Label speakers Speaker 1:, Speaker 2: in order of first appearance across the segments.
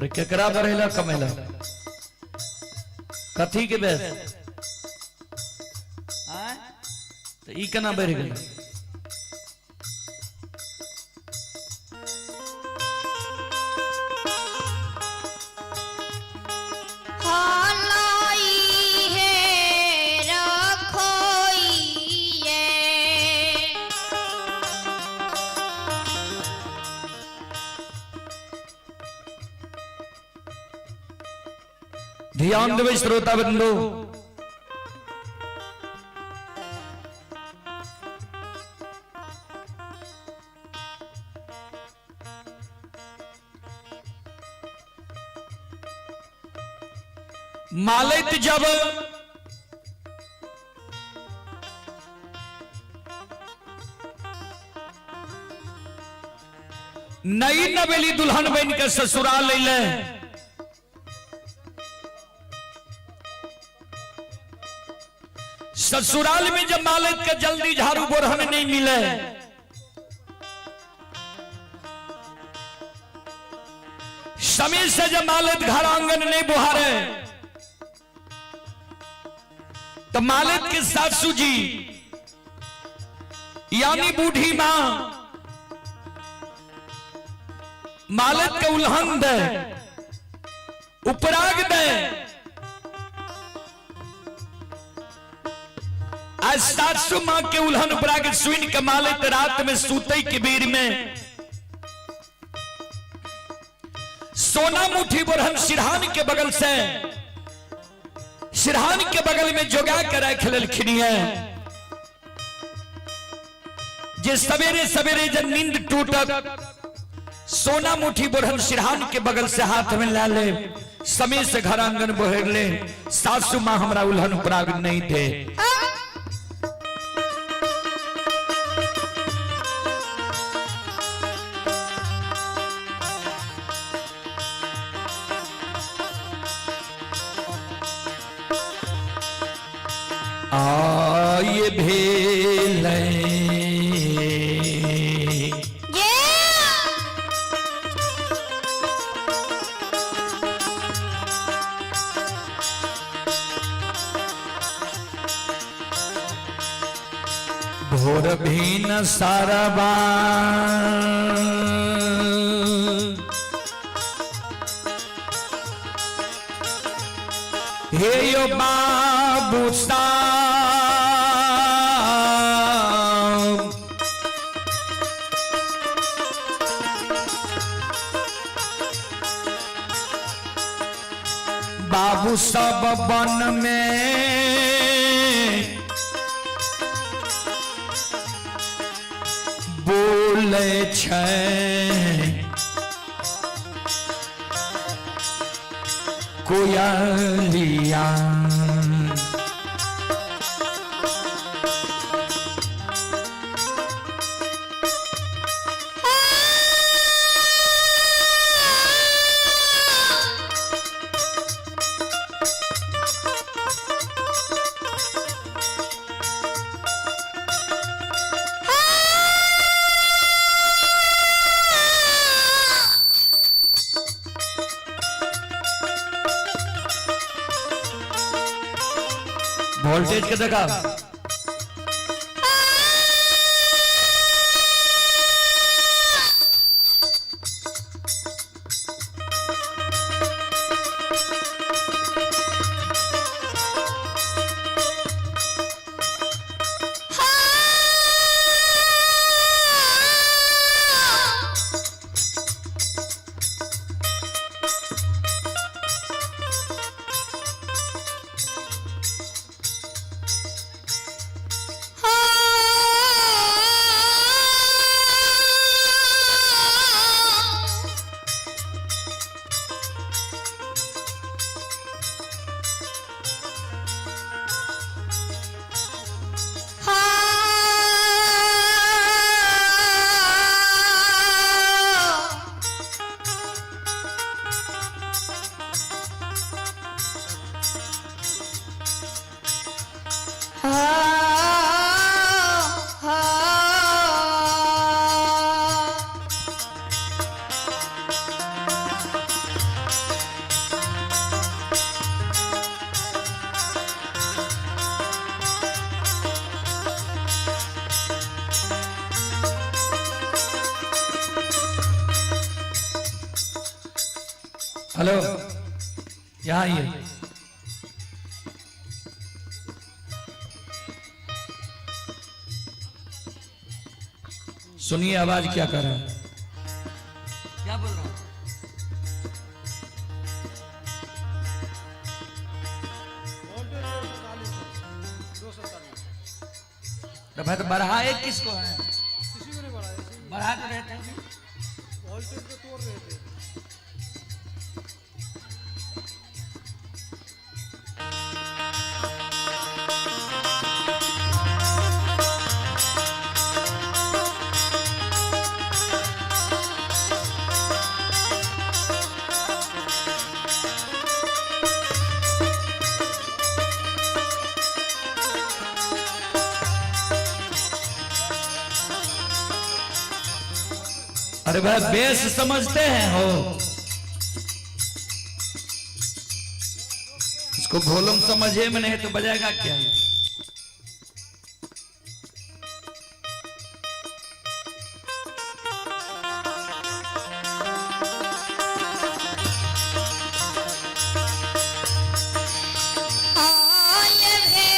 Speaker 1: रे केकरा बढ़ेला कमेला कथी के बेस आँय? तऽ ई केना बढ़ि गेलै?
Speaker 2: हलाई हे रखोइए।
Speaker 1: ध्यान देबै श्रोता बंधु, मालैत जब नई नवेली दुल्हन बन के ससुराल अयलै, ससुराल में जब मालिक के जल्दी झाड़ू बोरहन नहीं मिले, समय से जब मालिक घर आंगन नहीं बुहारे, तो मालिक के सासू जी यानी बूढ़ी मां मालिक के उल्हन दे, उपराग दे, आज सासू मां के उल्हन उपराग सुन के मालिक रात में सूते के बेर में सोना मुठी बोरहन सिरहान के बगल से, सिरहान के बगल में जोगा के रख लेलखिन है, जे सवेरे सवेरे जब नींद टूटत सोना मुठी बोरहन सिरहान के बगल से हाथ में ला ले, समय से घर आंगन बहेर ले, सासू मां हमरा उल्हन उपराग नहीं दे। आय भेलै
Speaker 2: ये
Speaker 1: भोर भीन सरबा हे यो बाबू साहब, बाबू सब वन में बोले छै कोयलिया। वोल्टेज के देखा हेलो, यहाँ आइए। सुनिए आवाज क्या कर रहा है, क्या बोल रहा है? तो भाई तो बढ़ाए किसको है?
Speaker 3: किसी को नहीं बढ़ाया,
Speaker 1: बढ़ा तो रहते हैं,
Speaker 3: वोल्टेज को तोड़ रहे थे।
Speaker 1: अरे भाई बेस समझते हैं हो, इसको वॉल्यूम समझे में नहीं तो बजाएगा क्या ये?
Speaker 2: आय भेले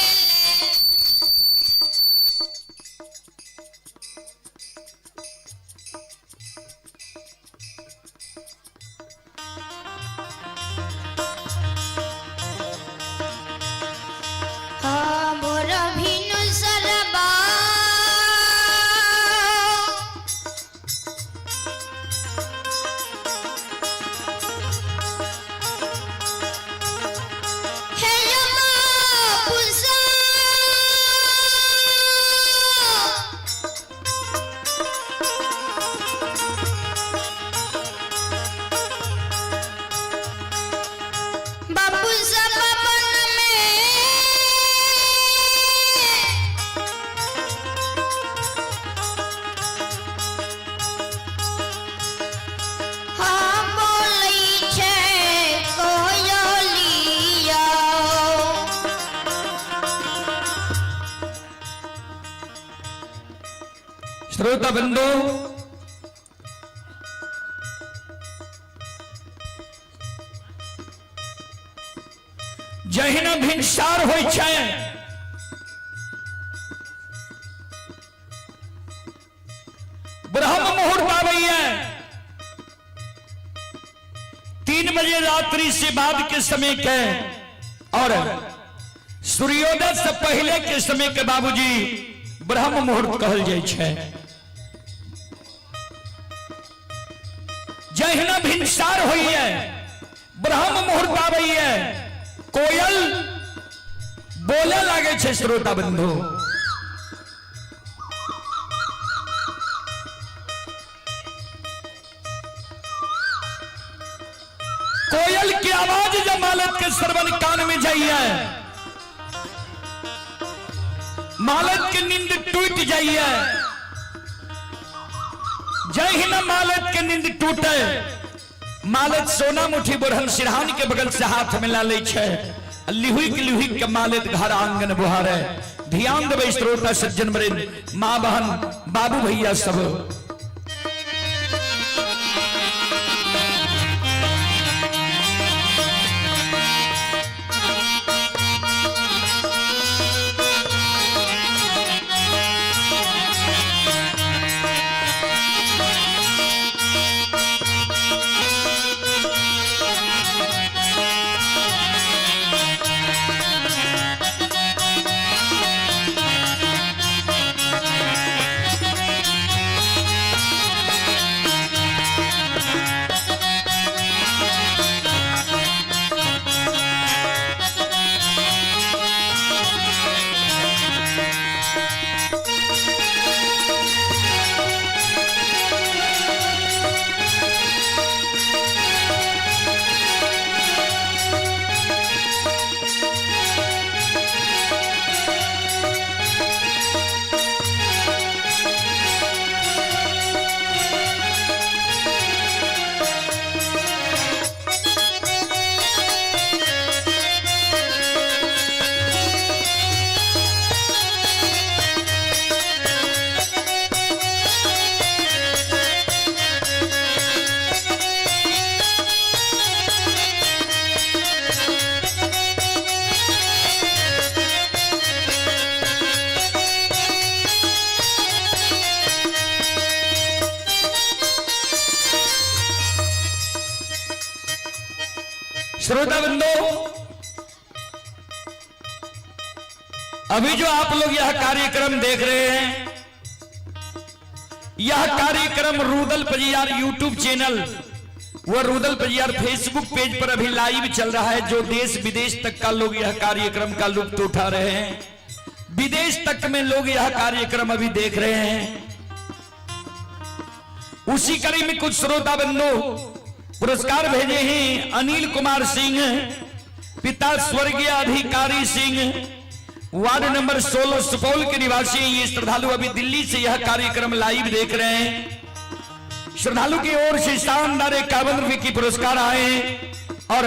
Speaker 2: भोर भिनु सरबा हे बापुसा बापू सब बन में हाँ बोलै छै कोयलिया।
Speaker 1: श्रोता बंधु, जहिना भिनसार होइ छै, ब्रह्म मुहूर्त आबैया 3 बजे रात्रि से बाद के समय के और सूर्योदय से पहले के समय के बाबूजी ब्रह्म मुहूर्त कहल जाइ छै। जहिना भिनसार होइए, ब्रह्म मुहूर्त आबैए, कोयल बोले लागे छै। श्रोता बंधु, कोयल की आवाज जब मालत के श्रवण कान में जाइए, मालत के नींद टूट जाइए। जय ही न मालत के नींद टूटे, मालत सोना मुठी बुढ़न सिरहान के बगल से हाथ मिला ले छै, लिहुक लिहुक के मालत घर आंगन बुहारे। ध्यान देबै श्रोता सज्जन वृंद, माँ बहन बाबू भैया सब। श्रोता बंधु, अभी जो आप लोग यह कार्यक्रम देख रहे हैं, यह कार्यक्रम रूदल पजियार यूट्यूब चैनल व रूदल पजियार फेसबुक पेज पर अभी लाइव चल रहा है। जो देश विदेश तक का लोग यह कार्यक्रम का लुत्फ उठा रहे हैं, विदेश तक में लोग यह कार्यक्रम अभी देख रहे हैं। उसी कड़ी में कुछ श्रोता बंधु पुरस्कार भेजे हैं। अनिल कुमार सिंह, पिता स्वर्गीय अधिकारी सिंह, वार्ड नंबर 16 सुपौल के निवासी हैं। ये श्रद्धालु अभी दिल्ली से यह कार्यक्रम लाइव देख रहे हैं। श्रद्धालु की ओर से शानदार 51 रुपए की पुरस्कार आए हैं। और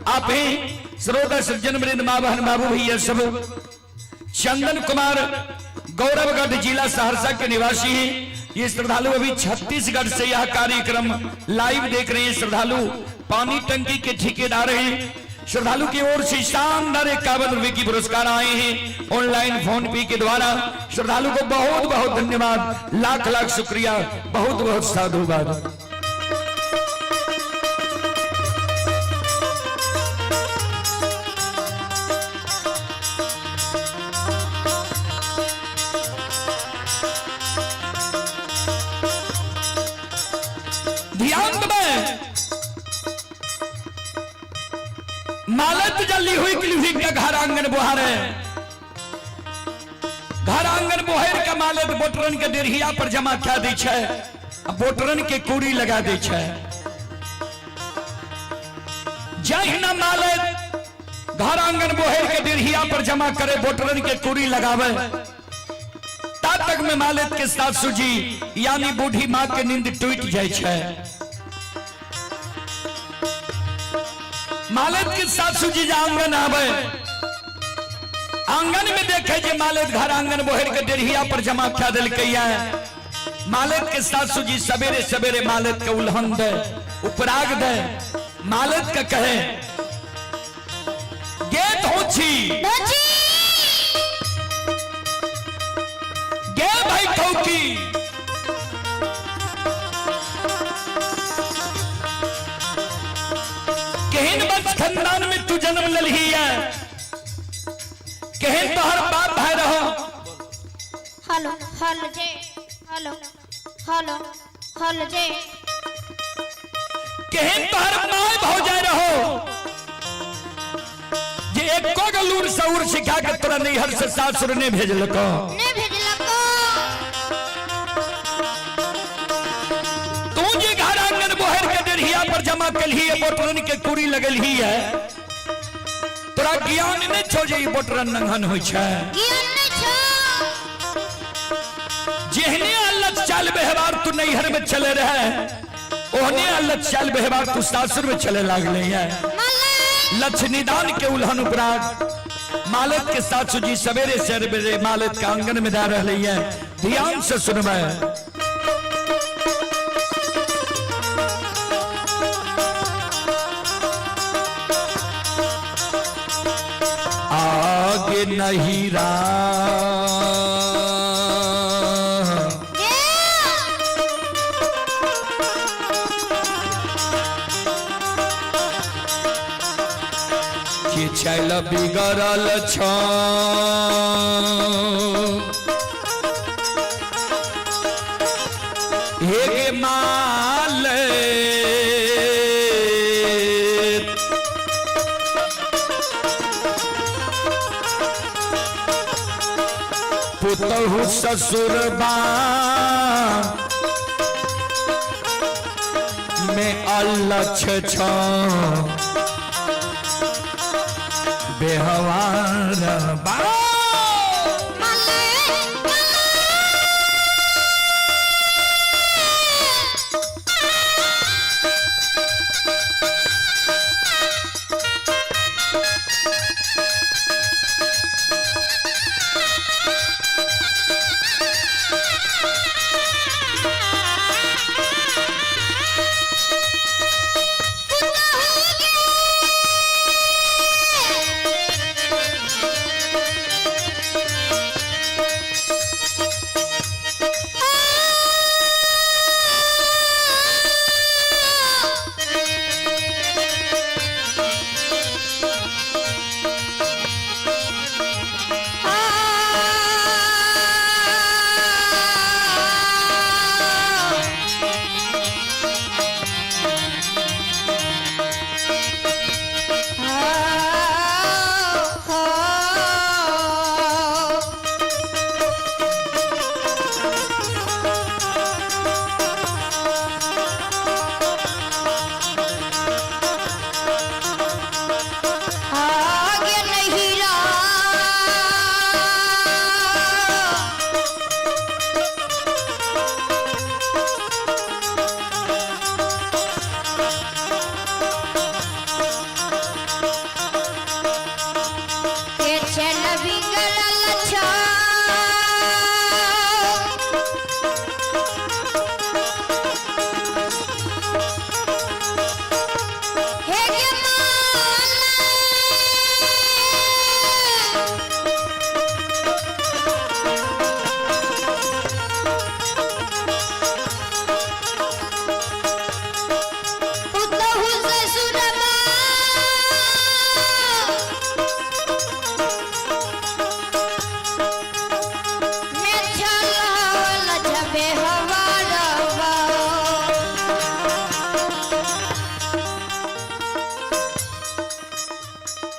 Speaker 1: आप हैं श्रोता सज्जन वृंद, माँ बहन बाबू भैया सब। चंदन कुमार गौरवगढ़ जिला सहरसा के निवासी हैं। ये श्रद्धालु अभी छत्तीसगढ़ से यह कार्यक्रम लाइव देख रहे हैं। श्रद्धालु पानी टंकी के ठेकेदार हैं। श्रद्धालु की ओर से शानदार 51 रुपए की पुरस्कार आए हैं ऑनलाइन फोन पे के द्वारा। श्रद्धालु को बहुत बहुत धन्यवाद, लाख लाख शुक्रिया, बहुत बहुत साधुवाद। ध्यान में मालत जली हुई क्लिफी का घर आंगन बुहार है। घर आंगन बुहार के मालत बोटरन के डेढ़िया पर जमा क्या दै छै, आ बोटरन के कूड़ी लगा दै छै। जहिना मालत घर आंगन बोहर के डेढ़िया पर जमा करे, बोटरन के कूड़ी लगावे, ता तक में मालत के सासू जी यानी बूढ़ी माँ के नींद टूट जाय छै। मालत के सासू जी जे आंगन आवे, आंगन में देखे जे मालत घर आंगन बोहर के डेढ़िया पर जमा क्या दिलकै। मालत के सासू जी सवेरे सवेरे मालत के उल्हन दे, उपराग दे, मालत के कहे, गेत हो छी
Speaker 2: धोची।
Speaker 1: गे भाई ठौकी, केहन वंश खानदान में तू जन्म ललही है, केहन तोहर बाप भाई रहो।
Speaker 2: हेलो हेलो जे हेलो हेलो हेलो जे।
Speaker 1: केहन तोहर my भौजाई रहो जे एको गो लूर सऊर सिखा के तोरा नैहर से सासुर ने भेजलको।
Speaker 2: ने भेजलको।
Speaker 1: तू जे घर आंगन बोहर के डेढ़िया पर जमा कलही है, बोटरन के कुड़ी लगलही है, तोरा ज्ञान नहीं छो जे ई बोटरन नंघन होइ छै?
Speaker 2: ज्ञान नहीं छो।
Speaker 1: जेहने अलग चाल व्यवहार तू नैहर में चले रहे, ओहने अलग चाल व्यवहार तू सासुर में चले लागले है।
Speaker 2: मालत।
Speaker 1: लक्ष्य निदान के उल्हन उपराग मालत के सासू जी सवेरे सवेरे मालत के आंगन में जा रहे है। ध्यान से सुनबै। आगे नहीं रा
Speaker 2: जे।
Speaker 1: के चल बिगड़ल छ हे गे माल, पुतहु ससुर बा में अलक्ष छ बेहवार बा।
Speaker 2: मालत।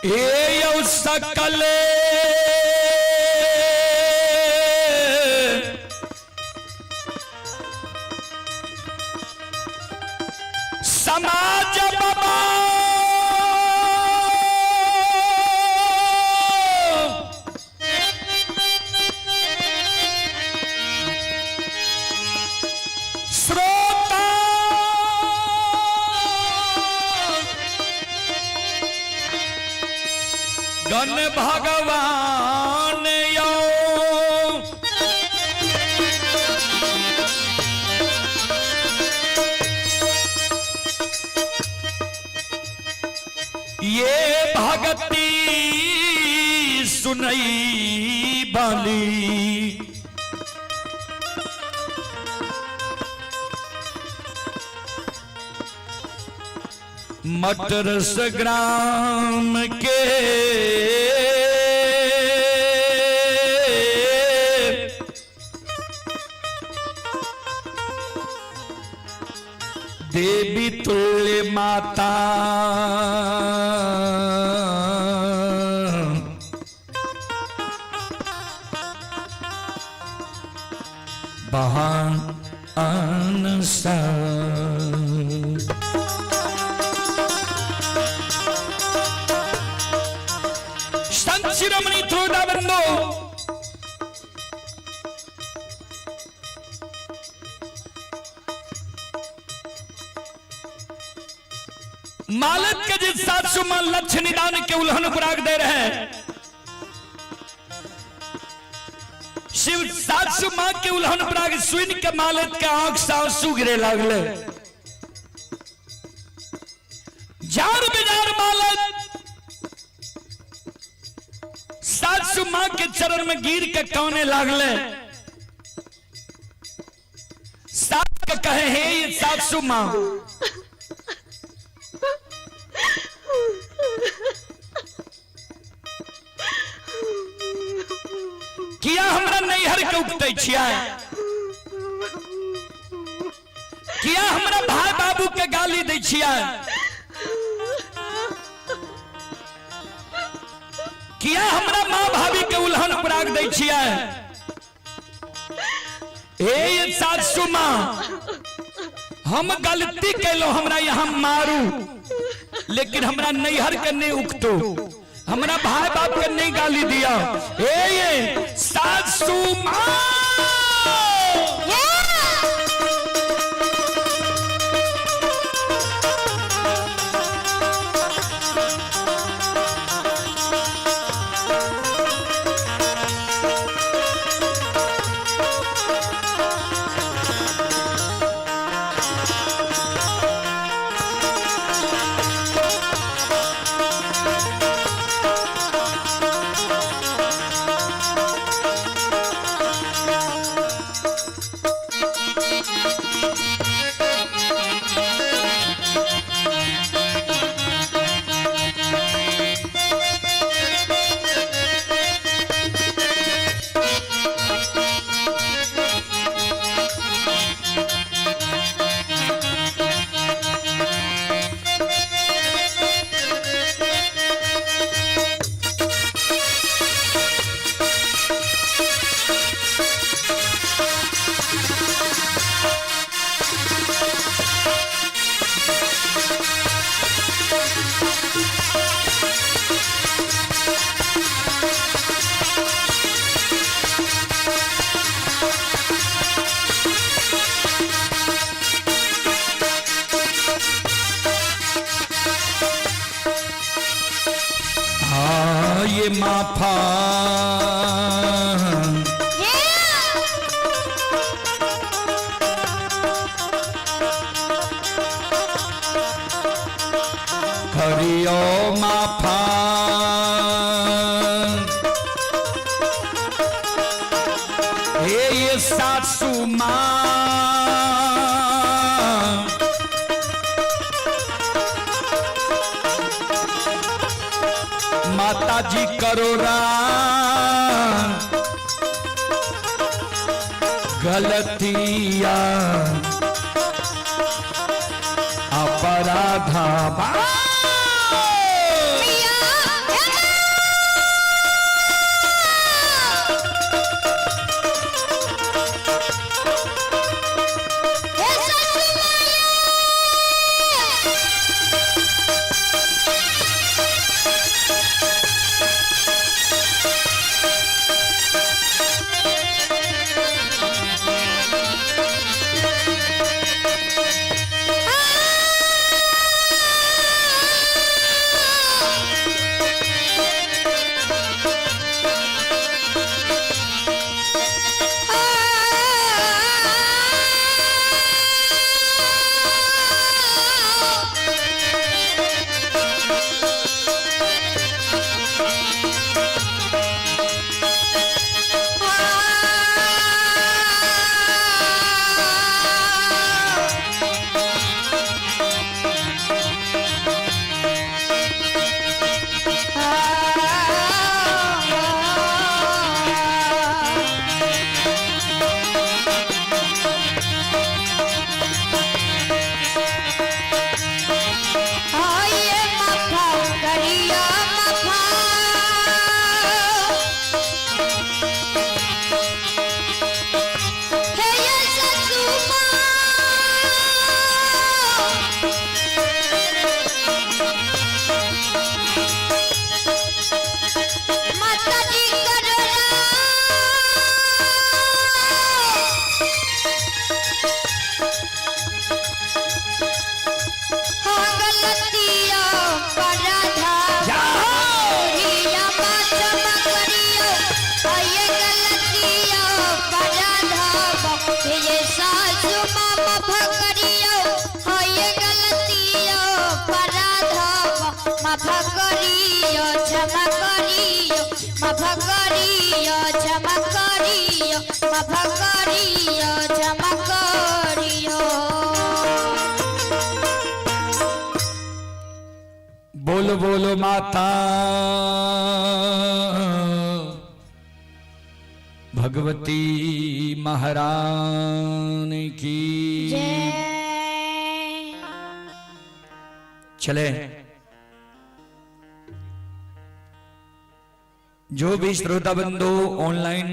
Speaker 1: हे यौ सकल समाज बाबा श्रोता गण भगवान यो ये भगती सुनई बाली। मटरस ग्राम के देवी तुल्य माता बहान सा। संत शिरोमणि त्रोदा बंधु मालक के जिस सासू मां लक्ष्य निदान के उल्हन उपराग दे रहे हैं, शिव सासू मां के उल्हन उपराग सुन के मालक के आंख से आंसू गिरे लागले। जार बेजार मालक सासू मां के चरण में गिर के काने लागले। सास के कहे हे ये सासू मां, किया हमरा नैहर के उपटै छियै, किया हमरा भाई बाबू के गाली दै छियै, किया हमरा माँ भाभी के उल्हन पराग दै छियै। हे ये सासू माँ, हम गलती कैलो, हमरा यहाँ मारू, लेकिन हमरा नैहर के नहीं उकतो, हमरा भाई बाप के नहीं गाली दिया। हे ये सासू माँ, हाँ ये माफा करियो माफा, हे ये सासू माँ, माता जी करो राम गलतिया अपराधा।
Speaker 2: मिया। माफ करियो क्षमा करियो माफ करियो क्षमा करियो माफ करियो क्षमा करियो।
Speaker 1: बोलो बोलो माता भगवती महारानी की
Speaker 2: जय।
Speaker 1: चले जो भी श्रोता बंधु ऑनलाइन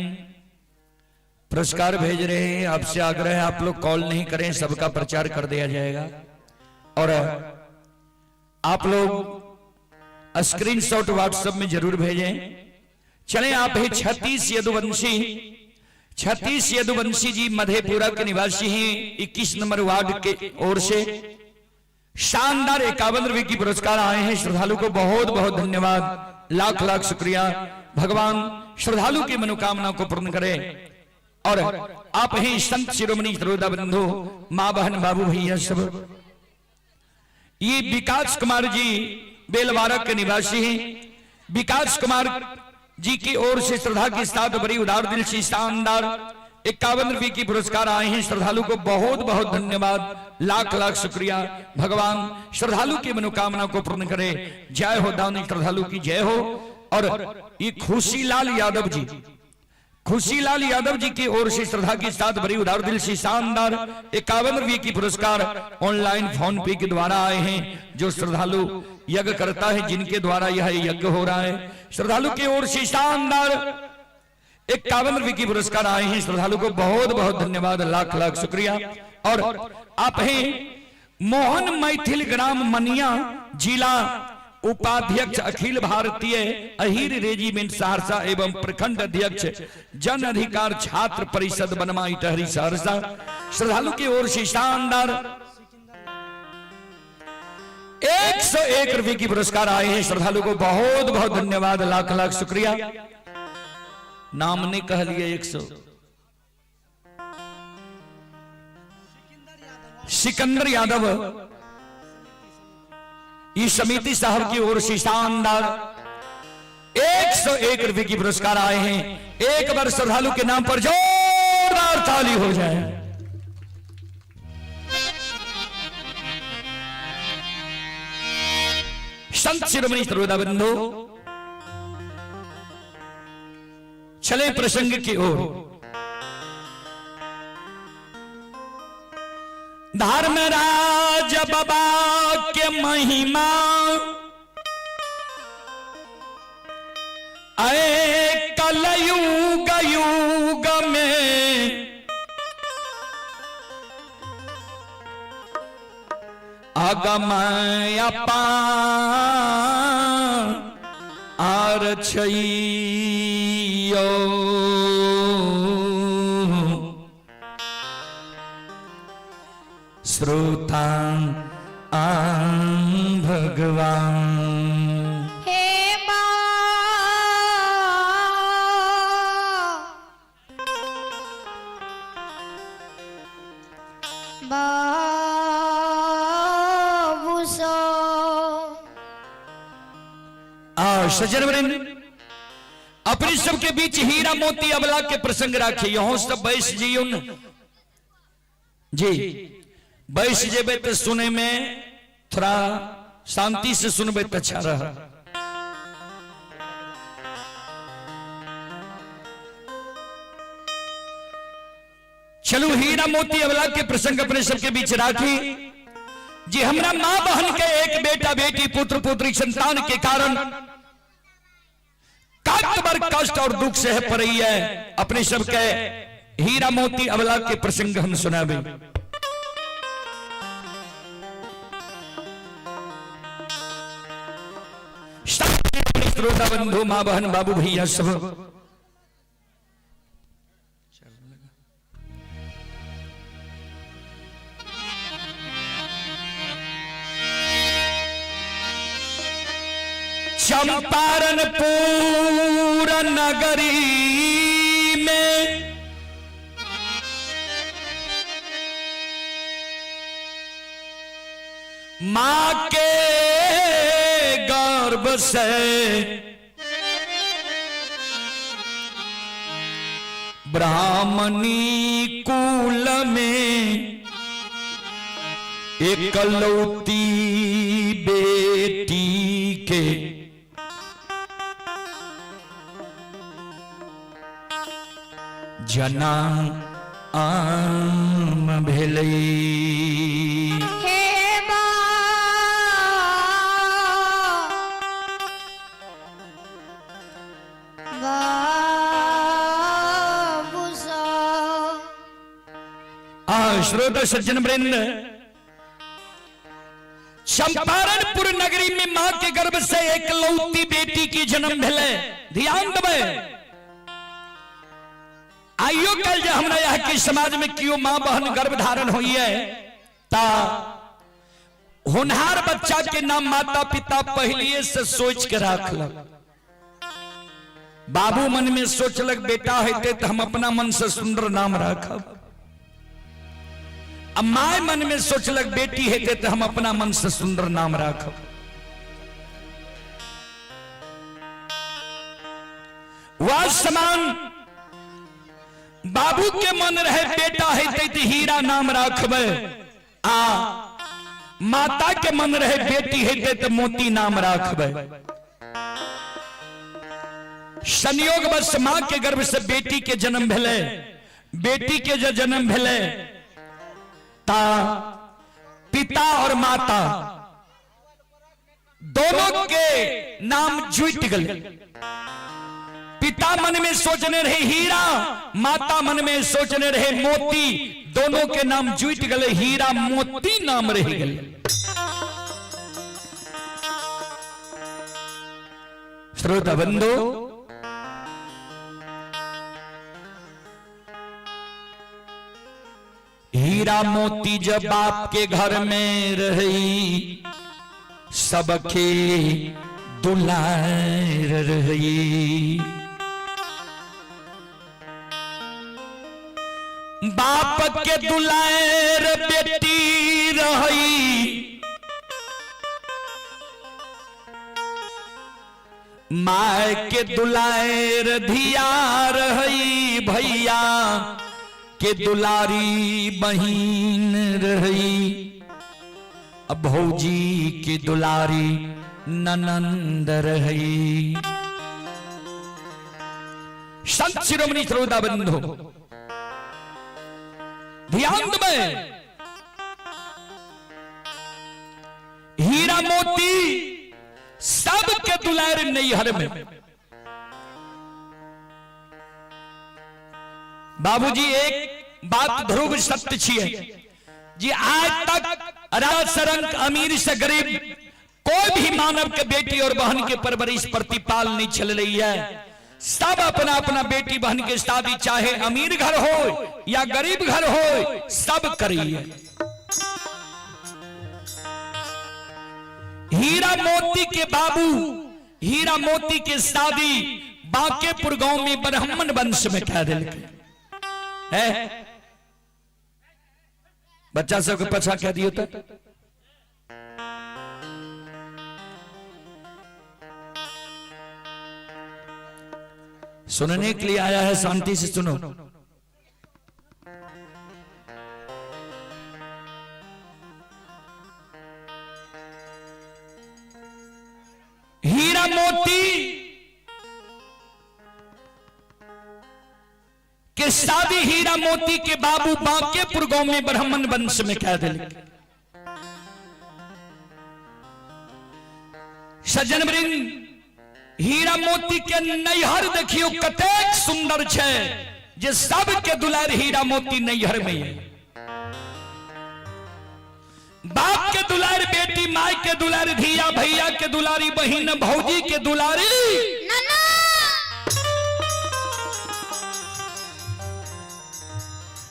Speaker 1: पुरस्कार भेज रहे हैं, आपसे आग्रह है आप लोग कॉल नहीं करें, सबका प्रचार कर दिया जाएगा। और आप लोग स्क्रीनशॉट व्हाट्सएप में जरूर भेजें। चलें, आप ही 36 यदुवंशी, 36 यदुवंशी जी मधेपुरा के निवासी हैं, 21 नंबर वार्ड के ओर से शानदार 51 रुपए की पुरस्कार आए हैं। श्रद्धालु को बहुत बहुत धन्यवाद, लाख लाख शुक्रिया। भगवान श्रद्धालु की मनोकामना को पूर्ण करे। और आप ही संत शिरोमणि श्रोता बंधु, माँ बहन बाबू भैया सब, ये विकास कुमार जी बेलवारा के निवासी हैं। विकास कुमार जी की ओर से श्रद्धा के साथ बड़ी उदार दिल से शानदार 51 रुपए की पुरस्कार आए हैं। श्रद्धालु को बहुत बहुत धन्यवाद, लाख लाख शुक्रिया। भगवान श्रद्धालु की मनोकामना को पूर्ण करे। जय हो दानी श्रद्धालु की जय हो। और ये खुशीलाल यादव जी, खुशीलाल यादव जी की ओर से श्रद्धा के साथ बड़ी उदार दिल से शानदार 51 रुपए की पुरस्कार ऑनलाइन फोन पे के द्वारा आए हैं। जो श्रद्धालु यज्ञ करता है, जिनके द्वारा यह यज्ञ हो रहा है, श्रद्धालु की ओर से शानदार 51 रुपए की पुरस्कार आए हैं। श्रद्धालु को बहुत बहुत धन्यवाद, लाख लाख शुक्रिया। और आप हैं मोहन मैथिल ग्राम मनिया, जिला उपाध्यक्ष अखिल भारतीय अहिर रेजिमेंट सहरसा एवं प्रखंड अध्यक्ष जन अधिकार छात्र परिषद बनमा इटहरी सहरसा। श्रद्धालु की ओर से शानदार 101 रुपए की पुरस्कार आए हैं। श्रद्धालु को बहुत बहुत धन्यवाद, लाख लाख शुक्रिया। नाम नहीं कह लिए 100 सिकंदर यादव ये समिति साहब की ओर से शानदार 101 रुपए की पुरस्कार आए हैं। एक बार श्रद्धालु के नाम पर जोरदार ताली हो जाए। संत शिरोमणि श्रोता बंधु, चले प्रसंग की ओर। धर्मराज बाबा के महिमा अये कलयुग युग में अगम अपार आर छैयो। श्रोता आम भगवान
Speaker 2: हे माँ बाबू सो
Speaker 1: आ सजन वृंद, अपने सबके बीच हीरा मोती अबला के प्रसंग राखी। यहों सब बैस जियुन जी, बैस जेबे तो सुने में थोड़ा शांति से सुनबे तो अच्छा रहा। चलू हीरा मोती अबला के प्रसंग अपने सबके बीच राखी जी। हमरा मां बहन के एक बेटा बेटी पुत्र पुत्री संतान के कारण काक बार कष्ट और दुख से पड़ी है। अपने सबके हीरा मोती अबला के प्रसंग हम सुनाबे। श्रोता बंधु मां बहन बाबू भैया सब, चंपारणपुर नगरी में मां के गा से ब्राह्मणी कुल में एकलौती बेटी के जना आम भेलै।
Speaker 2: हे बा बाबू सब।
Speaker 1: आ श्रोता सज्जन वृंद, चंपारणपुर नगरी में मां के गर्भ से एकलौती बेटी की जन्म भेलै। ध्यान देबै, आइयो कल जे हमरा यहाँ के समाज में कियो मां बहन गर्भ धारण होई है ता होनहार बच्चा के नाम माता पिता पहले से सोच के राखलक। बाबू मन में सोचलक बेटा हेतै तो हम अपना मन से सुंदर नाम राखब, आ my मन में सोचलक बेटी हेतै तो हम अपना मन से सुंदर नाम राखब। वह समान बाबू के मन रहे बेटा हेतै तो हीरा नाम राखबै, आ माता के मन रहे बेटी हेतै तो मोती नाम राखबै। संयोग बस मां के गर्भ से बेटी के जन्म भेलै। बेटी के जो जन्म भेलै ता पिता और माता दोनों के नाम जुट गए। पिता मन में सोचने रहे हीरा, माता मन में सोचने रहे मोती, दोनों के नाम जुट गए, हीरा मोती नाम रह गए। श्रोता बंधु, हीरा मोती जब बाप के घर में रही सबके दुलार रही। बाप के दुलार बेटी रही, माय के दुलार धिया रही, भैया के दुलारी बहिन रही, अब भौजी के दुलारी ननंद रही। संत शिरोमणि श्रोता बंधु, ध्यान देबै, हीरा मोती सबके दुलार नैहर में। बाबूजी एक बात ध्रुव सत्य छिए जी, आज तक राज सरंग अमीर से गरीब कोई भी मानव के बेटी और बहन के परवरिश प्रतिपाल नहीं चल रही है। सब अपना अपना बेटी बहन के शादी चाहे अमीर घर हो या गरीब घर हो सब करिए। हीरा मोती के बाबू हीरा मोती के शादी बांकेपुर गांव में ब्राह्मण वंश में कह दिल है। बच्चा सबके पछा कह दियो तो सुनने के लिए आया है, शांति से सुनो। हीरा मोती के शादी हीरा मोती के बाबू बांकेपुर गांव में ब्राह्मण वंश में कह दिल। सज्जन वृंद, हीरा मोती के नैहर देखियो कतेक सुंदर छे जे सबके दुलार हीरा मोती नैहर में है। बाप के दुलार बेटी, माई के दुलार धिया, भैया के दुलारी बहिन, भौजी के दुलारी
Speaker 2: नाना।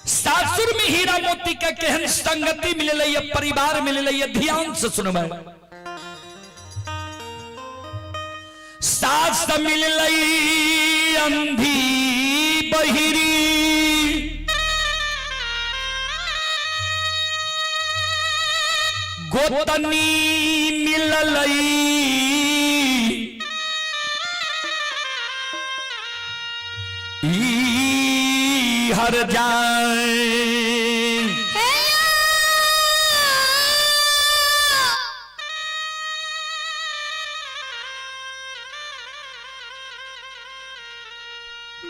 Speaker 1: सासुर में हीरा मोती के केहन संगति मिललै, परिवार मिललै। ध्यान से सुनबै, सास मिललै अंधी बहिरी, गोतनी मिललै हर जाए।
Speaker 2: हे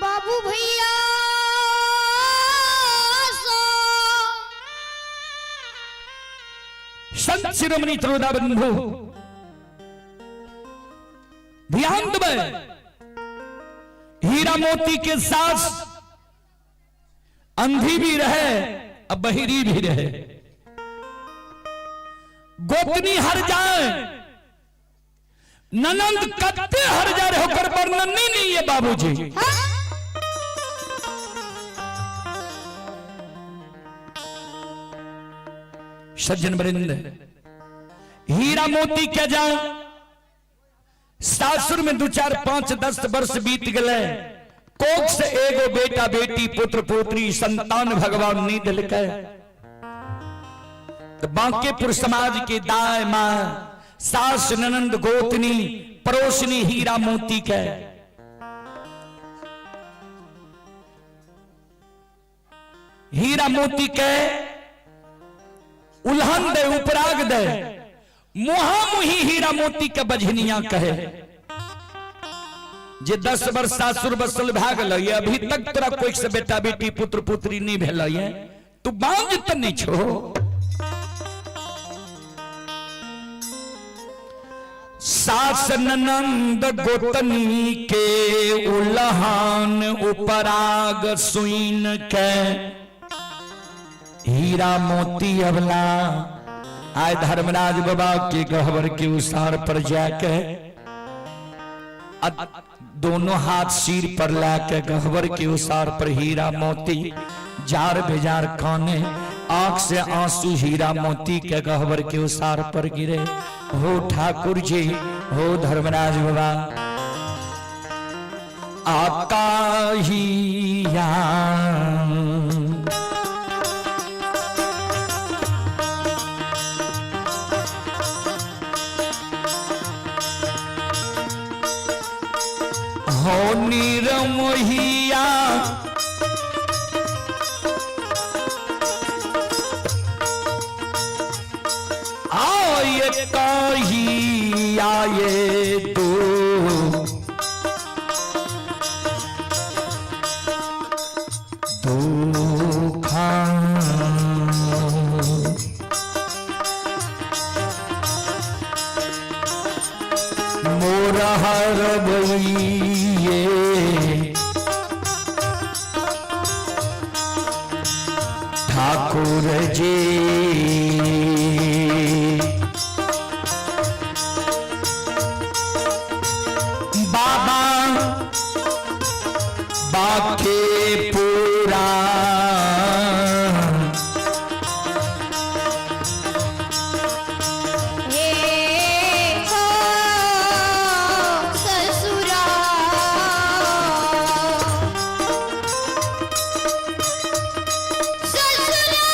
Speaker 2: बाबू भैया सो
Speaker 1: संत शिरोमणि त्रोदा बंधु ध्यान देबै, हीरा मोती के सास अंधी भी रहे अब बहिरी भी रहे, गोतनी हर जाए, ननंद कत्ते हर जा रहे होकर वर्णन नहीं, नहीं है बाबूजी। सज्जन वृंद, हीरा मोती के जाए सासुर में 2 4 5 10 वर्ष बीत गए, कोख से एगो बेटा बेटी पुत्र पुत्री संतान भगवान नहीं दिलकै। तो बांकेपुर समाज के दाय मां सास ननंद गोतनी पड़ोसनी हीरा मोती के हीरा मोती के उल्हन दे उपराग दे मुहा मुही हीरा मोती के बझनिया कहे। जे 10 वर्ष सासुर बसल भाग ये अभी तक तोरा कोई से बेटा बेटी पुत्र पुत्री नहीं भेल ये, तू बांझ त नहीं छो। सास ननंद गोतनी के उल्हान उपराग सुन के हीरा मोती अबला आय धर्मराज बाबा के गहबर के उसार पर जाके दोनों हाथ सिर पर लाके गहबर के उसार पर हीरा मोती जार बेजार काने, आंख से आंसू हीरा मोती के गहबर के उसार पर गिरे। हो ठाकुर जी, हो धर्मराज बाबा, आका ही हो निरमोहिया आए कही आए दो दुखा मोर हर भइये ठाकुर जी। बाबा बाके पूरा
Speaker 2: हे हो ससुरा ससुरा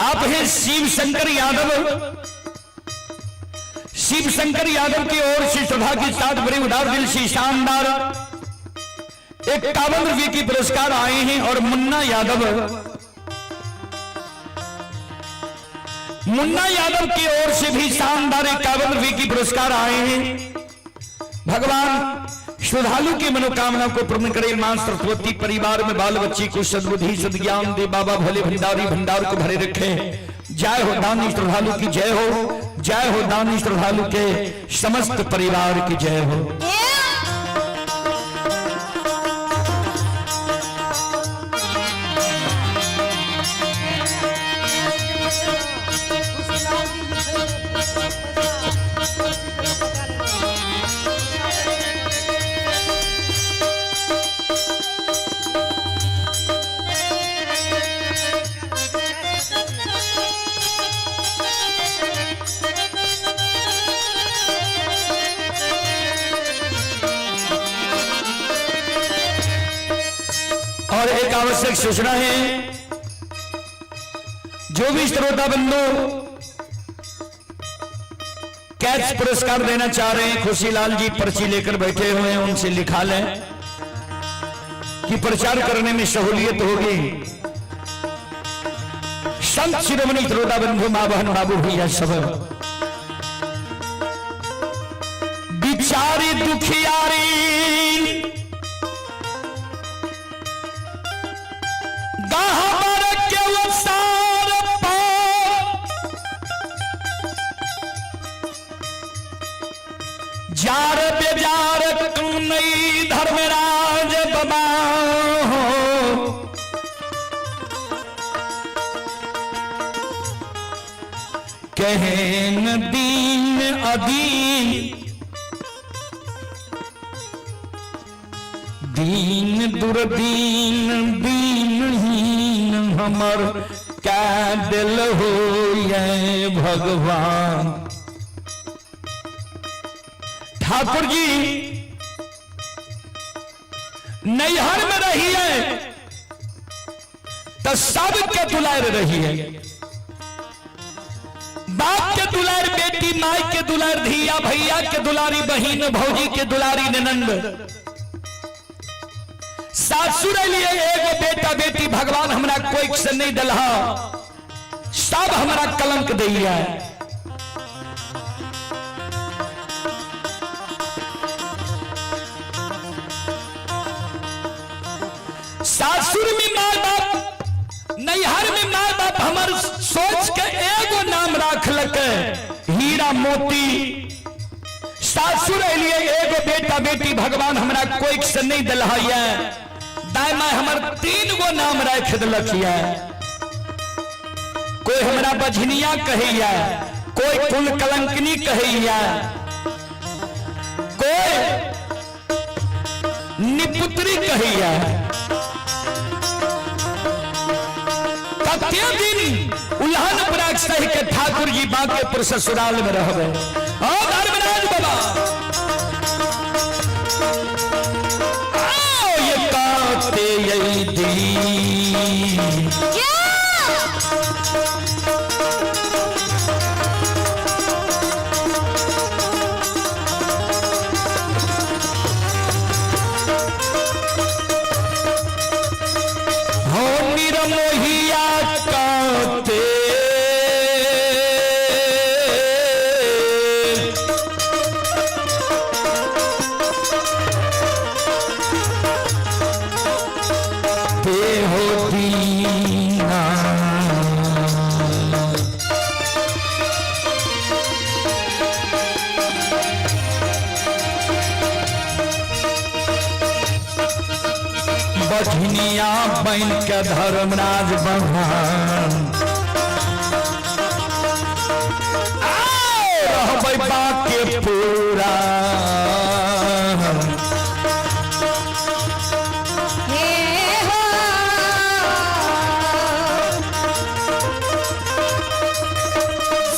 Speaker 1: आप हैं शिव शंकर यादव। शिव शंकर यादव की ओर से श्रद्धा के साथ बड़े उदार दिल से शानदार 51 रुपए की पुरस्कार आए हैं। और मुन्ना यादव, मुन्ना यादव की ओर से भी शानदार 51 रुपए की पुरस्कार आए हैं। भगवान श्रद्धालु की मनोकामना को पूर्ण करे। मां सरस्वती परिवार में बाल बच्ची को सद्बुद्धि सद्ज्ञान दे। बाबा भोले भंडारी भंडार को भरे रखे। जय हो दानी श्रद्धालु की जय हो, जय हो दानी श्रद्धालु के समस्त परिवार की जय हो। और एक आवश्यक सूचना है, जो भी श्रोता बंधु कैच पुरस्कार देना चाह रहे हैं, खुशीलाल जी पर्ची लेकर बैठे हुए हैं, उनसे लिखा लें कि प्रचार करने में सहूलियत होगी। संत शिरोमणि श्रोता बंधु, मां बहन बाबू भैया सब, बिचारी दुखियारी गहबर के अवसार पर जार बेजार कनई धर्मराज बाबा हो। कहन दीन अदीन दीन दुर्दीन दीनहीन हमर कै दिल हो ये भगवान। ठाकुर जी नैहर में रही है तो सबके दुलार रही है। बाप के दुलार बेटी, माई के दुलार धिया, भैया के दुलारी बहिन, भौजी के दुलारी ननंद। सासुर लिए एगो बेटा बेटी भगवान हमरा कोई से नहीं दिलहा, सब हमरा कलंक दैया। सासुर में माँ बाप, नैहर में माँ बाप हमर सोच के एगो नाम राखलक हीरा मोती। सासुर लिए एगो बेटा बेटी भगवान हमरा कोई से नहीं दिलहा, दाई माई हमर 3 गो नाम राख दिलक। कोई हमरा बझनिया कहैया, कोई कुल कलंकनी कहैया, कोई निपुत्री कहैया। कते दिन उल्हन पराग सह के ठाकुर जी बांकेपुर ससुराल में रहबे। ओ धर्मराज बाबा आओ ये काते यही दी हो निरमोहिया काते ते हो दीना। बझनिया बन के धर्मराज बहान रहबै बाके पूरा।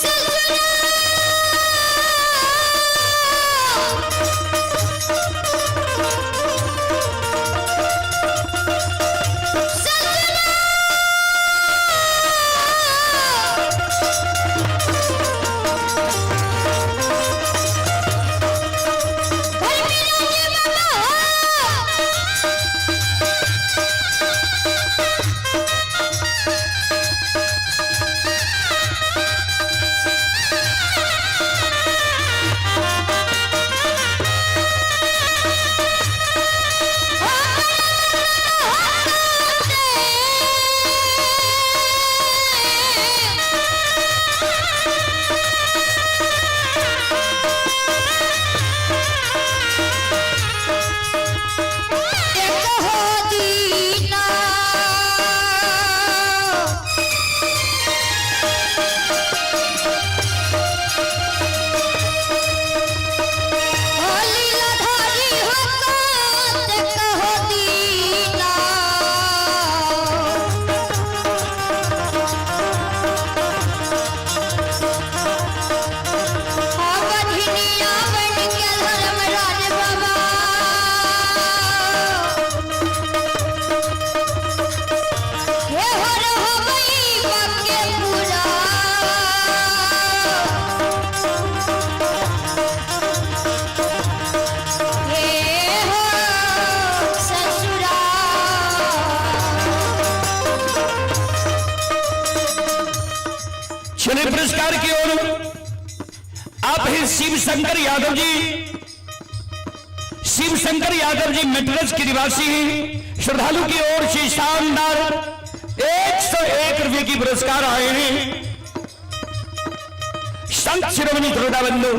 Speaker 2: सजना।
Speaker 1: चलिए पुरस्कार की ओर आप हैं शिव शंकर यादव जी। शिव शंकर यादव जी मेटरस के निवासी हैं। श्रद्धालु की ओर से शानदार 101 रुपए की पुरस्कार आए हैं। संत शिरोमणि श्रोता बंधु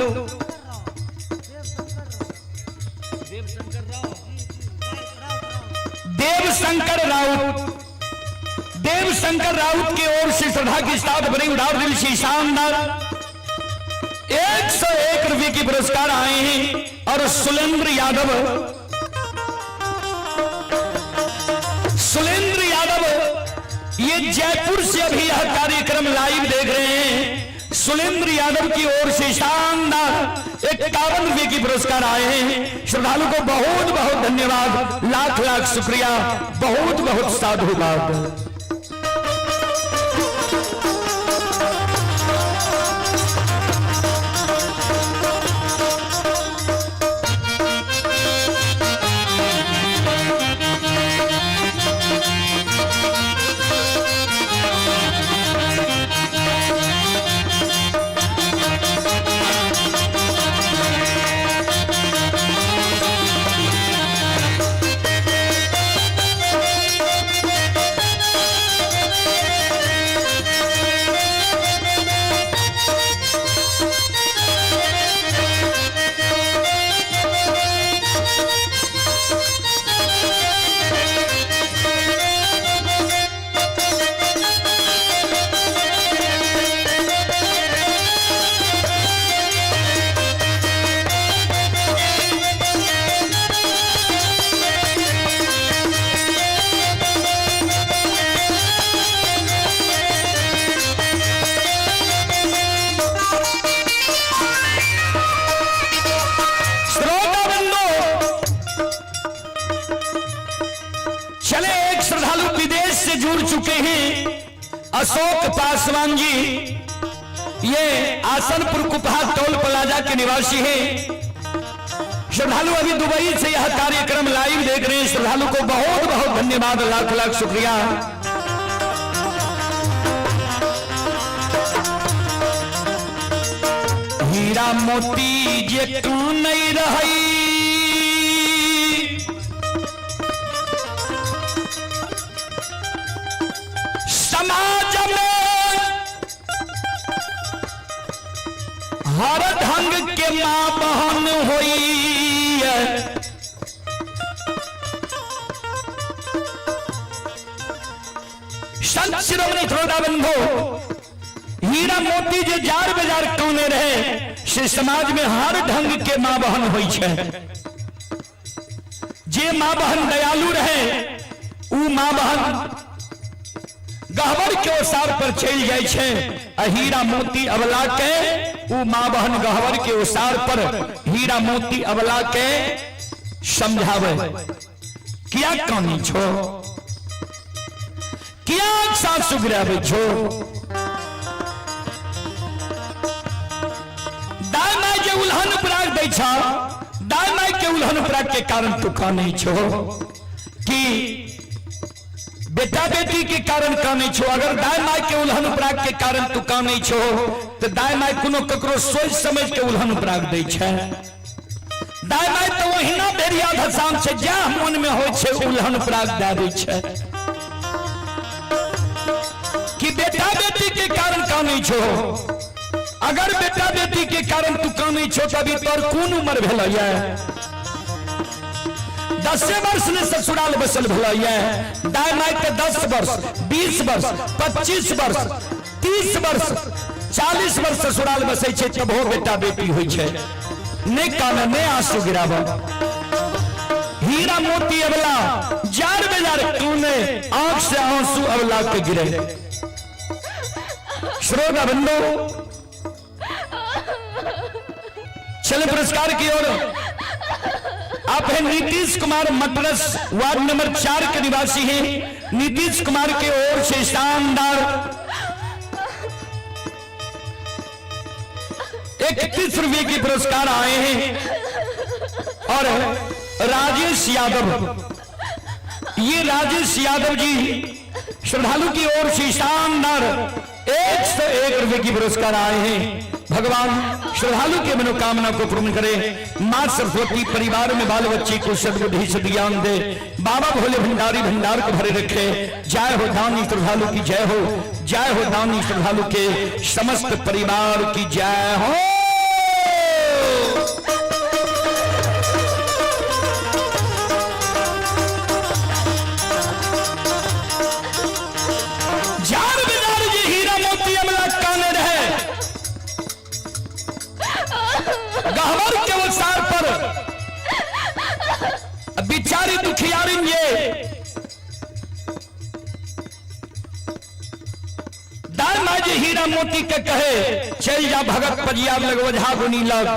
Speaker 1: देवशंकर राउत, देवशंकर राउत की ओर से श्रद्धा के साथ बड़ी उदार दिल से शानदार 101 रुपए की पुरस्कार आए हैं। और सुलेंद्र यादव, सुलेंद्र यादव ये जयपुर से अभी यह कार्यक्रम लाइव देख रहे हैं। सुलेंद्र यादव की ओर से शानदार 51 रुपए की पुरस्कार आए हैं। श्रद्धालु को बहुत बहुत धन्यवाद, लाख लाख शुक्रिया, बहुत बहुत साधुवाद। श्रोता बंधु, चले एक श्रद्धालु विदेश से जुड़ चुके हैं, अशोक पासवान जी, ये आसनपुर कुपहा टोल प्लाजा के निवासी हैं। श्रद्धालु अभी दुबई से यह कार्यक्रम लाइव देख रहे हैं। श्रद्धालु को बहुत बहुत धन्यवाद, लाख लाख शुक्रिया। हीरा मोती जे तू नहीं रही, समाज में हर ढंग के मां बहन होई है। संत शिरोमणि श्रोता बंधु, हीरा मोती जे जार बाजार कौने रहे से समाज में हर ढंग के मां बहन होई छे। जे मां बहन दयालु रहे उ मां बहन गहबर के ओसार पर चल जाय छे, आ हीरा मोती अबला के उ मां बहन गहबर के ओसार पर हीरा मोती अबला के समझावे, किया कानी छो, किया सासु गिरावे छो। दाय माय जे उल्हन उपराग दै छ, दाय माय के उल्हन उपराग के कारण तू कानै छो कि बेटा बेटी के कारण कानै छो। अगर दाय माय के उल्हन उपराग के कारण तू कानै छो तो दाय माय कोनो ककरो सोच समझ के उल्हन उपराग दै छै। दाय माय तो ओहिना भेड़िया धसान छै, जह मन में होइ छै उल्हन उपराग दए दै छै कि बेटा बेटी के कारण कानै छो। अगर बेटा बेटी के कारण तू कानै छो तभी तोर कोन उम्र भेलैया, 10 वर्ष ने ससुराल बसल भेलैया। दाय माय के 10 वर्ष, 20 वर्ष, 25 वर्ष, 30 वर्ष, 40 वर्ष ससुराल बसै छै तब हो बेटा बेटी होइ छै। ने कान ने आंसू गिराब, हीरा मोती अबला जार बेजार तूने आंख से आंसू अबला के गिरे। श्रोता बंधु, चले पुरस्कार की ओर। आप हैं नीतीश कुमार मटरस, वार्ड नंबर 4 के निवासी हैं। नीतीश कुमार के ओर से शानदार 31 रुपए के पुरस्कार आए हैं। और राजेश यादव, ये राजेश यादव जी श्रद्धालु की ओर से शानदार 101 101 रुपए की पुरस्कार आए हैं। भगवान श्रद्धालु के मनोकामना को पूर्ण करे। मां सरस्वती परिवार में बाल बच्चे को सद्बुद्धि सद्ज्ञान दे। बाबा भोले भंडारी भंडार को भरे रखे। जय हो दानी श्रद्धालु की जय हो, जय हो दानी श्रद्धालु के समस्त परिवार की जय हो। जार बिजार जी हीरा मोती अमला काने रहे गहवर के अवसार पर बिचारी दुखियारी ये दार माजी हीरा मोती के कहे चल जा भगत पजिया लग ओझा गुनी लग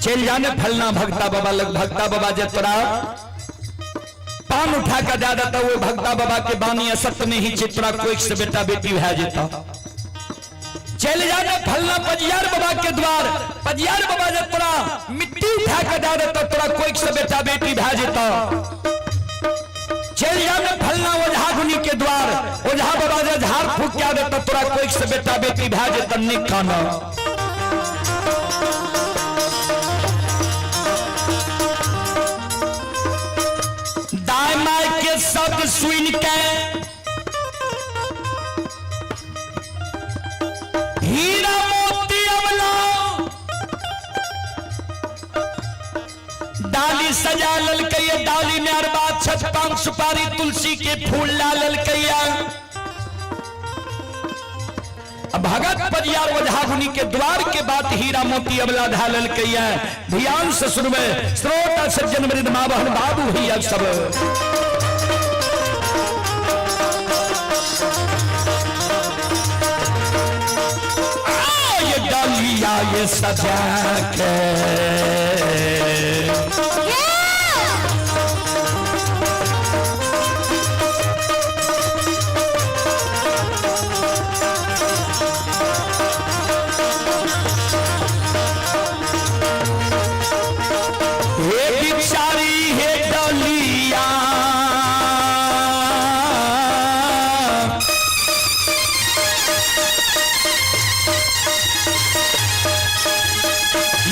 Speaker 1: चल जाने फलना भगता बाबा लग भगता बाबा जे तोरा पान उठा कर जा देता वो भगता बाबा के बानी असत्य में ही चित्रा कोई से बेटा बेटी भै जेता। चल जाने फलना पजियार बाबा के द्वार पजियार बाबा जे तोरा मिट्टी उठा कर जा देता तोरा कोई से बेटा बेटी भै जेता। चल जाने फलना ओझा गुनी के द्वार ओझा बाबा जे झाड़ फूक के देता तोरा कोई से बेटा बेटी भै जेता। निक खाना दाय my के शब्द सुन के हीरा मोती अमला डाली सजा ललकैया डाली में अरबा छत पान सुपारी तुलसी के फूल ला ललकैया। भगत परियार ओझागुनी के द्वार के बात हीरा मोती अबला ढा ललकैया। ध्यान से सुनबे श्रोता सज्जन वृद्ध माँ बहन बाबू भैया सब। ये डालिया ये सजा के हे बिचारी हे डलिया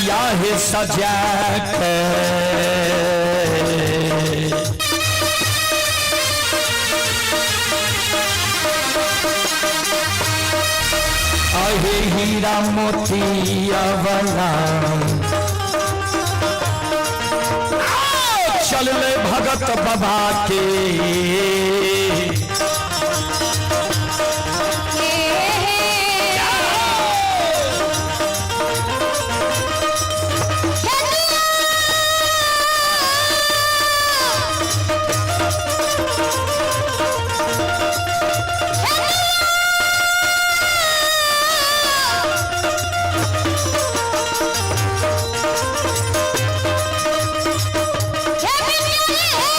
Speaker 1: या हे सजा के अहे हीरा मोतिया वाला चल ले भगत बाबा के।
Speaker 2: हे बिचारी हे।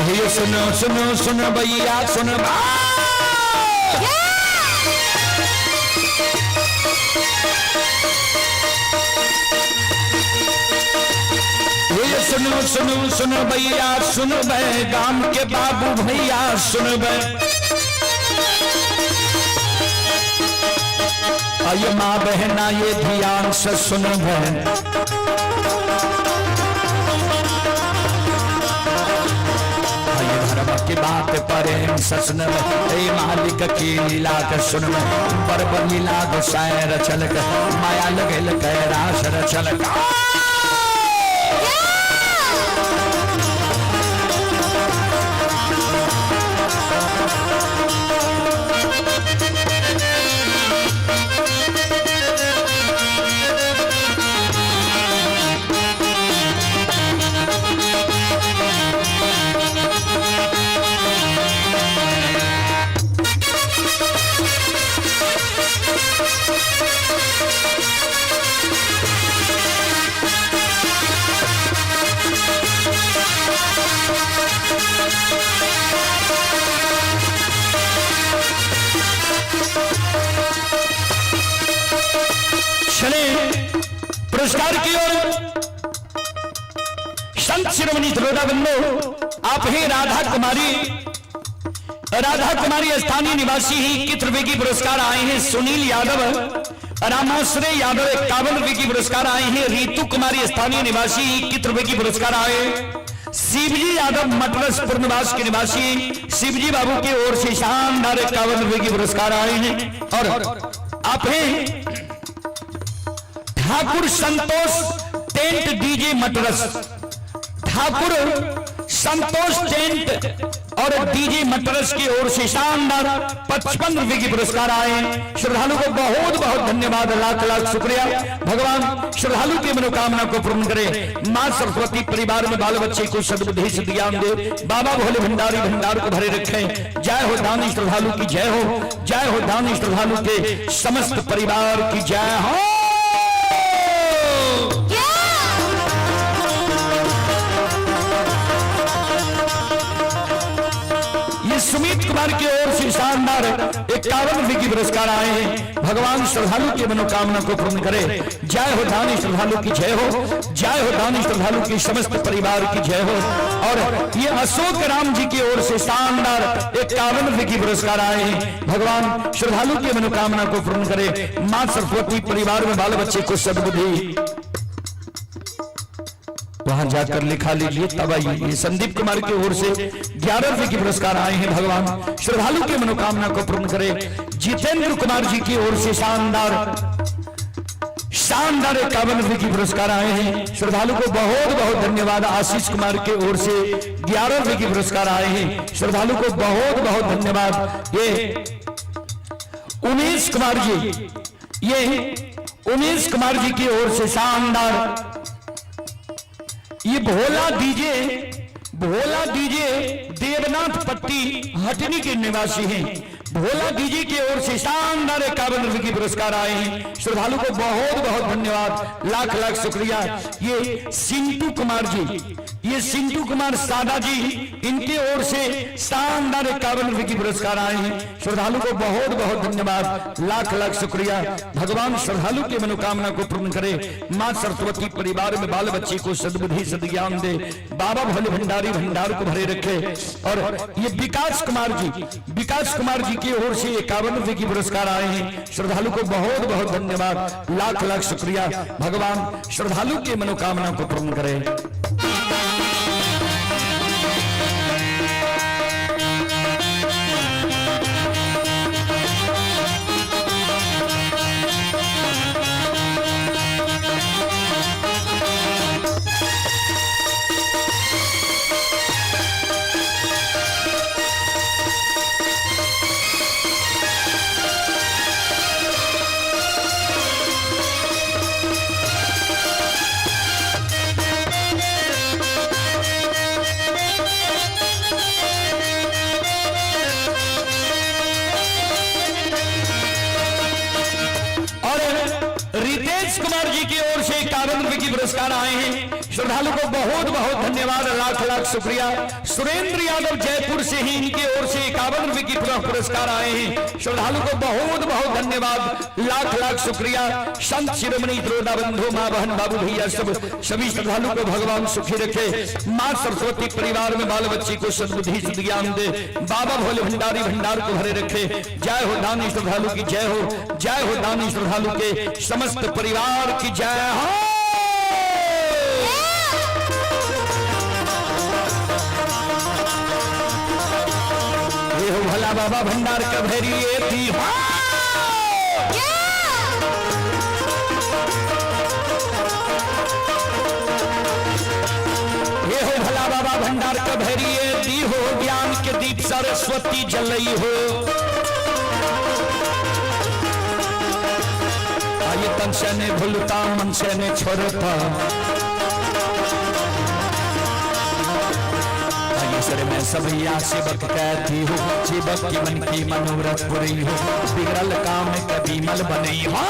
Speaker 1: हे सुनो सुनो सुनो भैया सुनो। हे सुनो सुनो सुनो भैया सुनबे, गाम के बाबू भैया सुनबे, ये माँ बहना ये ध्यान से सुनबे। धर्म की बात प्रेम से सुनबे, हे मालिक की लीला के सुनबे, पर लीला गोसाई रचल के, माया लगल कैरास रचल। चले पुरस्कार की ओर। संत शिरोमणि दरोदा बंधु आप ही राधा कुमारी, राधा कुमारी स्थानीय निवासी ही कित रुपए की पुरस्कार आए हैं। सुनील यादव, रामाश्रय यादव 51 रुपए की पुरस्कार आए हैं। रितु कुमारी स्थानीय निवासी ही कित रुपए की पुरस्कार आए। शिवजी यादव मटरस पूर्णवास के निवासी शिवजी बाबू की ओर से शानदार 51 रुपए की पुरस्कार आए हैं। और आप हैं ठाकुर संतोष टेंट डीजे मटरस, ठाकुर संतोष टेंट और डीजे मटरस की ओर से शानदार 55 रुपए की पुरस्कार आए। श्रद्धालु को बहुत बहुत धन्यवाद, लाख लाख शुक्रिया। भगवान श्रद्धालु की मनोकामना को पूर्ण करे। मां सरस्वती परिवार में बाल बच्चे को सद्बुद्धि सद्ज्ञान दे। बाबा भोले भंडारी भंडार को भरे रखें। जय हो दानी श्रद्धालु की जय हो, जय हो दानी श्रद्धालु के समस्त परिवार की जय हो। ये सुमित कुमार की ओर से शानदार 51 रुपए की पुरस्कार आए हैं। भगवान श्रद्धालु की मनोकामना को पूर्ण करे। जय हो दानी श्रद्धालु की जय हो, जय हो दानी श्रद्धालु की समस्त परिवार की जय हो। और ये अशोक राम जी की ओर से शानदार 51 रुपए की पुरस्कार आए हैं। भगवान श्रद्धालु की मनोकामना को पूर्ण करे। मां सरस्वती परिवार में बाल बच्चे को सद्बुद्धि, वहां जाकर लिखा लीजिए तब आइए। ये संदीप कुमार की ओर से 11 रुपए की पुरस्कार आए हैं। भगवान श्रद्धालु की मनोकामना को पूर्ण करे। जितेंद्र कुमार जी की ओर से शानदार शानदार 51 रुपए की पुरस्कार आए हैं। श्रद्धालु को बहुत बहुत धन्यवाद। आशीष कुमार की ओर से 11 रुपए की पुरस्कार आए हैं। श्रद्धालु को बहुत बहुत धन्यवाद। ये उमेश कुमार जी, ये उमेश कुमार जी की ओर से शानदार ये भोला डीजे, भोला डीजे देवनाथ पट्टी हटनी के निवासी हैं। भोला डीजे की ओर से शानदार 51 रुपए की पुरस्कार आए हैं। श्रद्धालु को बहुत बहुत धन्यवाद, लाख लाख शुक्रिया। ये सिंटू कुमार जी, ये सिंटू कुमार सादा जी, इनके ओर से शानदार 51 रुपए की पुरस्कार आए हैं। श्रद्धालु को बहुत बहुत धन्यवाद, लाख लाख शुक्रिया। भगवान श्रद्धालु की मनोकामना को पूर्ण करे। मां सरस्वती परिवार में बाल बच्चे को सद्बुद्धि सद्ज्ञान दे। बाबा भोले भंडारी भंडार को भरे रखे। और ये विकास कुमार जी, विकास कुमार जी की ओर से 51 रुपए की पुरस्कार आए हैं। श्रद्धालु को बहुत बहुत धन्यवाद, लाख लाख शुक्रिया। भगवान श्रद्धालु की मनोकामना को पूर्ण करे। पुरस्कार आए हैं। श्रद्धालु को बहुत बहुत धन्यवाद, लाख लाख शुक्रिया। सुरेंद्र यादव जयपुर से ही इनकी ओर से 51 रुपए की पुनः पुरस्कार आए हैं। श्रद्धालु को बहुत बहुत धन्यवाद, लाख लाख शुक्रिया। संत शिरोमणि द्रोणा बंधु माँ बहन बाबू भैया सब सभी श्रद्धालु को भगवान सुखी रखे। माँ सरस्वती परिवार में बाल बच्ची को सद्बुद्धि सद्ज्ञान दे। बाबा भोले भंडारी भंडार को भरे रखे। जय हो दानी श्रद्धालु की जय हो, जय हो दानी श्रद्धालु के समस्त परिवार की जय हो। ये हो भला बाबा भंडार का भैरी ये थी। ये हो भला बाबा भंडार का भैरी ये दी हो ज्ञान के दीप सरस्वती जलई हो। आइए तन से ने भूलता मन से ने छोड़ता। सर में सबैया सेवक कहती हो, सेवक की मन की मनोरथ पुरी हो, बिगड़ल काम कभी मल बनई हो।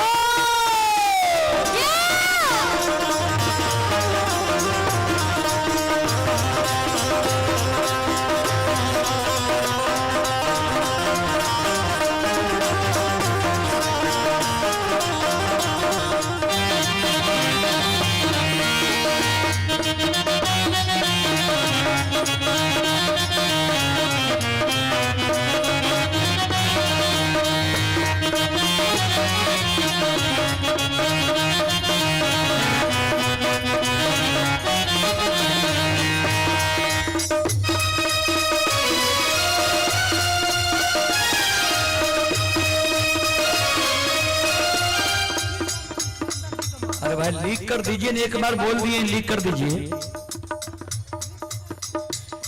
Speaker 1: अरे भाई लीक कर दीजिए ना, एक बार बोल दिए लीक कर दीजिए।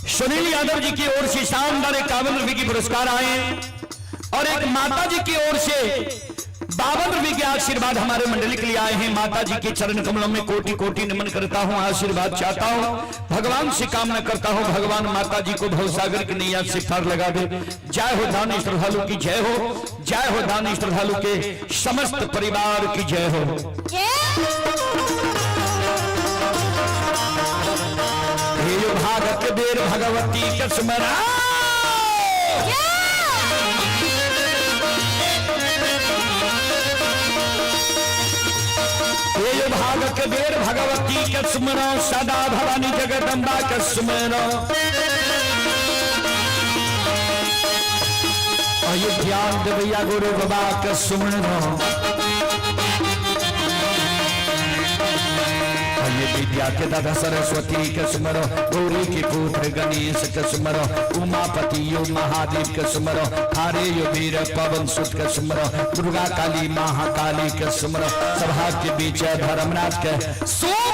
Speaker 1: सुनील यादव जी की ओर से शानदार 51 रुपए की पुरस्कार आए और एक माता जी की ओर से 52 रुपए के आशीर्वाद हमारे मंडली के लिए आए हैं। माता जी के चरण कमलों में कोटि कोटि नमन करता हूं, आशीर्वाद चाहता हूं, भगवान से कामना करता हूं भगवान माता जी को भवसागर की नैया से पार लगा दे। जय हो दानी श्रद्धालु की जय हो, जय हो दानी श्रद्धालु के समस्त परिवार की जय हो। हे भागत बेर भगवती के स्मरण। हे भागत बेर भगवती के स्मरण, सदा भवानी जगदम्बा के स्मरण। अयोध्या देवैया गुरु बाबा के सुमरण। ये विद्या के दादा सरस्वती के स्मरो, गौरी के पुत्र गणेश के स्मरो, उमापति यो महादेव के स्मरो, हरे यो वीर पवन सुत के स्मरो, दुर्गा काली महाकाली के स्मरो, सभा के बीच धर्मराज के सुमरो।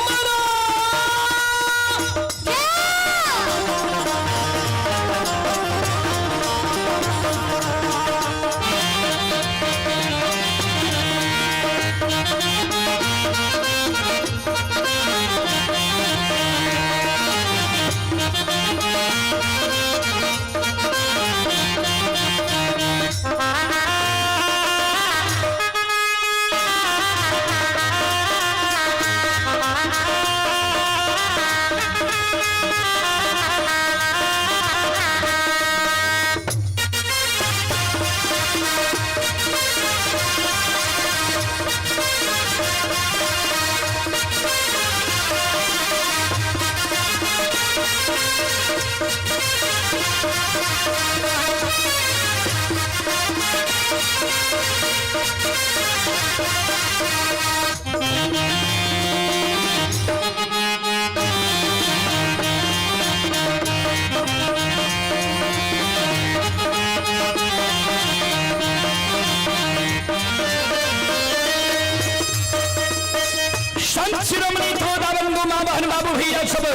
Speaker 1: संत शिरोमणि बंधु मां बहन बाबू भैया सब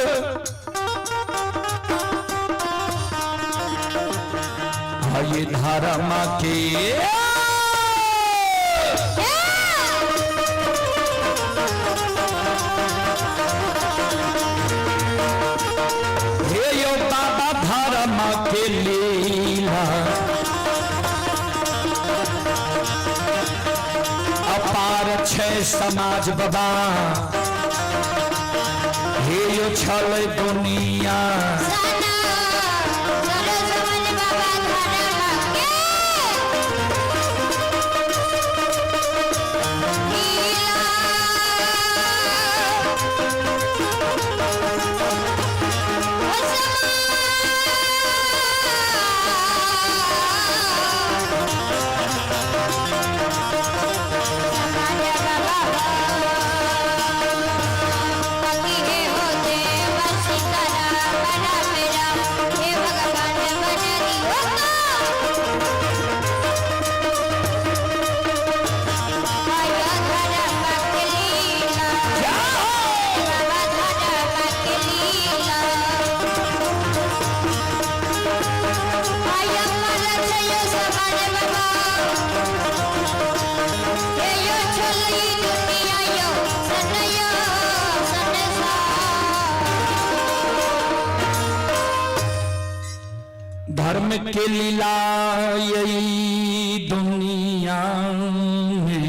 Speaker 1: ये धारा मां के हे यो बाबा धारा मां के लीला अपार छे समाज बाबा। छल दुनिया।
Speaker 2: सना सरस्वन बाबा धर्म के
Speaker 1: धर्म के लीला यही दुनिया में।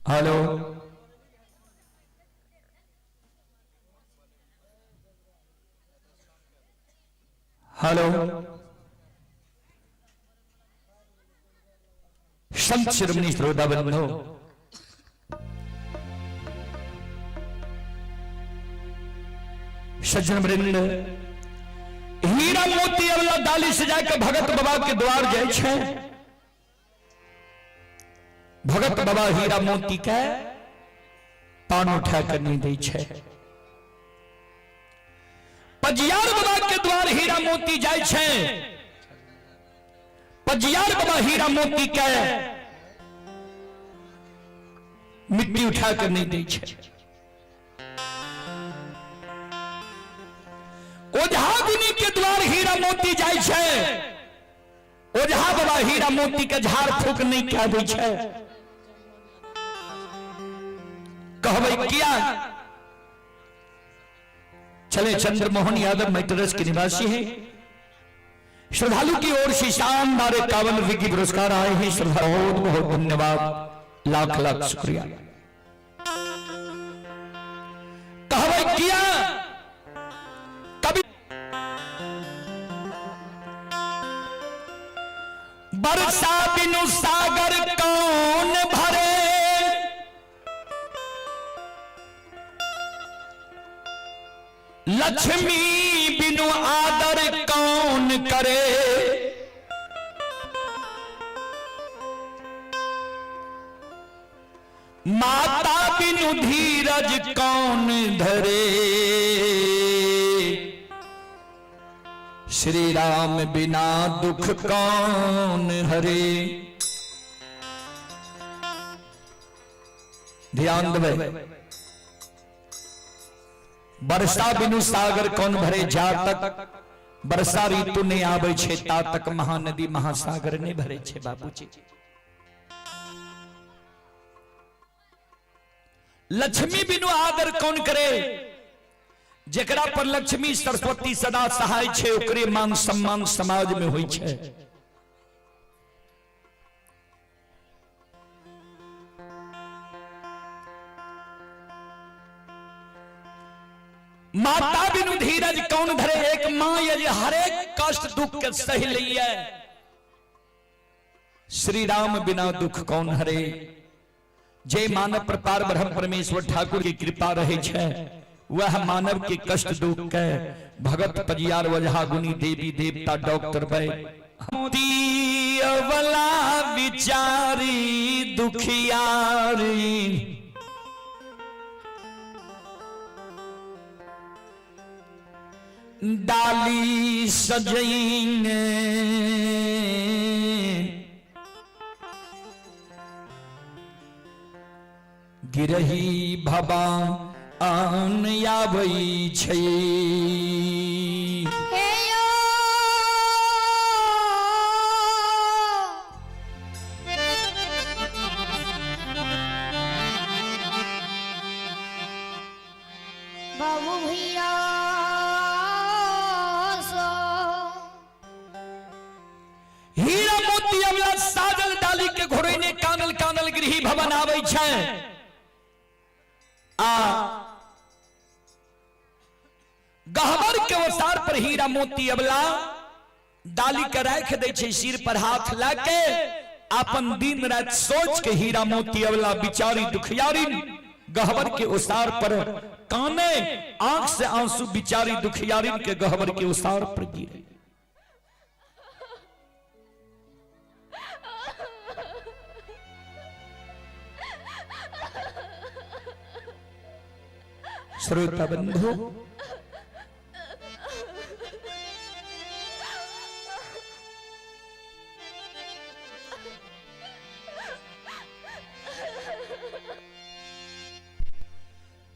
Speaker 1: हेलो, हेलो, संत शिरोमणि श्रोता बंधो, सज्जन वृंद, हीरा मोती अवला डाली सजा के भगत बाबा के द्वार जाय छै। भगत बाबा हीरा मोती के पान उठा के नहीं दै छै। पजियार बाबा के द्वार हीरा मोती जाय छै। पजियार बाबा हीरा मोती के मिट्टी उठा के नहीं दै छै। ओझा गुनी के द्वार हीरा मोती जाय छै। ओझा बाबा हीरा मोती के झाड़ फूक नहीं कह दै छै। कहबै किया? चले, चंद्रमोहन यादव मैट्रस के निवासी हैं। श्रद्धालु की ओर से शानदार 51 रुपए की पुरस्कार आए हैं। श्रद्धा बहुत बहुत धन्यवाद, लाख लाख शुक्रिया। कहबै किया? कभी बरसा बिनु सागर कौन भरे, लक्ष्मी बिनु आदर कौन करे, माता बिनु धीरज कौन धरे, श्री राम बिना दुख कौन हरे। ध्यान देवे, वर्षा बिनु सागर कौन भरे, जा तक वर्षा ऋतु नहीं आवे छे ता तक महानदी महासागर नहीं भरे छे बाबूजी। लक्ष्मी बिनु आदर कौन करे, जेकरा पर लक्ष्मी सरस्वती सदा सहाय छे ओकरे मान सम्मान समाज में होई छे। माता बिनु धीरज कौन धरे, एक मां ये जे हरेक कष्ट दुख के सही लिये, श्री राम बिना दुख कौन हरे। जे मानव पर पार ब्रह्म परमेश्वर ठाकुर की कृपा रहे छे वह मानव के कष्ट दुख के भगत परियार वजहा गुनी देवी देवता डॉक्टर अवला विचारी दुखियारी, डाली सजैने गिरही भवा आन आबै छै।
Speaker 2: हे यो
Speaker 1: दुल्ही भवन आबै छै आ गहबर के ओसार पर हीरा मोती अबला डाली के राख दै छै, सिर पर हाथ ला के अपन दिन रात सोच के हीरा मोती अबला बिचारी दुखियारी गहबर के ओसार पर काने, आंख से आंसू बिचारी दुखियारी के गहबर के ओसार पर गिरे। श्रोता बंधु,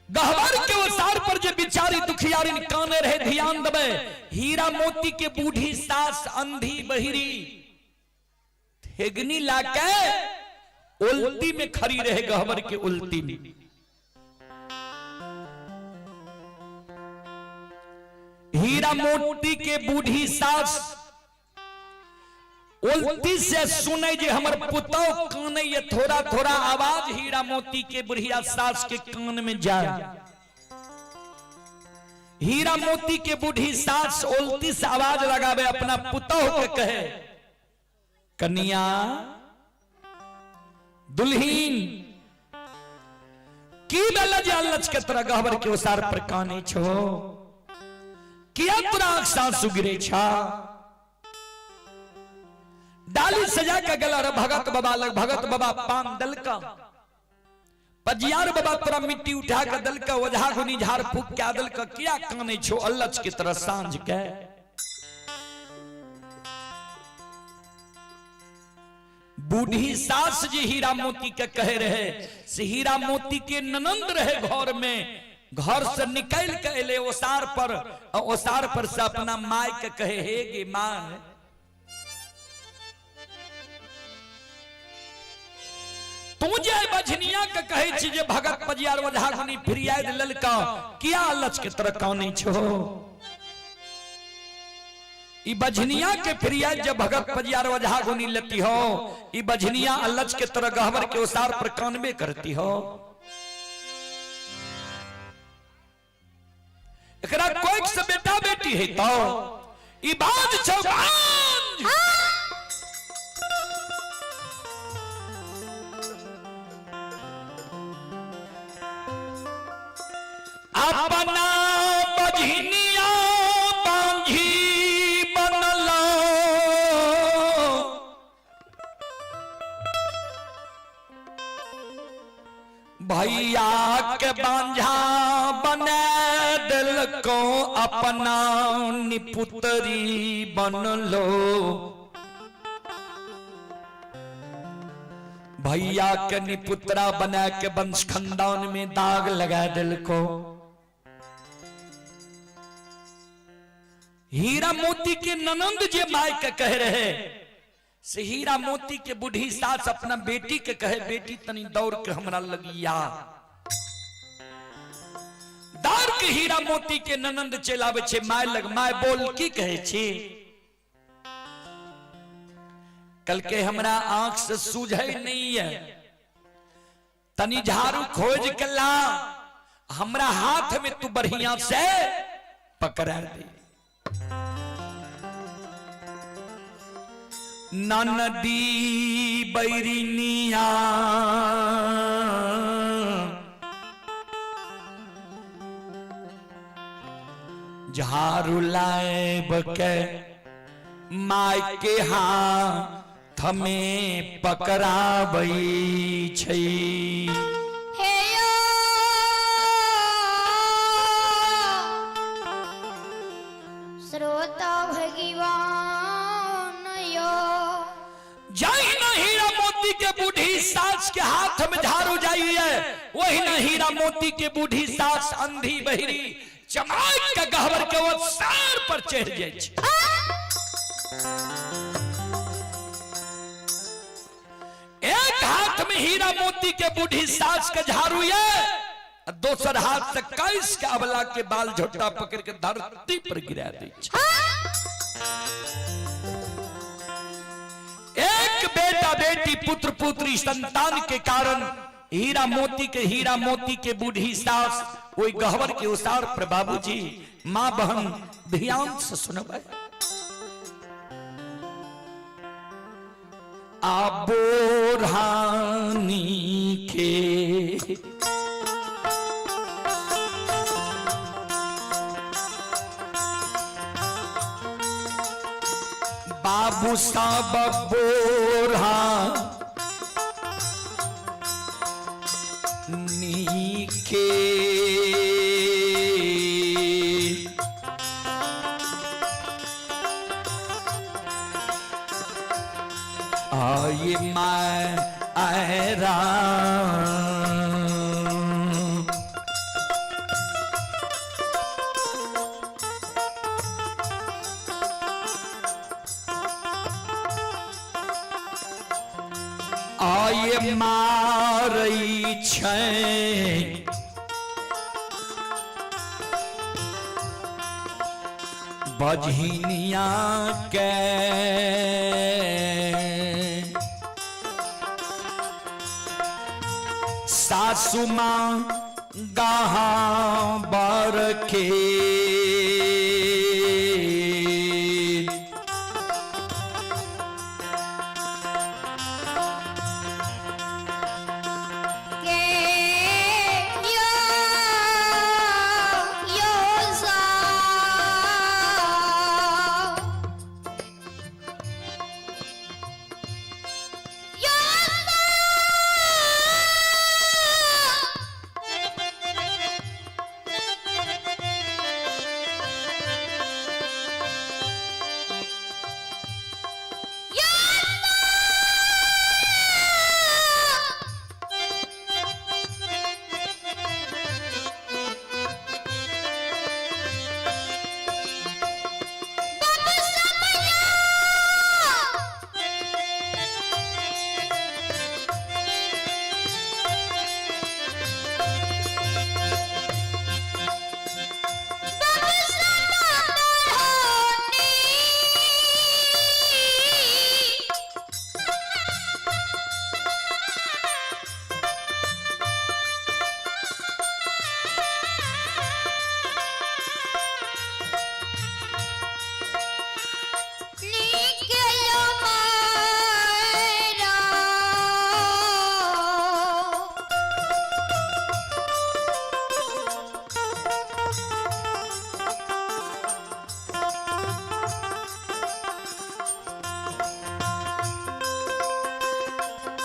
Speaker 1: गहबर के ओसार पर जे बिचारी दुखियारी काने रहे, ध्यान देबै, हीरा मोती के बूढ़ी सास अंधी बहिरी ठेगनी लाके उल्टी में खड़ी रहे, गहबर के उल्टी में। हीरा मोती के बूढ़ी सास उल्टी से सुने जे हमर पुतौ काने, ये थोड़ा थोड़ा आवाज हीरा मोती के बुढ़िया सास के कान में जाए। हीरा मोती के बूढ़ी सास उल्टी से आवाज लगावे, अपना पुतौ के कहे, कन्या दुल्हीन की बेला जे अल्लच के तोरा गहबर के ओसार पर काने छो, किया तोरा आंख सासु गिरे छा? डाली सजा के गला रे भगत बाबा लग, भगत बाबा पान दलका, पजियार बाबा तोरा मिट्टी उठा के दलका, ओझा गुनी झाड़ फूक के दलका, किया काने छो अल्लच के तरह सांझ के? बूढ़ी सास जी हीरा मोती के कहे रहे से हीरा मोती के ननंद रहे घर में, घर से निकल के एले ओसार पर, ओसार पर से अपना माय के कहे, हे गे माँ, तू जे बझनिया के कहे छी जे भगत पजियार ओझा गुनी फिरियाद ललका, किया लच के तरह काने छो? ई बझनिया के फिरियाद जब भगत पजियार ओझा गुनी लेती हो, ई बझनिया अल्लच के तरह गहबर के ओसार पर कानबे करती हो। एकरा कोई से बेटा बेटी है तो ई बाज छौ बाज। अपना बझनिया बांझी बनला, भैया के बांझा बना दिलको, अपना निपुतरी बनलो, भैया के निपुत्रा बना के वंश खानदान में दाग लगा दिलको। हीरा मोती के ननंद जे माय के कह रहे से हीरा मोती के बूढ़ी सास अपना बेटी के कहे, बेटी तनी दौड़ के हमरा लगिया। दौड़ के हीरा मोती के ननंद चलावे छे my लग, my बोल की कहे छी? कल के हमरा आंख से सूझे नहीं है, तनी झाड़ू खोज के ला, हमरा हाथ में तू बढ़िया से पकड़ा दे। ननदी बैरिनिया झाड़ू लाए के my के हाथ में पकड़ाबै छै।
Speaker 2: हे यो श्रोता भगवान यो,
Speaker 1: जाहि न हीरा मोती के बूढ़ी सास के हाथ में झाड़ू जाइए, वही न हीरा मोती के बूढ़ी सास अंधी बहिरी चमाक के गहबर के वो सर पर चढ़ जाए छै। एक हाथ में हीरा मोती के बूढ़ी सास के झाड़ू ये, दोसर हाथ से कैस के अबला के बाल झोटा पकड़ के धरती पर गिरा दै छै। एक एक बेटा बेटी पुत्र पुत्री संतान के कारण हीरा मोती के हीरा मोती के बूढ़ी सास ओहि गहवर के उसार पर बाबूजी माँ बहन ध्यान से सुनबै। आ बोढ़ानी के बाबू साहब बोढ़ा नीके आये मैं आयरा आये मारै छै बजहिनिया के सासु माँ गहा बर के
Speaker 2: के यो यो सा यो मारा।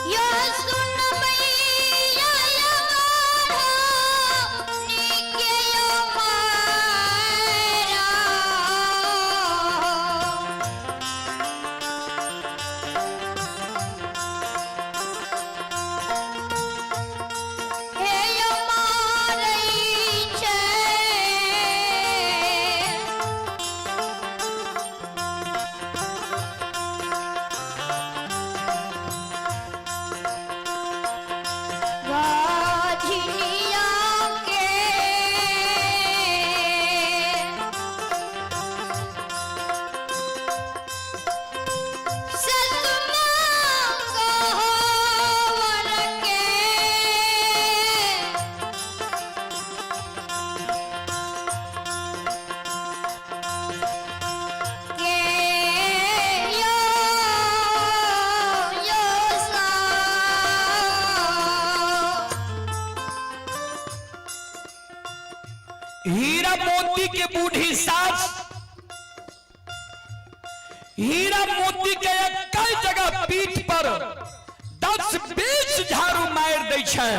Speaker 2: यो सुन मैया या निके यो मारा। हे यो मारई छे। गाझिया के सतमा गोवर के के यो यो सा।
Speaker 1: हीरा मोती के बूढ़ी सास हीरा मोती के कई जगह पीठ पर 10-20 झाड़ू मार दै छै।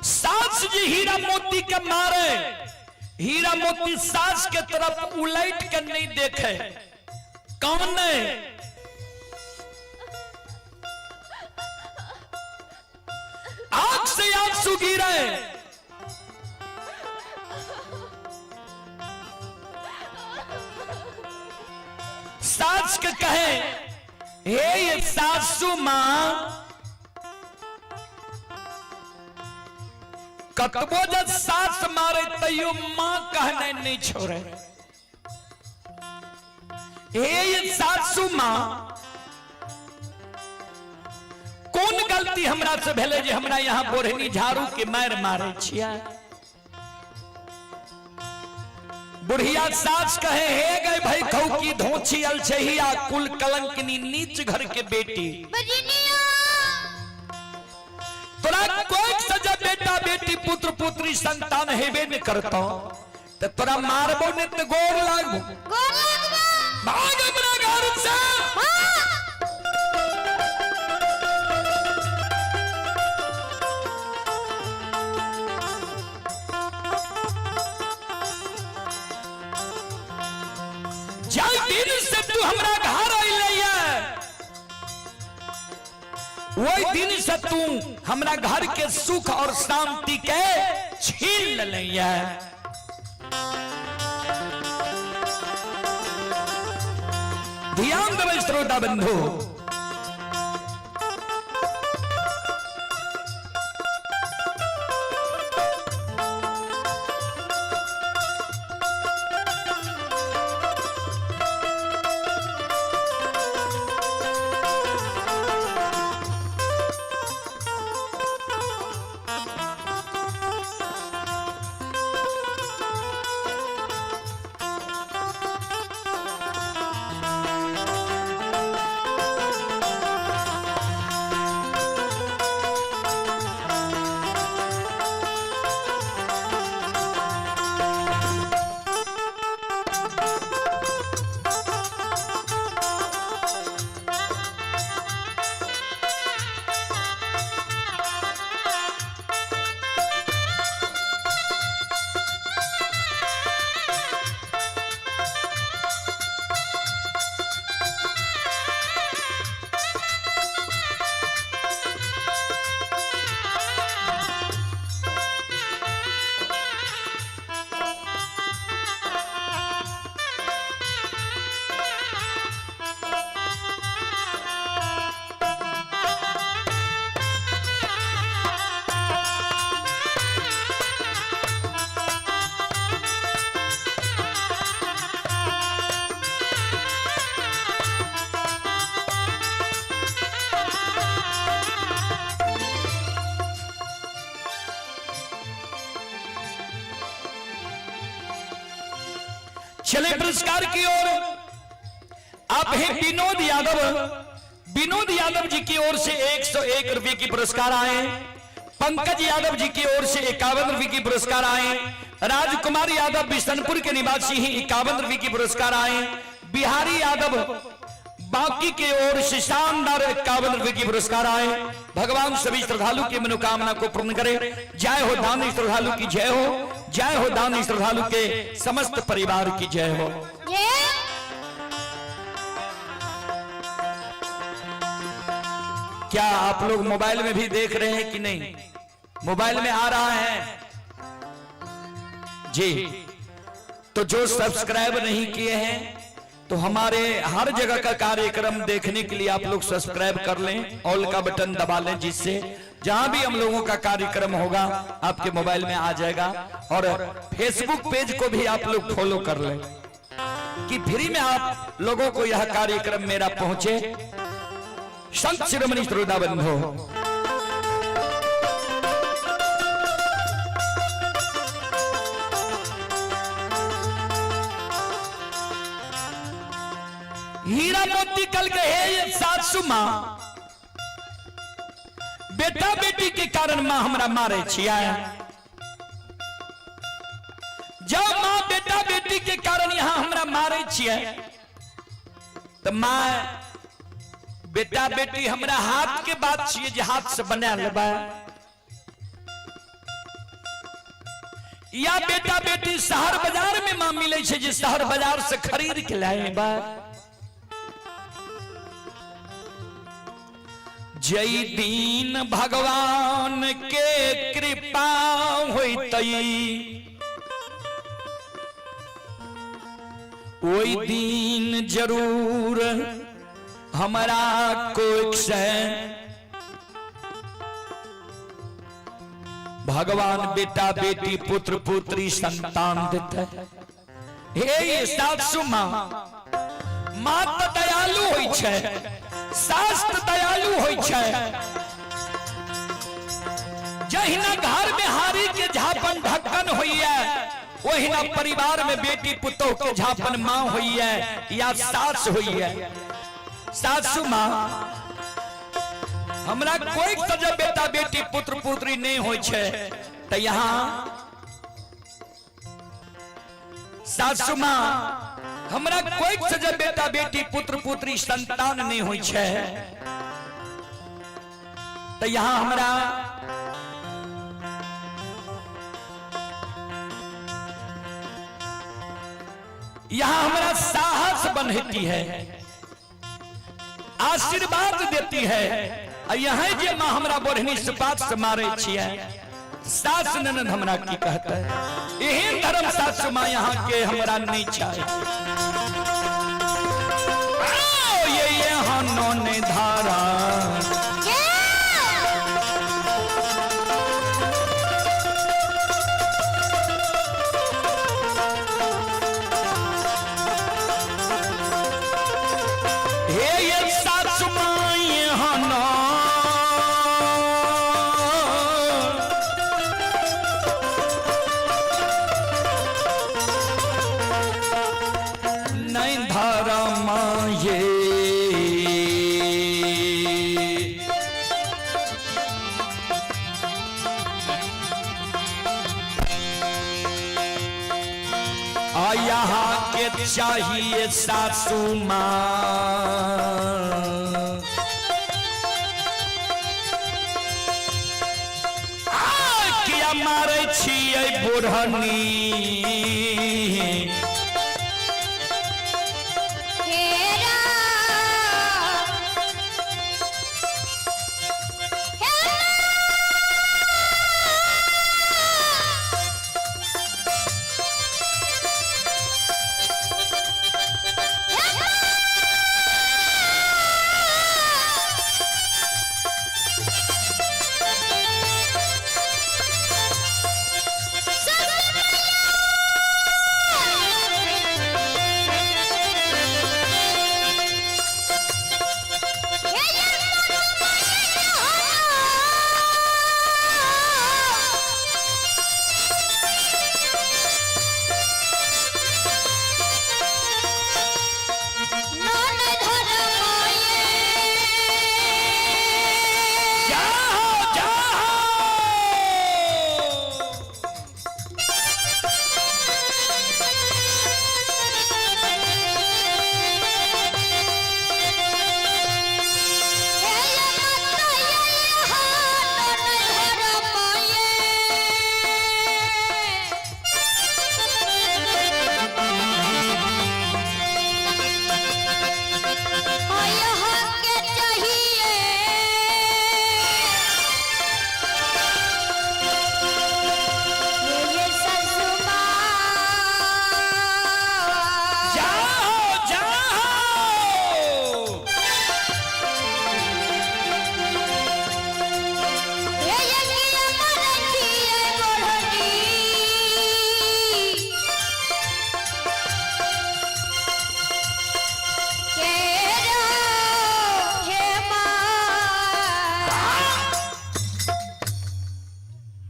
Speaker 1: सास जी हीरा मोती के मारे, हीरा मोती सास के तरफ उलट के नहीं देखे। कौन नहीं? आंख से आंसू गिरे। सास के कहे, हे ये सासू मां, कतबो जब सास मारे तैयो मां कहने नहीं छोड़े। हे ये सासू मां, कोन गलती हमरा से भेले जे हमरा यहाँ बोढ़नी झाड़ू के मार मारे छिया? बुढ़िया सास कहे, हे गए भाई खौ की धोछी अलछहिया कुल कलंकनी नीच घर के बेटी, तोरा कोई सजा बेटा बेटी पुत्र पुत्री संतान हेबे नहीं करतो तो तोरा मारबो नहीं तो गोर लागबो।
Speaker 2: गोर लागबो।
Speaker 1: भाग अपना घर से। जाय दिन से तू हमरा घर अइले वही दिन से तू हमरा घर के सुख और शांति के छीन ले। ध्यान देवे श्रोता बंधु, चले पुरस्कार की ओर। आप हैं विनोद यादव, विनोद यादव जी की ओर से 101 रुपए की पुरस्कार आए। पंकज यादव जी की ओर से 51 रुपए की पुरस्कार आए। राजकुमार यादव बिशनपुर के निवासी ही 51 रुपए की पुरस्कार आए। बिहारी यादव बाकी के ओर से शानदार 51 रुपए की पुरस्कार आए। भगवान सभी श्रद्धालु की मनोकामना को पूर्ण करे। जय हो दानी श्रद्धालु की जय हो, जय हो दानी श्रद्धालु के समस्त परिवार की जय हो। क्या आप लोग मोबाइल में भी देख रहे हैं कि नहीं? मोबाइल में आ रहा है जी। तो जो सब्सक्राइब नहीं किए हैं तो हमारे हर जगह का कार्यक्रम देखने के लिए आप लोग सब्सक्राइब कर लें, ऑल का बटन दबा लें, जिससे जहां भी हम लोगों का कार्यक्रम होगा आपके मोबाइल में आ जाएगा। और फेसबुक पेज को भी आप लोग फॉलो कर लें कि फ्री में आप लोगों को यह कार्यक्रम मेरा पहुंचे। संत शिरोमणि श्रोता बंधु, हीरा मोती कल के हे सासू मां, बेटा बेटी के कारण मां हमरा मारे छिया। जब मां बेटा बेटी के कारण यहां हमरा मारे छिया तो मां बेटा बेटी हमरा हाथ के बात छिए जे हाथ से बना लेबा, या बेटा बेटी शहर बाजार में मां मिले छे जे शहर बाजार से खरीद के लाएबा। जय दीन भगवान के कृपा होतई ओई दिन जरूर हमारा कोई से भगवान बेटा बेटी पुत्र पुत्री संतान देते। हे सासु माँ, माँ तऽ दयालु होइ छै, सास तऽ दयालु होइ छै। जहिना घर में हारी के झापन ढक्कन होइए, ओहिना परिवार में बेटी पुतोह के झापन माँ होइए या सास होइए। सासु माँ, हमरा कोई तऽ जब बेटा बेटी पुत्र पुत्री नहीं होइ छै तऽ यहाँ सासु माँ, हमरा कोई से जब बेटा बेटी पुत्र पुत्री संतान नहीं होइ छै तऽ यहाँ हमरा यहाँ हमरा साहस बन्हती है, आशीर्वाद देती है। आ यहाँ जे माँ हमरा बोढ़नी से बात से मारे छियै, सास ननद हमरा की कहते? एहन धर्म सासु माँ यहाँ के हमरा नहीं चाहिए। आओ, ये यहाँ नौने धारा हे ये सासु माँ यहाँ नौ नहीं धारा माँ ये आ यहाँ के चाहिए सासू माँ। आ, किया मारै छियै बुढ़नी?
Speaker 2: हेरा
Speaker 1: जाओ जाओ। जाओ जाओ।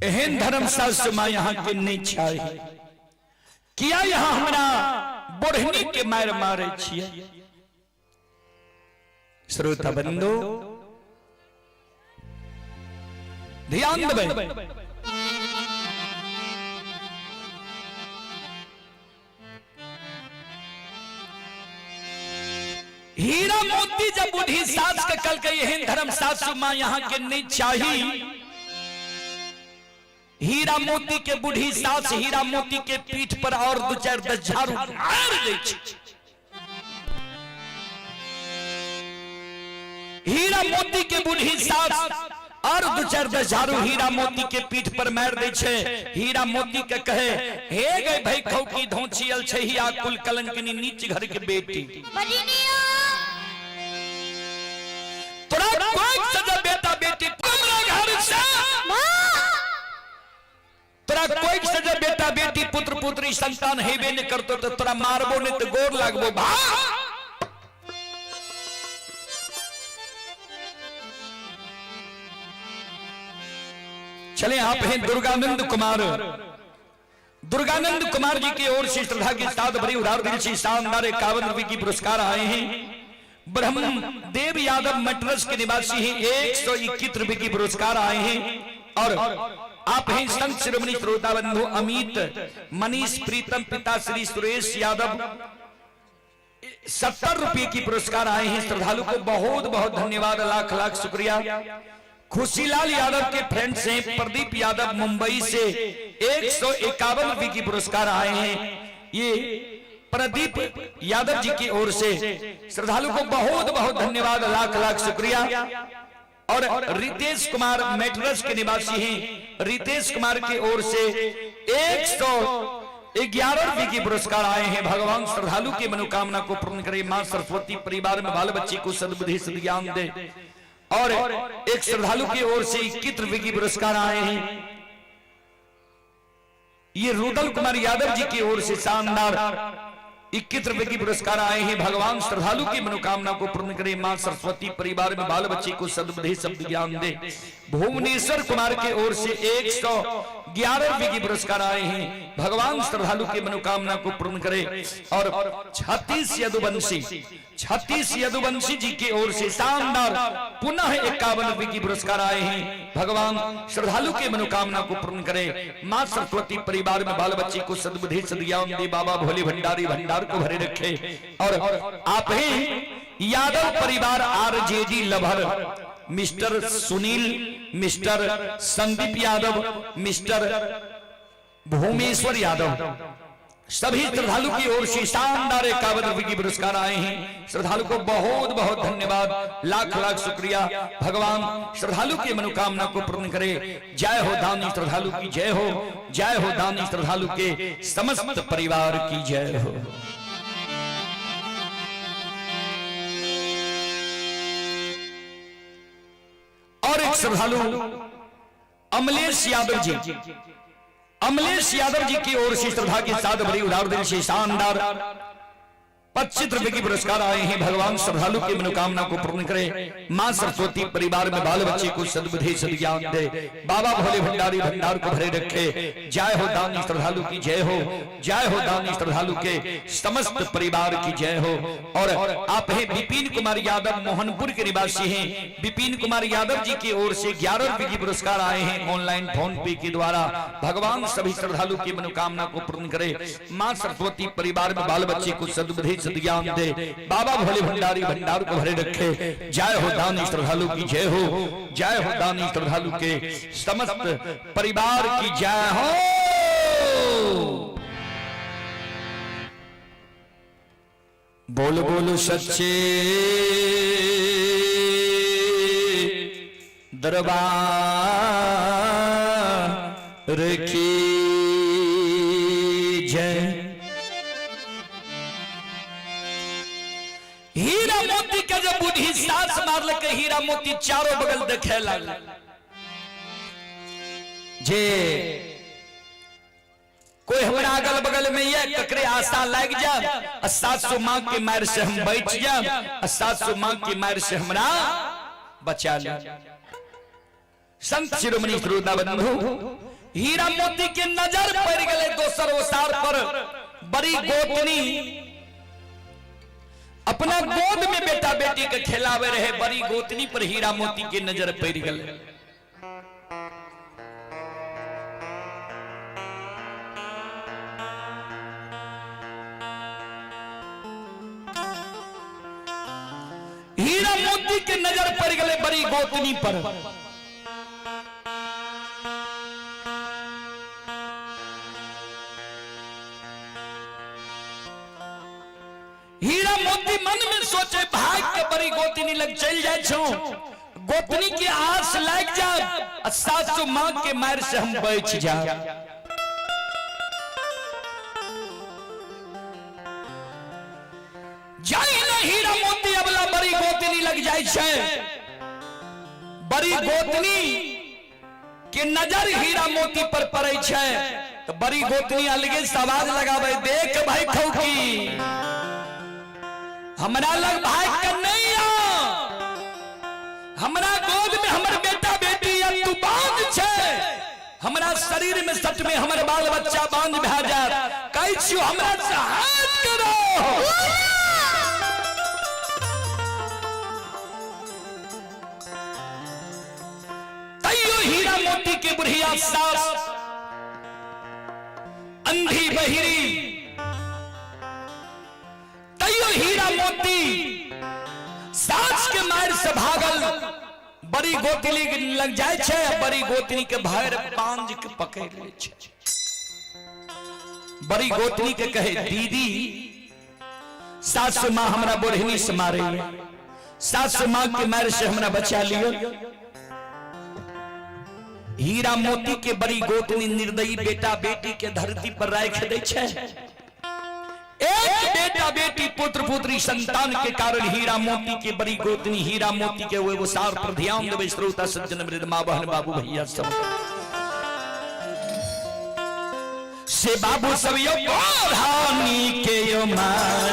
Speaker 1: एहन धर्म सासु माँ यहाँ के नहीं चाही। किया यहाँ हमरा बोढ़नी के मार मारे छियै? श्रोता बंधु ध्यान देबै। हीरा मोती जब बूढ़ी सास के कल के एहन धर्म सासु माँ यहाँ के नहीं चाही, हीरा मोती के बूढ़ी सास हीरा मोती के पीठ पर और दू चार दस झाड़ू मार दै छै। हीरा मोती के बूढ़ी सास और दू चार दस झाड़ू हीरा मोती के पीठ पर मार दै छै। हीरा मोती के कहे, हे गए भाई खौकी धौचियल छै हिया कुल कलंकनी नीच घर के बेटी, तोरा कोई सजा बेटा बेटी हमरा घर से। जब बेटा बेटी पुत्र पुत्री संतान हेबे नहीं करतो तो तोरा मारबो नहीं तो गोर लागबो भा। चले आप हैं दुर्गानंद कुमार, दुर्गानंद कुमार जी की ओर से श्रद्धा के साथ भरी उधार दिल से शानदार 51 रुपए की पुरस्कार आए हैं। ब्रह्मदेव यादव मटरस के निवासी हैं, 121 रुपए की पुरस्कार आए हैं। और आप हैं संत शिरोमणि श्रोता बंधु अमित मनीष प्रीतम पिता श्री सुरेश यादव, 70 रुपए की पुरस्कार आए हैं। श्रद्धालु को बहुत बहुत धन्यवाद, लाख लाख शुक्रिया। खुशीलाल यादव के फ्रेंड्स हैं प्रदीप यादव मुंबई से, 151 रुपए की पुरस्कार आए हैं। ये प्रदीप यादव जी की ओर से श्रद्धालु को बहुत बहुत धन्यवाद, लाख लाख शुक्रिया। और रितेश कुमार मेटरस के निवासी हैं, रितेश कुमार की ओर से 111 रुपए की पुरस्कार आए हैं। भगवान श्रद्धालु की मनोकामना को पूर्ण करे, मां सरस्वती परिवार में बाल बच्चे को सद्बुद्धि सद्ज्ञान दे। और एक श्रद्धालु की ओर से 21 रुपए की पुरस्कार आए हैं। ये रुदल कुमार यादव जी की ओर से शानदार 21 रुपए की पुरस्कार आए हैं। भगवान श्रद्धालु की मनोकामना को पूर्ण करे, मां सरस्वती परिवार में बाल बच्चे को सद्बुद्धि शब्द ज्ञान दे। भुवनेश्वर कुमार की ओर से 111 रुपए की पुरस्कार आए हैं। भगवान श्रद्धालु की मनोकामना को पूर्ण करे। और 36 यदुवंशी, 36 यदुवंशी जी की ओर से शानदार पुनः 51 रुपए की पुरस्कार आए हैं। भगवान श्रद्धालु की मनोकामना को पूर्ण करे, मां सरस्वती परिवार में बाल बच्चे को सद्बुद्धि सद्ज्ञान दे, बाबा भोले भंडारी भंडार को भरे रखे। और आप हैं यादव परिवार RJD lover mister Sunil, mister Sandeep Yadav, mister Bhumeshwar Yadav, सभी श्रद्धालु की ओर से शानदार 51 रुपए की पुरस्कार आए हैं। श्रद्धालु को बहुत बहुत धन्यवाद, लाख लाख शुक्रिया। भगवान श्रद्धालु की मनोकामना को पूर्ण करे। जय हो दानी श्रद्धालु की जय हो, जय हो दानी श्रद्धालु के समस्त परिवार की जय हो। और एक श्रद्धालु अमलेश यादव जी, अमलेश यादव जी की ओर से श्रद्धा के साथ भरी उदार दिल से शानदार 25 रुपए की पुरस्कार आए हैं। भगवान श्रद्धालु की मनोकामना को पूर्ण करे, मां सरस्वती परिवार में बाल बच्चे को सद्बुद्धि सद्ज्ञान दे, बाबा भोले भंडारी भंडार को भरे रखे। जय हो दानी श्रद्धालु की जय हो, जय हो दानी श्रद्धालु के समस्त परिवार की जय हो। और आप हैं विपिन कुमार यादव, मोहनपुर के निवासी हैं। विपिन कुमार यादव जी की ओर से 11 रुपए की पुरस्कार आए हैं ऑनलाइन फोन पे के द्वारा। भगवान सभी श्रद्धालु की मनोकामना को पूर्ण करे, मां सरस्वती परिवार में बाल बच्चे को सद्बुद्धि सद्ज्ञान दे, बाबा भोले भंडारी भंडार को भरे रखे। जय हो दानी श्रद्धालु की जय हो, जय हो दानी श्रद्धालु के समस्त परिवार की जय हो। बोल बोल सच्चे दरबार की जय। हीरा मोती के जब बुद्धि सास मारल के हीरा मोती चारों बगल देखे लागल जे कोई हमरा अगल बगल में ये ककरे आशा लाग जा आ सासु मां के मार से हम बच जा आ सासु मां के मार से हमरा बचा ले। संत शिरोमणि श्रोता बंधु, हीरा मोती के नजर पड़ गए दोसर ओसार पर। बड़ी गोतनी अपना गोद में बेटा बेटी के खेलावे रहे, बड़ी गोतनी पर हीरा मोती के नजर पड़ गए। हीरा मोती के नजर पड़ गए बड़ी गोतनी पर। हीरा मोती मन में सोचे भाग के बड़ी गोतनी लग चल जाए छो, गोतनी के आस लाग जा आ सासु मां के मार से हम बच जा। जाई ना हीरा मोती अबला बड़ी गोतनी लग जाए छे, बड़ी गोतनी के नजर हीरा मोती पर पड़े छे। तो बड़ी गोतनी अलगे से आवाज लगावे, देख भाई खौकी हमरा लग भाग के नहीं आ, हमरा गोद में हमर बेटा बेटी या तू बांझ छे, हमरा शरीर में सच में हमर बाल बच्चा बांझ भए जात, कहै छियो हमरा से हाथ करो। तैयो हीरा मोती के बुढ़िया सास अंधी बहिरी, तैयो हीरा मोती सास के मार से भागल बड़ी गोतनी लग जाए छे, बड़ी गोतनी के भर पांज के पकड़ ले छे। बड़ी गोतनी के कहे दीदी सासु माँ हमरा बोढ़नी से मारे, सासु माँ के मार से हमरा बचा लियो। हीरा मोती के बड़ी गोतनी निर्दयी बेटा बेटी के धरती पर राख दे छे। एक बेटा बेटी पुत्र पुत्री संतान के कारण हीरा मोती के बड़ी गोतनी हीरा मोती के वो सार पर ध्यान देवे श्रोता सज्जन वृद्ध माँ बहन बाबू भैया सब से बाबू सब यो गोधानी के यो मार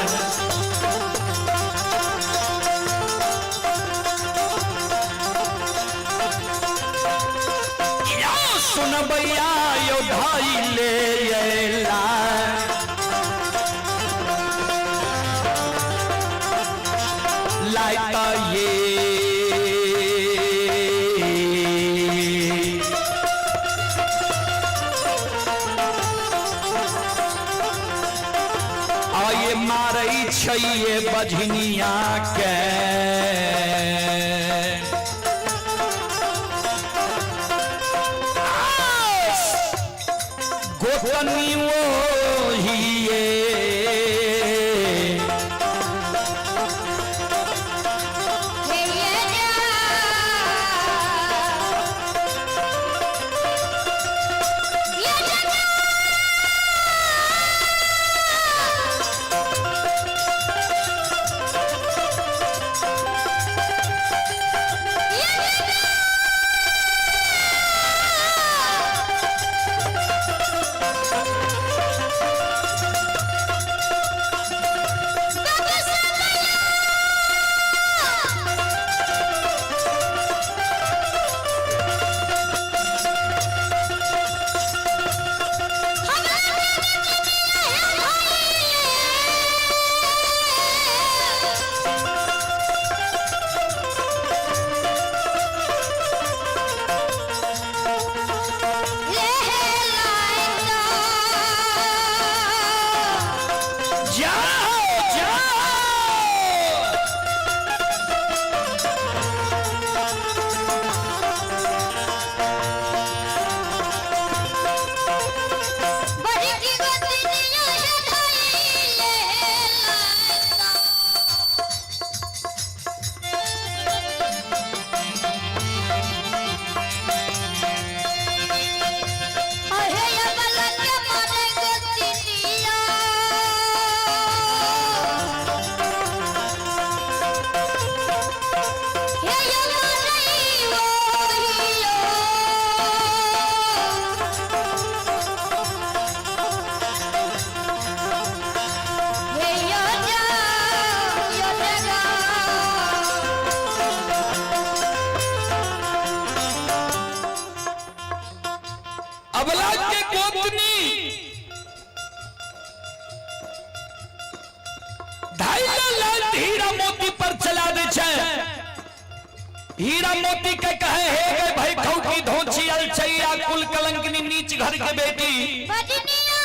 Speaker 1: या सुनबैया यो भाई ले अयला। लाइता ये आये मारै छैये बझनिया के गोतनी ओहिए
Speaker 2: हे ये जा ये जा ले लाइता
Speaker 1: जाओ जाओ
Speaker 2: बड़ी की गोतनिया ये धाई ले लाइता अहे ये बलक के मारे गोतनिया हे ये मारे ओहियो हे यो जा यो जगा
Speaker 1: अबला के गोतनी ढाई लाल हीरा मोती पर चला दे छे। हीरा मोती के कहे हे गए भाई खौकी धोची अलचैया कुल कलंकनी नीच घर के बेटी
Speaker 2: बजनिया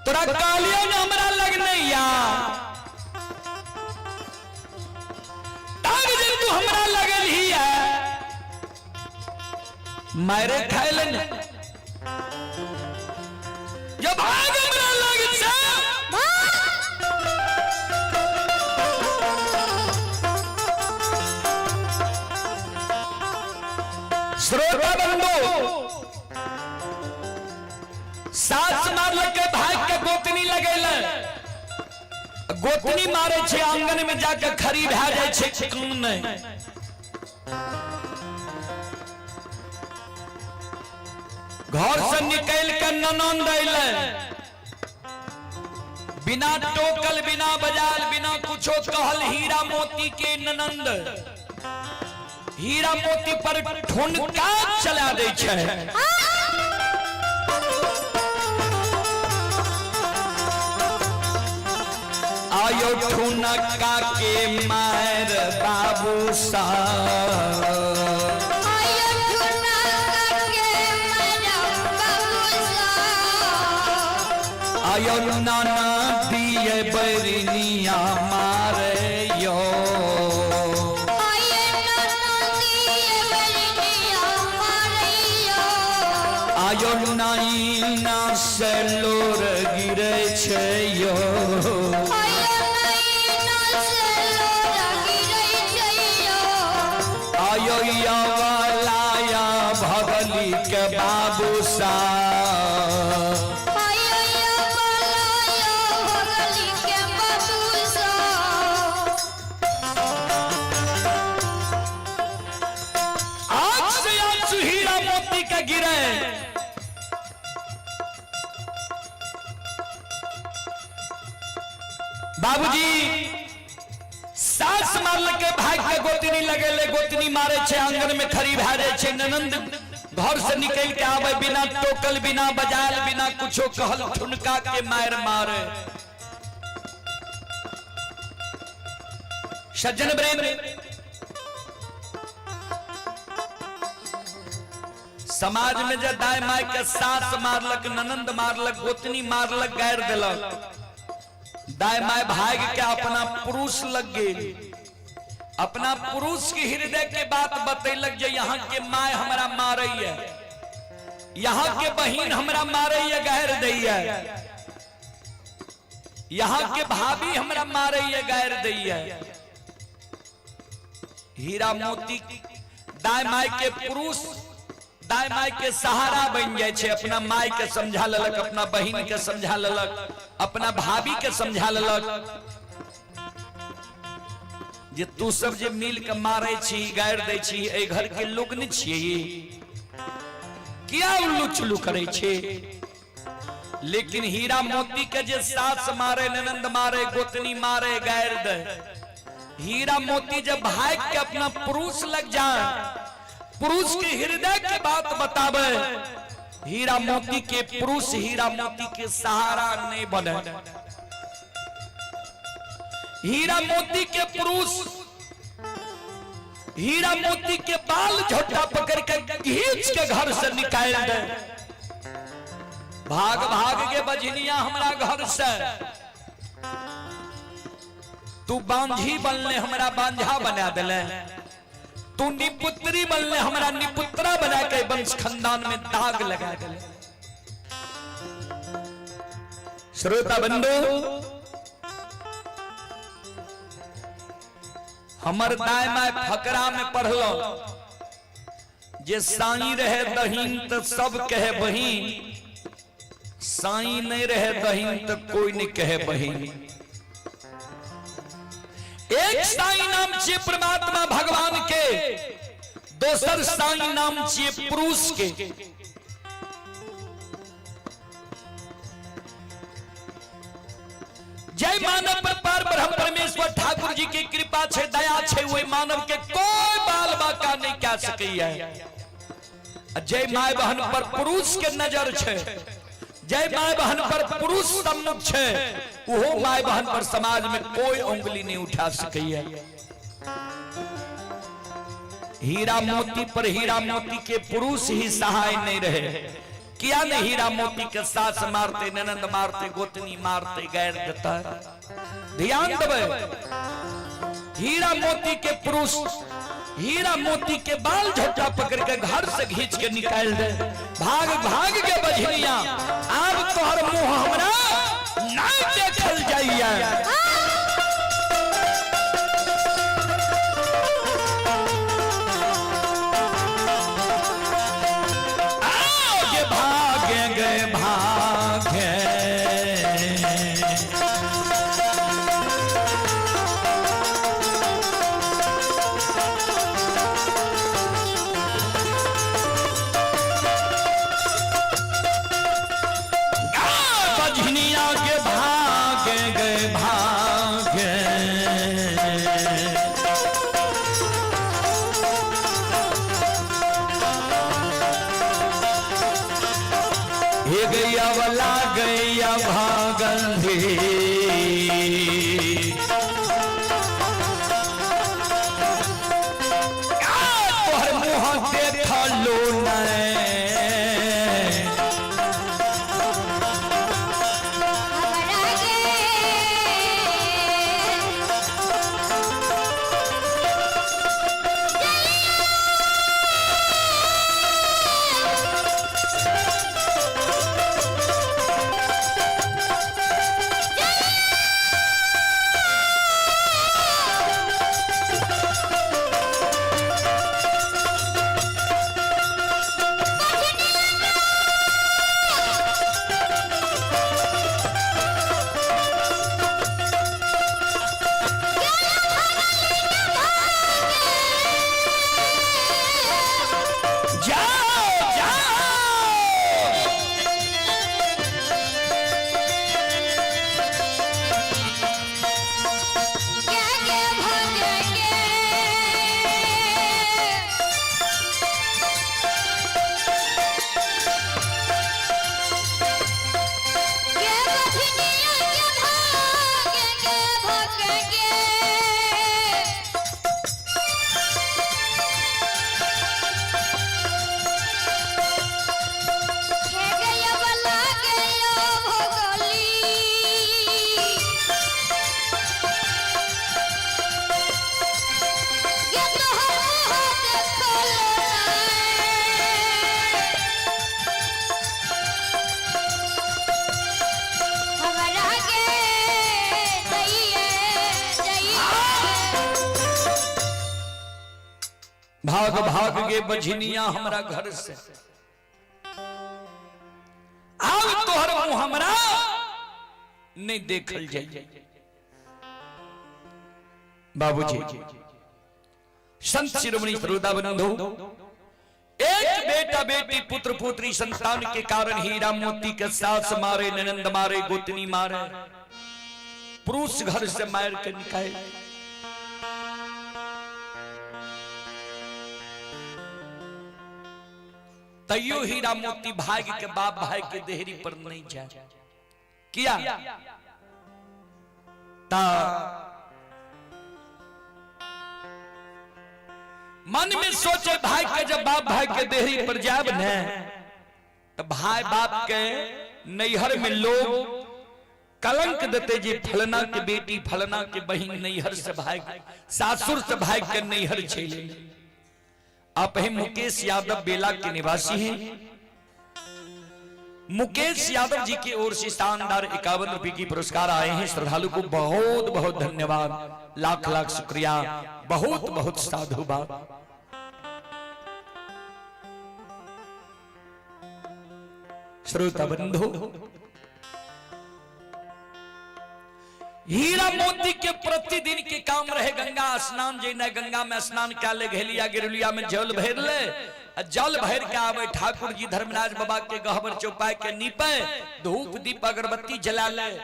Speaker 1: तोरा कालियो ने हमरा लग नहीं या ताग जे तू हमरा लगल ही है मारे खाइलन जब भाग हमरा लग छे। श्रोता बंधु सास मारल के भाग के गोतनी लगेल, गोतनी मारे छे आंगन में जाके खरी भए जाय छे कौन नहीं। घर से निकल के ननंद अइले, बिना टोकल बिना बजाल बिना कुछो कहल हीरा मोती के ननंद हीरा मोती पर ठुनका चला दै छै। आयो ठुनका के मार बाबू साहब,
Speaker 2: आयो ठुनका के मार बाबू साहब,
Speaker 1: आयो नाना दिए बरनिया मारे यो,
Speaker 2: आयो नाना दिए बरनिया मारे यो,
Speaker 1: आयो नाइना से लोर गिरे छै यो,
Speaker 2: आयो नाइना से लोर गिरे छै यो,
Speaker 1: आयो यवलाया भगली के बाबू साहब,
Speaker 2: आयो यवलाया भगली के बाबू साहब।
Speaker 1: आज से आंसू हीरा मोती का गिरे। बाबूजी सास मारल के भाग के गोतनी लगेले, गोतनी मारे छे आंगन में खड़ी भए जाय छे। ननंद घर से निकल के आवे बिना टोकल बिना बजाल बिना कुछो कहल ठुनका के मार मारे। सज्जन प्रेम समाज में जे दाय my के सास मारलक ननंद मारलक गोतनी मारलक गारि देलक, दाय my भाग के अपना पुरुष लग गेल, अपना पुरुष के हृदय के बात बतैलक जे यहाँ के my हमरा मारैया, यहाँ के बहिन हमरा मारैया गारि दैया, यहाँ के भाभी हमरा मारैया गारि दैया। हीरा मोती दाय my के पुरुष दाय my के सहारा बन जाय छै, अपना my के समझा लेलक, अपना बहिन के समझा लेलक, अपना भाभी के समझा लेलक जे तू सब जे मिल के मारे छी गारि दै छी, एहि घर के लोग नहि छियै, किया उल्लू चुल्लू करै छी। लेकिन हीरा मोती के जे सास मारे ननंद मारे गोतनी मारे गारि दे, हीरा मोती जब भाग के अपना पुरुष लग जाए, पुरुष के हृदय के बात बतावे, हीरा मोती के पुरुष हीरा मोती के सहारा नहीं बने। हीरा मोती के पुरुष हीरा मोती के बाल झोटा पकड़ के खींच के घर से निकाल दे, भाग भाग के बजनिया हमरा घर से, तू बांझी बनले हमरा बांझा बना दिले, तू निपुत्री बनले हमरा निपुत्रा बना के वंश खानदान में दाग लगा दिले। श्रोता बंधु, हमर दाय my फकरा में पढ़लो जे साई रहे दहीन तो सब कहे बहीन, साई नहीं रहे दहीन तो कोई नहीं कहे बहीन। एक साई नाम छे परमात्मा भगवान के, दोसर साई नाम छे पुरुष के। जय मानव पर पार ब्रह्म परमेश्वर ठाकुर जी की कृपा छे दया छे, वही मानव के कोई बाल बाका नहीं कह सकैया। जय my बहन पर पुरुष के नजर छे, जय my बहन पर पुरुष सम्मुख छे, वो my बहन पर समाज में कोई उंगली नहीं उठा सकैया। हीरा मोती पर हीरा मोती के पुरुष ही सहाय नहीं रहे, किया नहीं हीरा मोती के सास मारते ननंद मारते गोतनी मारते गैर देता। ध्यान देवे, हीरा मोती के पुरुष हीरा मोती के बाल झोटा पकड़ के घर से घींच के निकाल दे, भाग भाग के बजनिया अब तोहर मुंह हमरा नहीं देखल जाइया। आओ भागे गए भागे, तोहर मुँह देखलो नै।
Speaker 2: हमरा गे
Speaker 1: जाओ जाओ।
Speaker 2: गे गे भगे गे। गे बझनिया गे भागे गे भगे गे। हे गया बला गया भोगली। गे तोहर मुँह देखलो नाय। हमरा गे जइए जइए।
Speaker 1: भाग भाग गे बझनिया हमरा घर से, आब तोहर मुंह हमरा नहीं देखल जाए। बाबूजी संत शिरोमणि श्रोता बंधु, एक बेटा बेटी पुत्र पुत्री संतान के कारण हीरा मोती के सास मारे, ननंद मारे, गोतनी मारे, पुरुष घर से मार के निकाले। तैयो हीरा मोती भाग के बाप भाई के देहरी पर नहीं जाए किया ता मन में सोचे भाई के जब बाप भाई के देहरी पर जाब ने तो भाई बाप के नैहर में लोग कलंक देते जी फलना के बेटी फलना के बहन नैहर से भाग सासुर से भाग के नैहर चले। आप हैं मुकेश यादव बेला के निवासी हैं। मुकेश यादव जी की ओर से शानदार 51 रुपए की पुरस्कार आए हैं। श्रद्धालु को बहुत बहुत धन्यवाद, लाख लाख शुक्रिया, बहुत बहुत साधुवाद। श्रोता बंधु, हीरा मोती के प्रतिदिन के काम रहे गंगा स्नान, जे गंगा में स्नान क्या ले घेलिया गिरुलिया में जल भर ले, जल भर के आवे ठाकुर जी धर्मराज बाबा के गहबर चौपाई के नीपे, धूप दीप अगरबत्ती जला ले,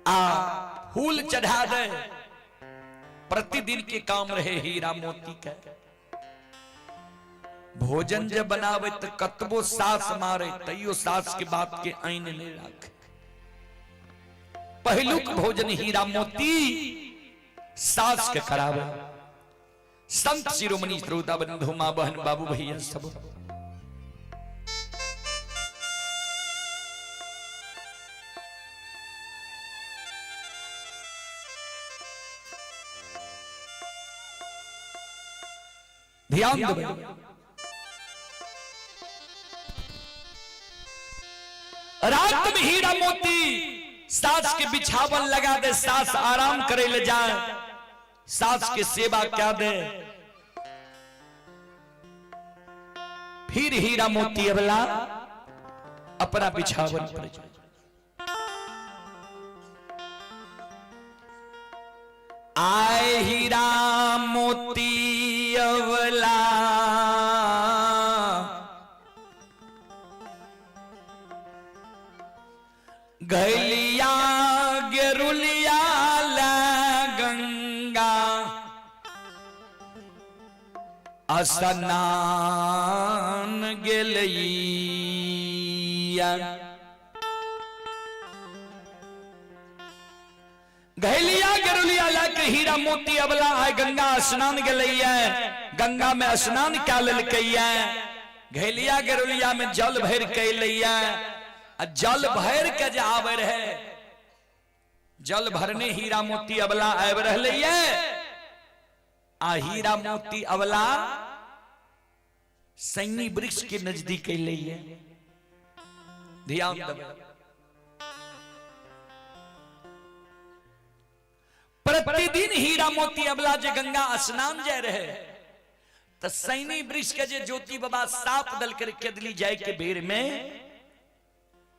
Speaker 1: आ फूल चढ़ा दे। प्रतिदिन के काम रहे हीरा मोती के। भोजन जब बनावे तो कतबो सास मारे तैयो सास के बात के आइन नहीं राखे। पहलुक भोजन हीरा मोती सास के करावे। संत शिरोमणि श्रोता बंधु मां बहन बाबू भैया सब, ध्यान दो। रात में हीरा मोती सास के बिछावन लगा दे, सास आराम करे ले जाए, सास के सेवा क्या दे। फिर हीरा मोती अबला अपना बिछावन पर जाए। आए हीरा मोती अवला घलिया गेरुलिया ला गंगा स्नान गेलैया। घैलिया गेरुलिया लाके हीरा मोती अबला आय गंगा स्नान गेलैया, गंगा में स्नान कए लेलकैया, घैलिया गेरुलिया में जल भरि के अयलैया आ जल भरि के जे आबै रहे, जल भरने हीरा मोती अबला आबि रहलैया आ हीरा मोती अबला सैनी वृक्ष के नजदीक अयलैया। ध्यान देबै, प्रतिदिन हीरा मोती अबला जे गंगा स्नान जाय रहे त सैनी वृक्ष के जे ज्योति बाबा साप दल कर केदली जाय के बेर में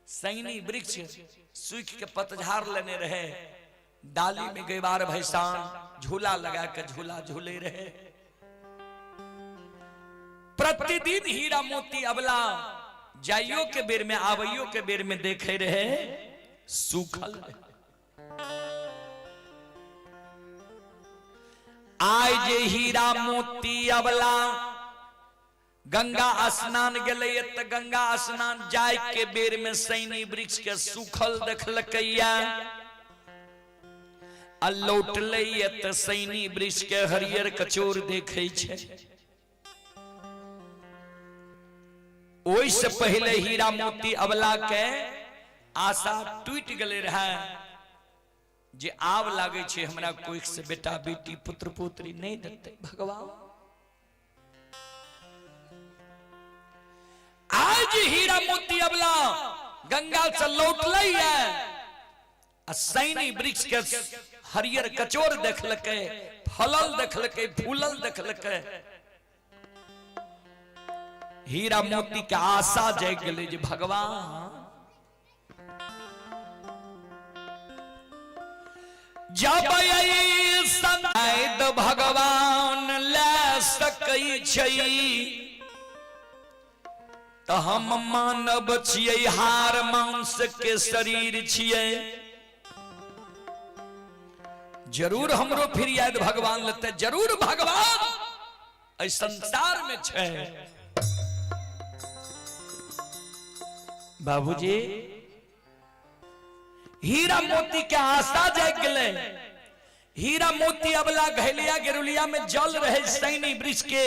Speaker 1: सैनी वृक्ष सूख के पतझार लेने रहे, डाली में गैबार भैसान झूला लगा के झूला झूले रहे। प्रतिदिन हीरा मोती अबला जाइयो के बेर में आबैयो के बेर में देखे रहे सूखल रहे। आय जे हीरा मोती अबला गंगा स्नान गेलै त गंगा स्नान जाय के बेर में सैनी वृक्ष के सूखल देखलकैया आ लौटलै त सैनी वृक्ष के हरियर कचोर देखै छै। ओहि से पहले हीरा मोती अबला के आशा टूटि गेलै रहे जे आब लागै छै हमरा कोख से बेटा बेटी पुत्र पुत्री नहीं देतै भगवान। आज हीरा मोती अबला गंगा से लौटलै आ सैनी वृक्ष के हरियर कचोर देखलकै, फलल देखलकै, फूलल देखलकै, हीरा मोती के आशा जागि गेलै जे भगवान जब ऐसन भगवान ले सकै छै त हम मानव छियै, हार मांस के शरीर छियै, जरूर हमरो फिर याद भगवान लेते, जरूर भगवान एहि संसार में छै। बाबूजी हीरा मोती के आशा जागि गेलै। हीरा मोती अबला घैलिया गेरुलिया में जल रहे सैनी वृक्ष के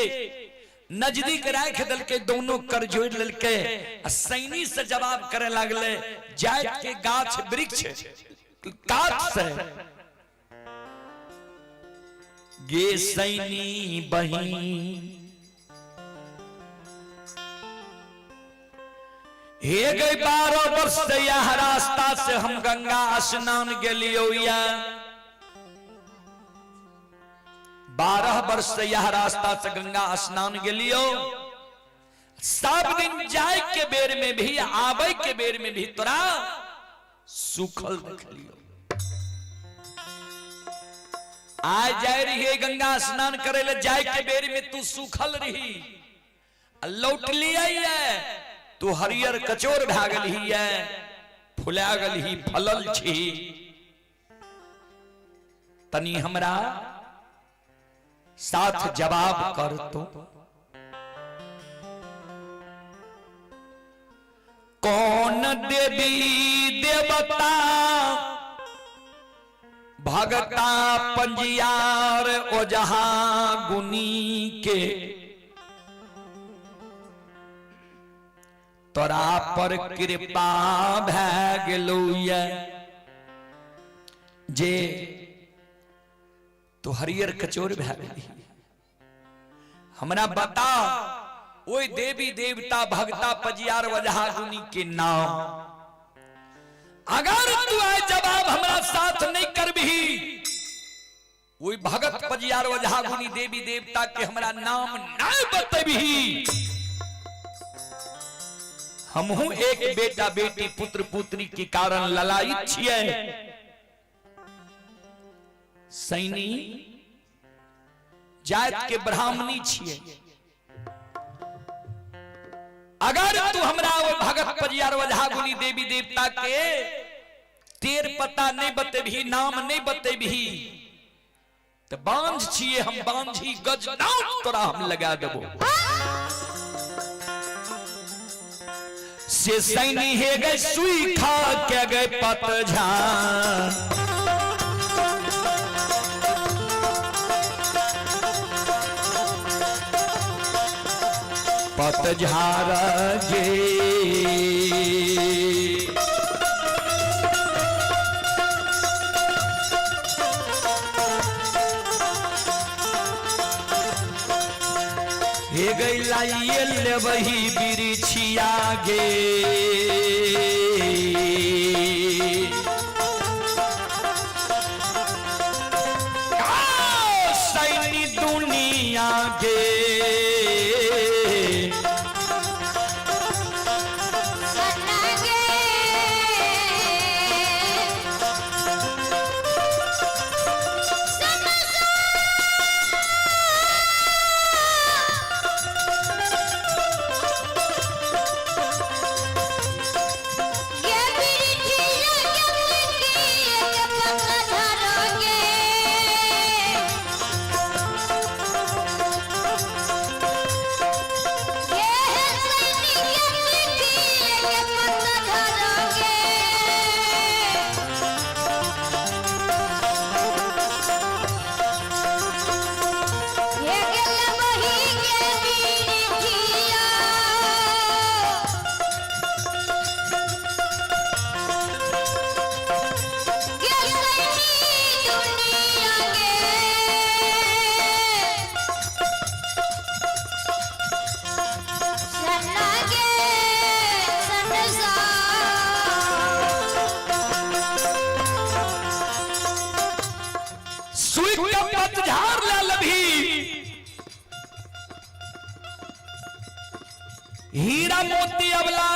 Speaker 1: नजदीक राख देलकै, दोनों कर जोड़ लेलकै आ सैनी से जवाब करे लागले जात के गाछ वृक्ष काट से गे सैनी बहिन हे गई 12 वर्ष से यह रास्ता से हम गंगा स्नान गेलियो या 12 वर्ष से यह रास्ता से गंगा स्नान गेलियो, सब दिन जाय के बेर में भी आबे के बेर में भी तोरा सूखल देखलियो। आय जाय रही गंगा स्नान करे ले जाय के बेर में तू सूखल रही, लौटलियै तू हरियर कचोर भए गेलही, फुला गेलही, फलल छी, तनी हमरा साथ जवाब कर तो। कौन देवी देवता भगता पंजियार ओजहा गुनी के तोरा पर कृपा भए गेलौ ये जे तो हरियर कचोर भए गेली। हमरा बता ओहि देवी देवता भगता पजियार वजहा गुनी के नाम। अगर तू आए जवाब हमरा साथ नहीं करबही, ओहि भगत पजियार वजहा गुनी देवी देवता के हमरा नाम नहीं बतेबही, हमहू एक बेटा बेटी पुत्र पुत्री के कारण ललायित छियै। सैनी जात के ब्राह्मणी छियै, अगर तू हमरा वो भगत पजियार वजहा गुनी देवी देवता के तेर पता नहीं बतेबही, नाम नहीं बतेबही, तो बांझ छियै हम, बांझी गज नाम तोरा हम लगा देबो। से सैनी हे गए सुई खा के गए पतझार, पतझार गे। हे गैलाइए लेबही बिरछिया गे। सैनी दुनिया गे।
Speaker 2: सना गे। सना गे बिरठिया के मुर्गी के पत्ता झरोगे। गे सैनी के मुर्गी के पत्ता झरोगे। हे गेल बही के बिरठिया। गे सैनी दुनिया गे। सन्ना गे संसार।
Speaker 1: सुई के पतझार ले लभी, हीरा मोती अबला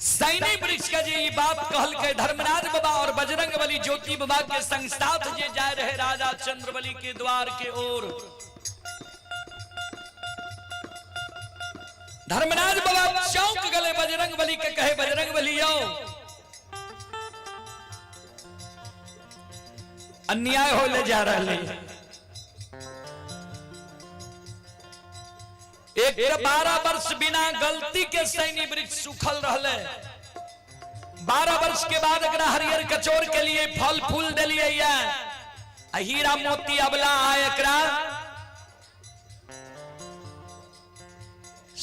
Speaker 1: सैनी वृक्ष के जे ई बात कहल के धर्मराज बाबा और बजरंग बली ज्योति बाबा के संग साथ जे जाए रहे राजा चंद्रबली के द्वार के ओर, धर्मराज बाबा चौंक गले बजरंग बली के, कहे बजरंग बली आओ, अन्याय होले जा रहे। एक तो 12 वर्ष बिना गलती के सैनी वृक्ष सूखल रहले, 12 वर्ष के बाद एकरा हरियर कचोर के लिए फल फूल दिलिए या आ हीरा मोती अबला आए एकरा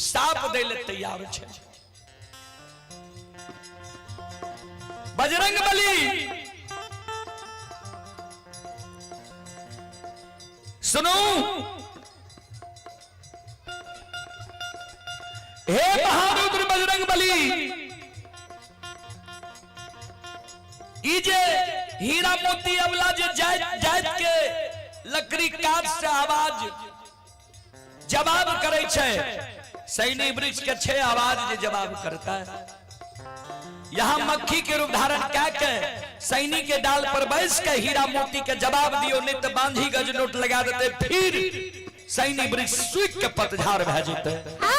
Speaker 1: साप दे ले तैयार छे। बजरंग बली सुनो, हे महारुद्र बजरंग बली, ई जे हीरा मोती अबला जे जात जात के लकड़ी काट से आवाज जवाब करे छे, सैनी वृक्ष के छह आवाज जे जवाब करता है। यहाँ मक्खी के रूप धारण क्या के सैनी के डाल पर बैस के हीरा मोती के जवाब दियो, नहीं तो बांधी गज नोट लगा देते, फिर सैनी वृक्ष सूख के पतझाड़ भए जेते।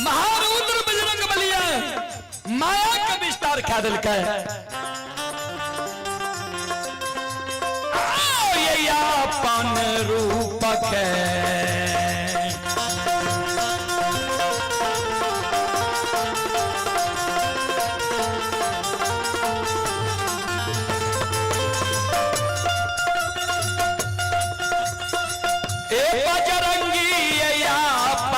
Speaker 1: महारुद्र बजरंग बलिया माया के विस्तार खा दिलकै। आओ ये अपन रूप के ए बजरंगी ये अपन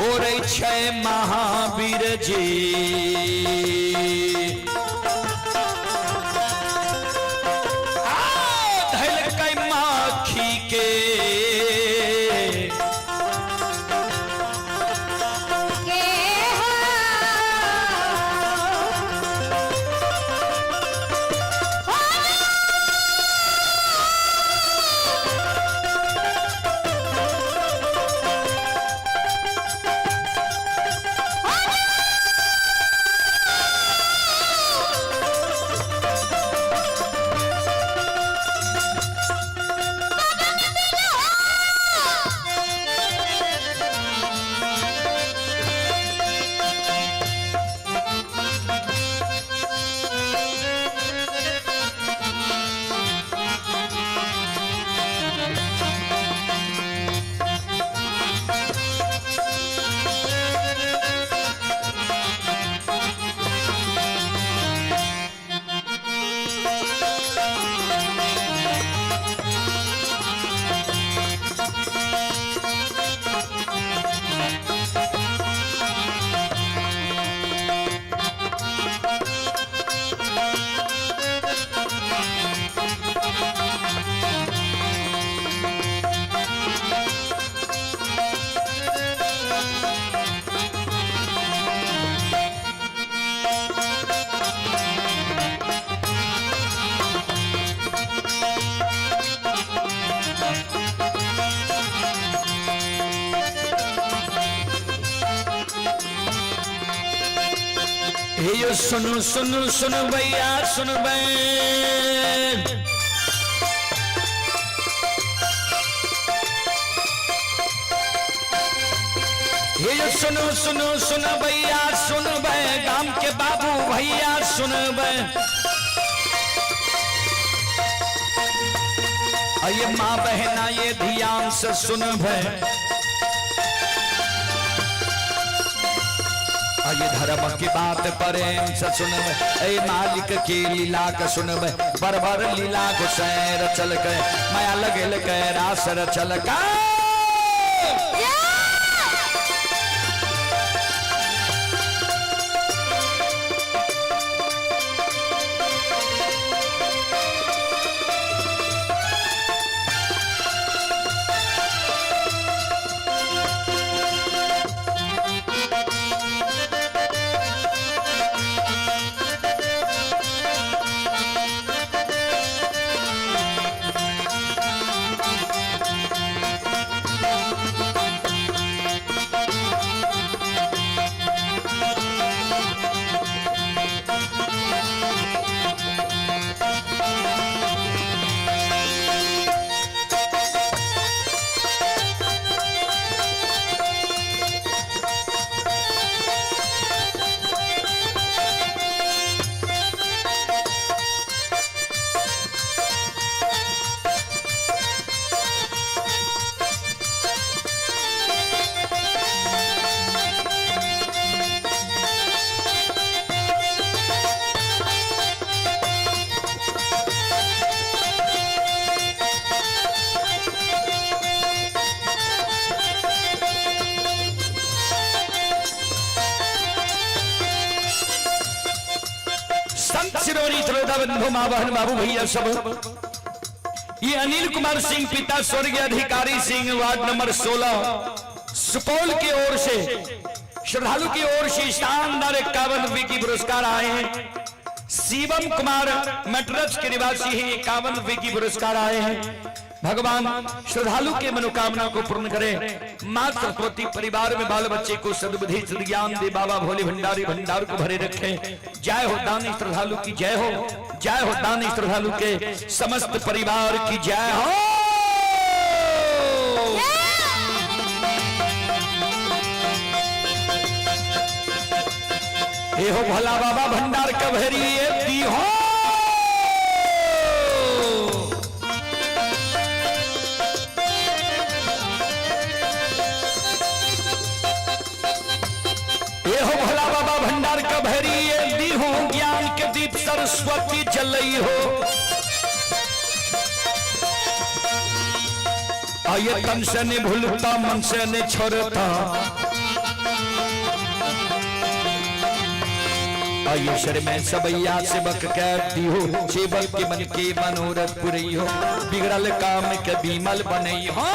Speaker 1: छोड़ै छै महावीर जी। आ, धैलकै माखी के
Speaker 2: के हो।
Speaker 1: हे यो सुनु सुनु सुनु भैया सुनबै। हे यो सुनु सुनु सुन भैया सुनबै, गाम के बाबू भैया सुनबै। ये माँ बहना ये ध्यान से सुनबै। ये धर्म की बात प्रेम से सुनबै, ए मालिक के लीला के सुनबै। बरबर लीला गोसैर चल के माया लगेल के रास रचल के। संत शिरोमणि श्रोता बंधु माँ बहन बाबू भैया सब, ये अनिल कुमार सिंह पिता स्वर्गीय अधिकारी सिंह वार्ड नंबर 16 सुपौल की ओर से श्रद्धालु की ओर से शानदार 51 रुपए की पुरस्कार आए हैं। शिवम कुमार मटरस के निवासी हैं, 51 रुपए की पुरस्कार आए हैं। भगवान श्रद्धालु के मनोकामना को पूर्ण करे। मां सरस्वती परिवार में बाल बच्चे को सद्बुद्धि सद्ज्ञान दे। बाबा भोले भंडारी भंडार को भरे रखे। जय हो दानी श्रद्धालु की जय हो, जय हो दानी श्रद्धालु के समस्त परिवार की जय हो। हे हो भोला बाबा भंडार कभरी दी हो। ये हो भोला बाबा भंडार कभरी दी हो, ज्ञान के दीप सरस्वती जलई हो। आये तन से नहीं भूलता मन से नहीं छोड़ता। अयसर में सबैया सेवक के दिहो, सेवक के मन के मनोरथ पुरैयो, बिगड़ल काम के बीमल बनैहो।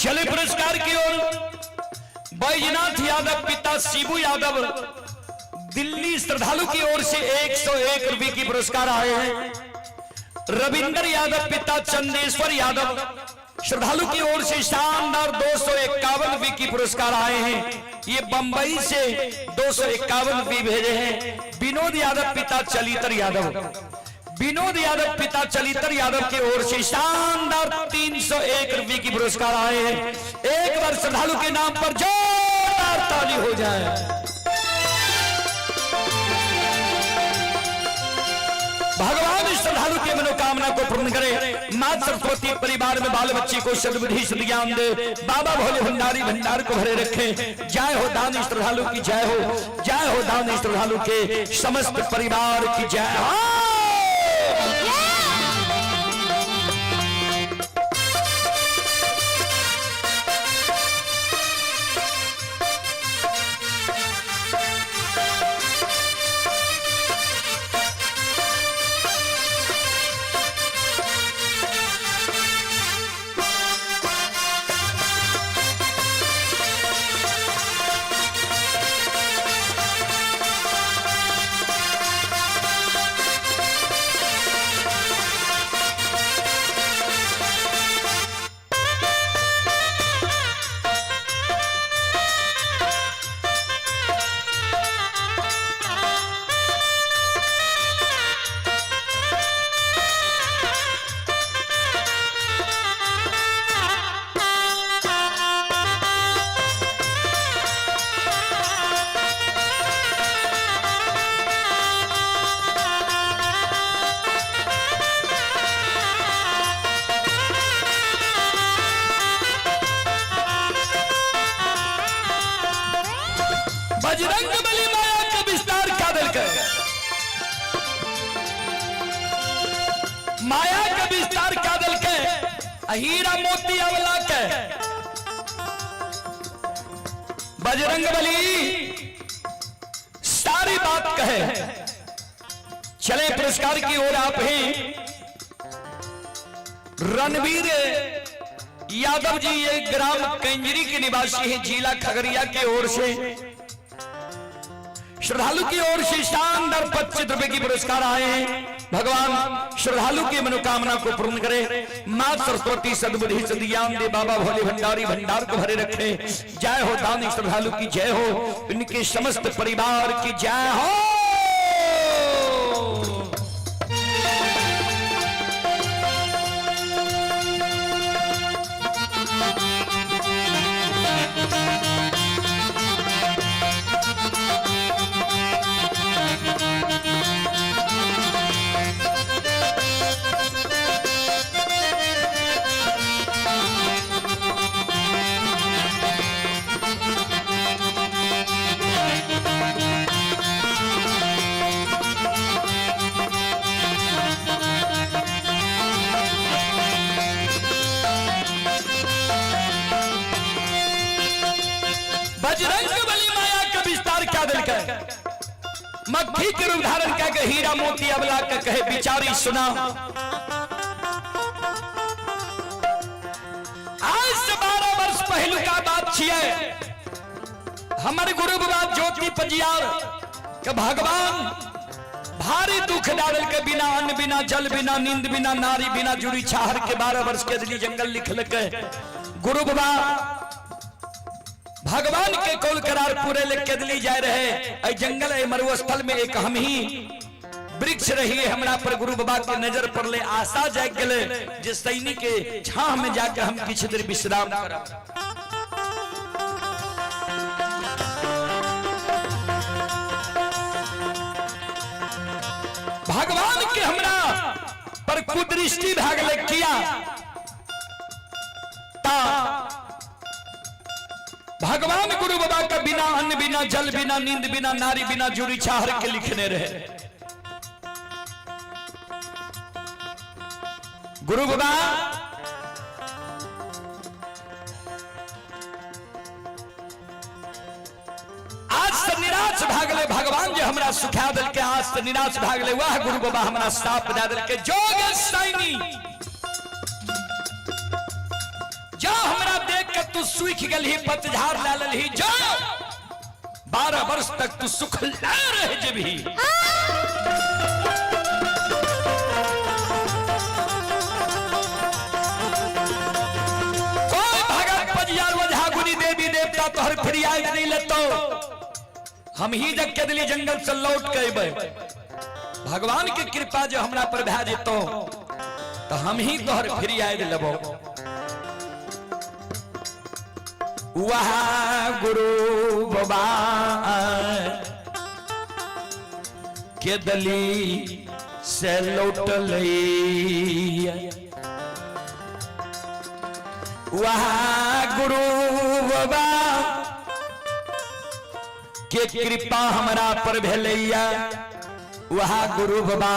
Speaker 1: चले पुरस्कार की ओर। बैजनाथ यादव पिता शिबू यादव दिल्ली श्रद्धालु की ओर से 101 रुपए की पुरस्कार आए हैं। रविंद्र यादव पिता चंदेश्वर यादव श्रद्धालु की ओर से शानदार 251 रुपए की पुरस्कार आए हैं। ये बंबई से 251 रुपए भेजे हैं। विनोद यादव पिता चलितर यादव, विनोद यादव पिता चलितर यादव की ओर से शानदार 301 रुपए की पुरस्कार आए हैं। एक बार श्रद्धालु के नाम पर जोरदार ताली हो जाए। भगवान श्रद्धालु के मनोकामना को पूर्ण करे। मां सरस्वती परिवार में बाल बच्चे को सद्बुद्धि सद्ज्ञान दे। बाबा भोले भंडारी भंडार को भरे रखे। जय हो दानी श्रद्धालु की जय हो, जय हो दानी श्रद्धालु के समस्त परिवार की जय हो। बजरंग बली माया का विस्तार क्या दिल कर, माया का विस्तार क्या दिल के, हीरा मोती अवला के। बजरंग बली सारी बात कहे। चले पुरस्कार की ओर आप हैं। रणवीर यादव जी ये ग्राम कंजरी के निवासी हैं, जिला खगड़िया की ओर से श्रद्धालु की ओर से शानदार 25 रुपए की पुरस्कार आए हैं। भगवान श्रद्धालु की मनोकामना को पूर्ण करे। मां सरस्वती सद्बुद्धि सद्ज्ञान दे। बाबा भोले भंडारी भंडार को भरे रखे। जय हो दानी श्रद्धालु की जय हो, इनके समस्त परिवार की जय हो। मक्खी के रूप धारण कह के हीरा मोती अबला के कहे बिचारी सुना, आज से 12 वर्ष पहलू का बात छिए। हमर गुरु बाबा ज्योति पजियार के भगवान भारी दुख डालल के बिना अन्न बिना जल बिना नींद बिना नारी बिना जुड़ी छाहर के 12 वर्ष के दिली जंगल लिखल के गुरु बाबा भगवान के कौल करार पूरे लिख के दिली जाए रहे। ऐ जंगल ऐ मरुस्थल में एक हम ही वृक्ष रही, हमरा पर गुरु बाबा के नजर पड़ले, आशा जाग गेले जे सैनिक के छाह में जाके हम किछु देर विश्राम करब। भगवान के हमरा पर कुदृष्टि भागले किया ता भगवान गुरु बाबा का बिना अन्न बिना जल बिना नींद बिना नारी बिना जुड़ी छाहर के लिखने रहे। गुरु बाबा आज से निराश भागले, भगवान जे हमरा सुखा दिल के आज से निराश भागले, वाह गुरु बाबा हमरा साप दे दिल के जोग सैनी जा हमरा देख के तू सूख गेलही पतझाड़ ला लेलही, जा 12 वर्ष तक तू सुख ला रह जेबही। कोई भगत पजियार ओझा गुनी देवी देवता तोहर फरियाद नहीं लेतो, हम ही जग के दिली जंगल से लौट के अबे। भगवान के कृपा जो हमरा पर भए जेतो तो हम ही तोहर फरियाद लेबो। वह गुरु बाबा के दली से लौटलै, वह गुरु बाबा के कृपा हमरा पर भेलैया, वह गुरु बाबा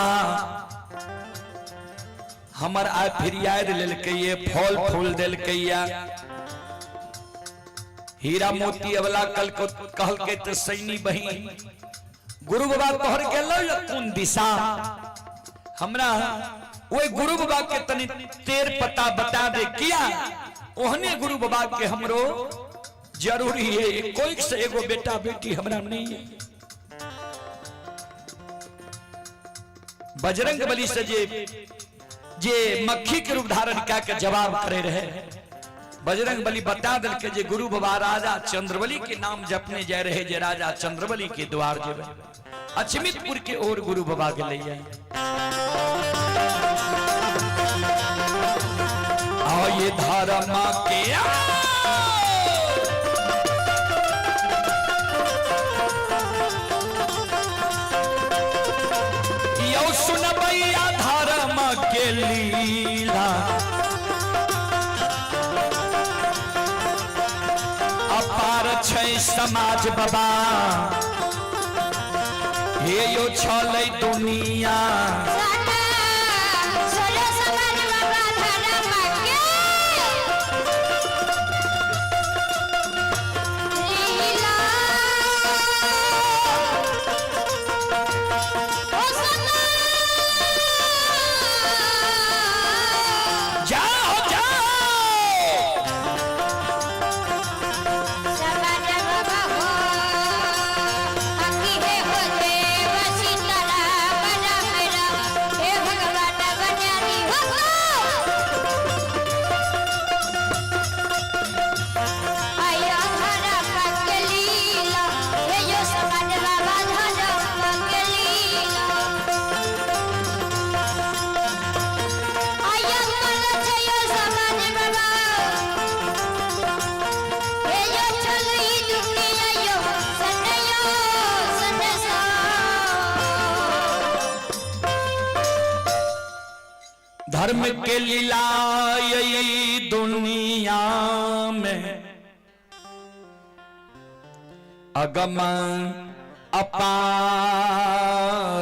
Speaker 1: हमर आ फरियाद लेलकैया, फल फूल देलकैया, हीरा मोती अबला कल को कहलकै त सैनी बहिन गुरु बाबा तोहर गेलौ या कोन दिशा, हमरा ओहि गुरु बाबा के तनी तेर पता बता दे किया ओहने गुरु बाबा के हमरो जरूरी है, कोई से एगो बेटा बेटी हमरा नहीं है। बजरंग बली से जे मक्खी के रूप धारण कह के जवाब करे रहे, बजरंग बली बता दिल के जे गुरु बाबा राजा चंद्रबली के नाम जपने जा रहे, जे राजा चंद्रबली के द्वार जेबे अचमितपुर के ओर गुरु बाबा गेलैया। आओ ये धर्म के यौ सुनबैया धर्म के लीला अपार छै समाज बाबा, हे यो छलै दुनिया
Speaker 2: समाज बाबा धर्म के लीला ओ सना
Speaker 1: जाओ जाओ
Speaker 2: समाज बाबा हो अकी हे हो देव सीतारा बना मेरा हे भगवान बन्यारी हो आया धर्म के लीला हे यो समाज बाबा धर्म के लीला आया मन छै यो समाज बाबा हे यो चली दुनिया यो सनयो सनसा।
Speaker 1: धर्म के लीला यही दुनिया में अगम अपार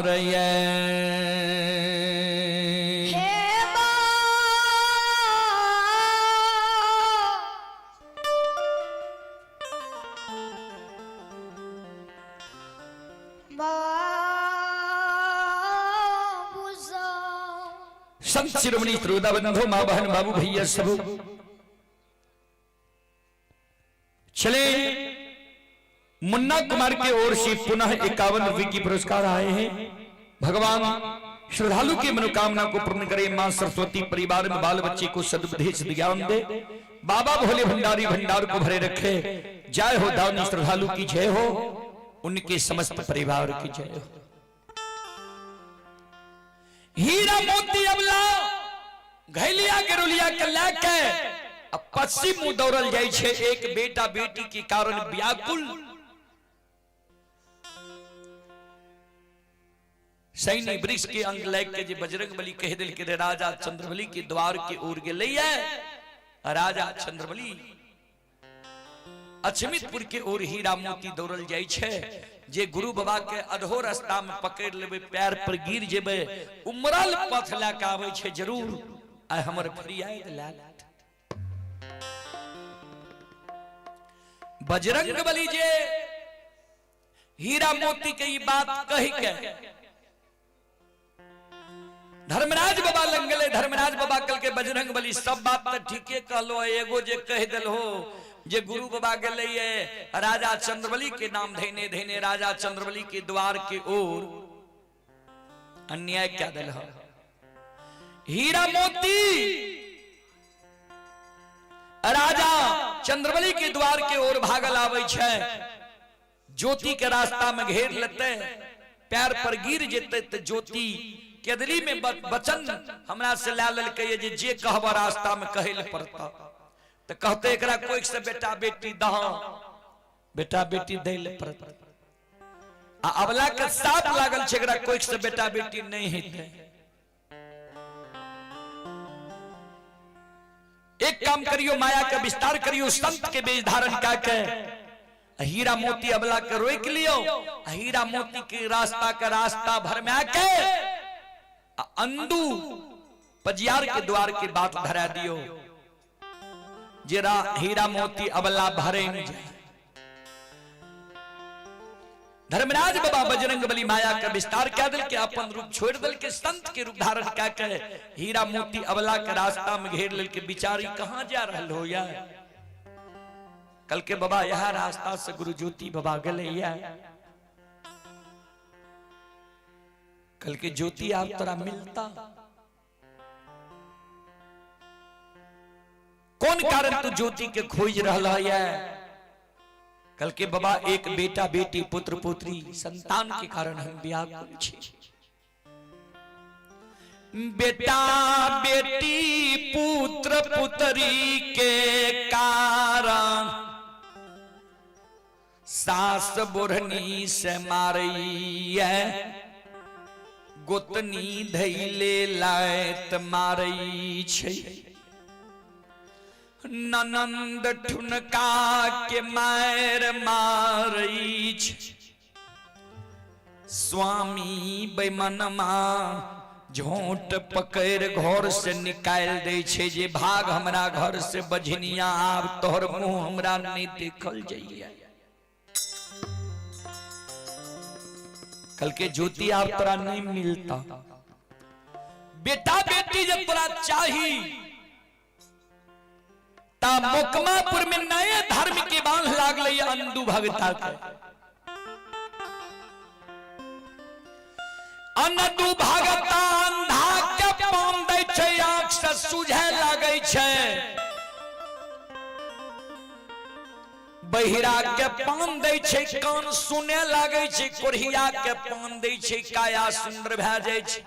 Speaker 1: ये।
Speaker 2: हे बा बा
Speaker 1: संत शिरोमणि श्रोता बंधु, माँ बहन बाबू भैया सब चले। मुन्ना कुमार के ओर से पुनः 51 रुपए की पुरस्कार आए हैं। भगवान श्रद्धालु की मनोकामना को पूर्ण करे। मां सरस्वती परिवार में बाल बच्चे को सदुपदेश ज्ञान दे। बाबा भोले भंडारी भंडार को भरे रखे। जय हो दानी श्रद्धालु की जय हो, उनके समस्त परिवार की जय हो। हीरा मोती अबला घैलिया गेरुलिया के लए के अब पश्चिम मुंह दौड़ल जाइ छै। एक बेटा बेटी के कारण व्याकुल सैनी वृक्ष के अंग लग के जे बजरंग बली कह दिल के राजा चंद्रबली के द्वार के ओर गेलैया। राजा चंद्रबली अछमितपुर के ओर हीरा मोती दौड़ल जाइ छै। जे गुरु बाबा के अधो रास्ता में पकड़ लेबै, पैर पर गिर जेबै, उमरल पथ लए के आबै छै जरूर। आइ हमर फरियाद लए लेत। बजरंग बली जे हीरा मोती के ई बात कह के धर्मराज बाबा लग गेलै। धर्मराज बाबा कल के बजरंग बली सब बात तो ठीके कहलो, एगो जे कह दिल हो जे गुरु बाबा गेलै राजा चंद्रबली के नाम धैने धैने राजा चंद्रबली के द्वार के ओर अन्याय क्या दिल हो। हीरा मोती राजा चंद्रबली के द्वार के ओर भागल आबै छै, ज्योति के रास्ता में घेर लेते, पैर पर गिर जेते तो ज्योति केदरी में वचन हमरा से ला लेलकै जे जे कहब रास्ता में कहै ले पड़ता। तो कहते एकरा कोई से बेटा बेटी दह, बेटा बेटी दै ले पड़ता। आ अबला के साप लागल छै, एकरा कोई से बेटा बेटी नहीं हेतै। एक काम करियो, माया के विस्तार करियो, संत के बेश धारण का के हीरा मोती अबला के रोक लियो, हीरा मोती के रास्ता का रास्ता भर में आके अंदू पजियार के द्वार के बात धरा दियो, जेरा हीरा मोती अबला भरे में जाए। धर्मराज बाबा बजरंग बली माया का विस्तार क्या दिल के अपन रूप छोड़ दिल के संत के रूप धारण क्या के हीरा मोती अबला के रास्ता में घेर लेल के बिचारी कहाँ जा रहल हो यार। कल के बाबा यह रास्ता से गुरु ज्योति बाबा गले या कल के ज्योति आप तोरा मिलता कौन कारण तू ज्योति के खोज रहल है। कल के बाबा एक बेटा बेटी पुत्र पुत्री संतान के कारण हम व्याकुल छी। बेटा बेटी पुत्र पुत्री के कारण सास बुढ़नी से मारैया, गोतनी धैले लायत मारै छै, ननंद ठुनका के मार मारै छै, स्वामी बेमनमा झोंट पकड़ घर से निकाल दै छै जे भाग हमरा घर से बझनिया, आब तोहर मुंह हमरा नहीं देखल जाइए। कल के ज्योति आब तोरा नहीं मिलता। बेटा बेटी जब तोरा चाही ता मोकमापुर में नए धर्म के बांध लागल अंदू भगता के। अंदू भगता अंधा के पान दै छै, आंख से सुझे लागै छै, बहिरा के पान दै छै, कान सुने लागै छै, कोढ़िया के पान दै छै, काया सुंदर भए जाइ छै,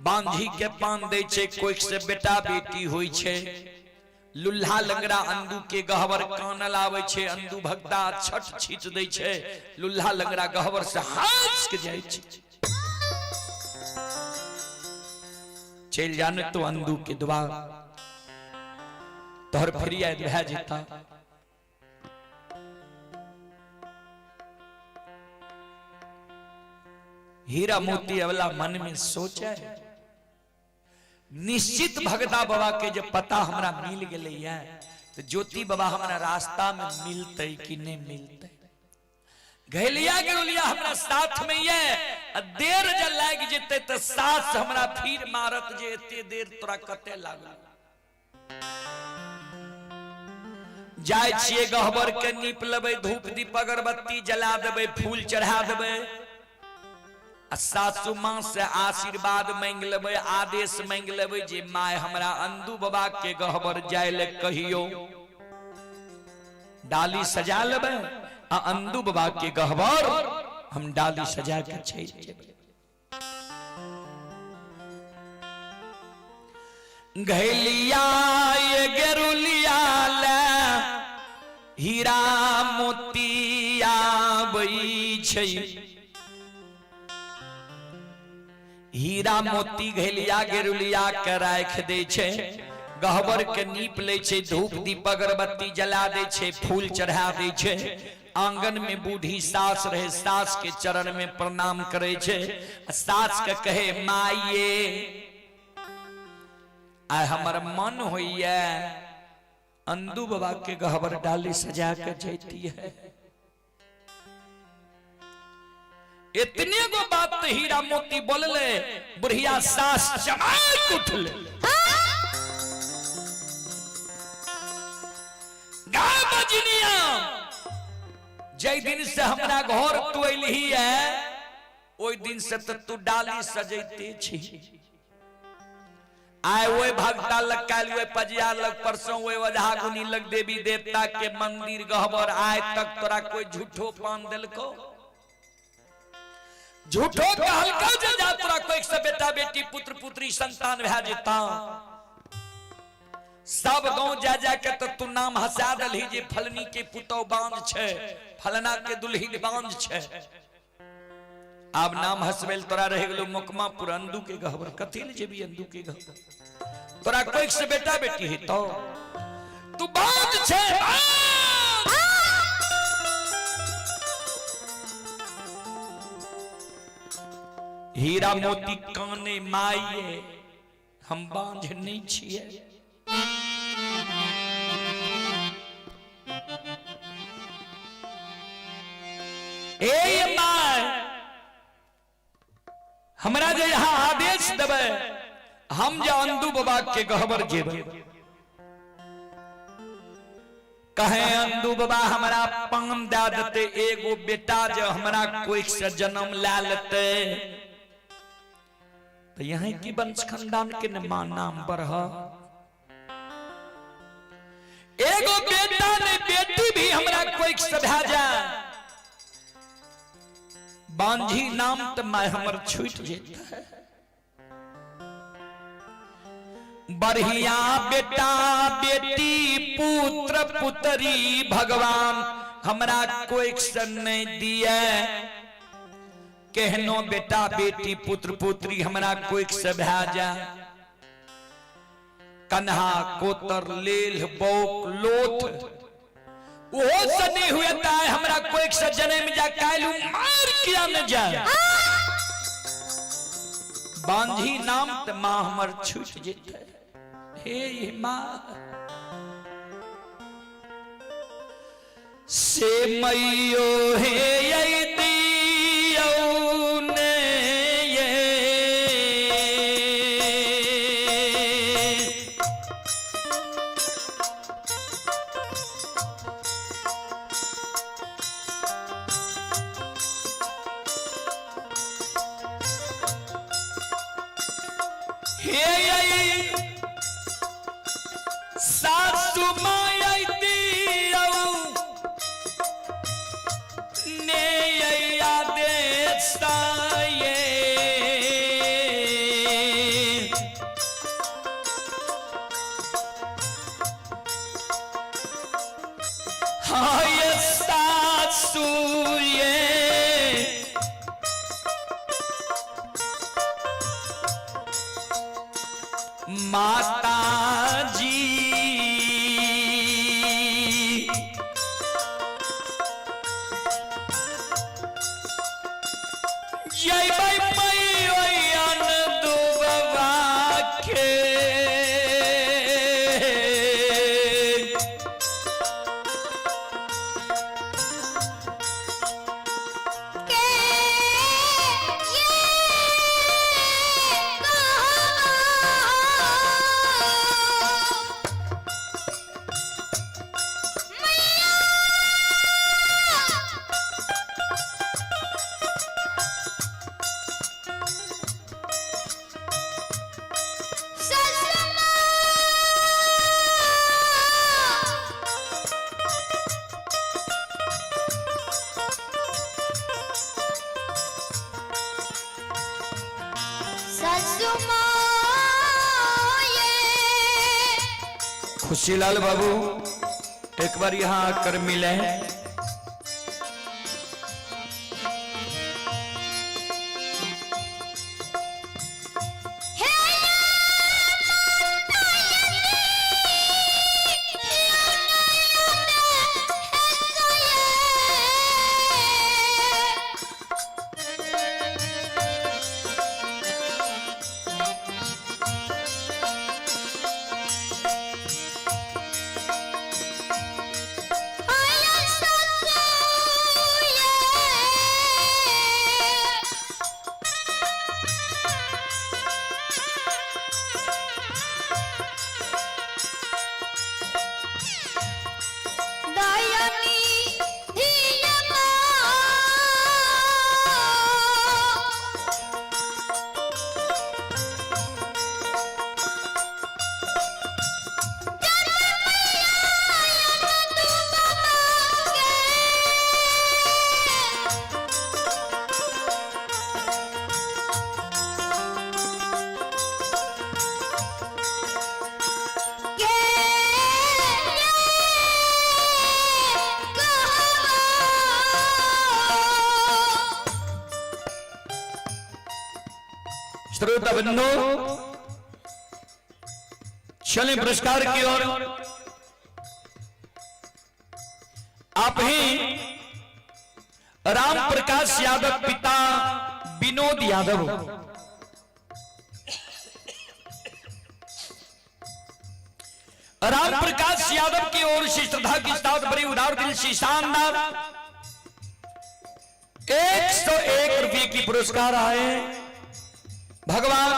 Speaker 1: बांझी के पान दै छै, कोइख से बेटा बेटी होइ छै, लुल्हा लंगड़ा अंदू के गहबर कानल आबै छै, अंदू भगता छठ छीट दै छै, लुल्हा लंगड़ा गहबर से हंस के जाइ छै। चलि जाने तो अंदू के द्वार तोहर फरियाद भए जेता। हीरा मोती अवला मन में सोचे निश्चित भगता बाबा के जब पता हमरा मिल गेलै है तो ज्योति बाबा हमरा रास्ता में मिलते कि नहीं मिलते। घैलिया गिरोलिया हमरा साथ में ये आ देर जे लागि जेतै तऽ सास हमरा फिर मारत जे एते देर तोरा कते लागल। जाइ छियै गहबर के नीप लेबै, धूप दीप अगरबत्ती जला देबै, फूल चढ़ा देबै आ सासू माँ से आशीर्वाद मांगि लेबै, आदेश मांगि लेबै जे माय हमरा अंदू बाबा के गहबर जाय ले कहियो। डाली सजा लेबै आ अंदू बाबा के गहबर हम डाली सजा के चलि जेबै। घैलिया ये गेरुलिया ले हीरा मोती आबै छै, हीरा मोती घैलिया गेरुलिया के राखि दै छै, गहबर के नीप लै छै, धूप दीप अगरबत्ती जला दै छै, फूल चढ़ा दै छै। आंगन में बूढ़ी सास रहे, सास के चरण में प्रणाम करे छै, सास के कहे माये आइ हमर मन होइए अंदू बाबा के गहबर डाली सजा के जैती है। इतने गो बात तो हीरा मोती बोलले, बुढ़िया सास चमक उठले। गा बजनिया जै दिन से हमरा घर तू अइलही है ओहि दिन से तो तू डाली सजैते छी। आय ओहि भगता लग, काल्हि ओहि पजिया लग, परसों ओहि ओझा गुनी लग, देवी देवता के मंदिर गहबर, आय तक तोरा कोई झूठो पान देलको? झूठो कहलको जे जा तोरा कोई से बेटा बेटी पुत्र पुत्री संतान भए जेता? सब गांव जा जा के तो तू नाम हंसा दलही जे फलनी के पुतौ बांझ छै, फलना के दुल्हिन बांझ छै। आब नाम हंसबेल तोरा रह गेलो मोकमापुर अंदू के गहबर, कथी ले जेबी अंदू के गहबर? तोरा कोई से बेटा बेटी है तो तू बांझ छै। हीरा मोती काने माइये हम बांझ नहीं छिए। ए my हमरा जे यहाँ आदेश देबै हम जे अंदू बाबा के गहबर जेबै। कहे अंदू बाबा हमरा पान दे देते, एगो बेटा जे हमरा कोख से जन्म ला लेते तो यहाँ की वंश खानदान के न मां नाम बढ़। एगो बेटा ने बेटी भी हमरा कोई सभा जाए, बांझी नाम तो मैं हमर छूट जेता है। बढ़िया बेटा बेटी पुत्र पुत्री भगवान हमरा कोई से नहीं दिए, केहनो बेटा बेटी पुत्र पुत्री हमरा कोई से भए जाए, कन्हा कोतर लेल बौक लोथ ओहो से नहीं हुए ताय हमरा कोई से जन्म जा कालू मार किया न जाए, बांझी नाम त मां हमर छूट जेतै। हे ये मां से मैयो हे दियौ ने ये हे सासु माया दियौ ने आदेश ये हाय सासु ये माता जी जय बाई मैयन दुबा के
Speaker 2: के ये तुमाये।
Speaker 1: खुशीलाल बाबू एक बार यहाँ आकर मिले।
Speaker 2: हे दयानी धियमा। के
Speaker 1: श्रोता बंधु, चलें पुरस्कार की ओर। आप ही राम प्रकाश यादव पिता विनोद यादव, राम प्रकाश यादव की ओर से श्रद्धा के साथ बड़ी उदार दिल से शानदार 101 रुपये की पुरस्कार आए। भगवान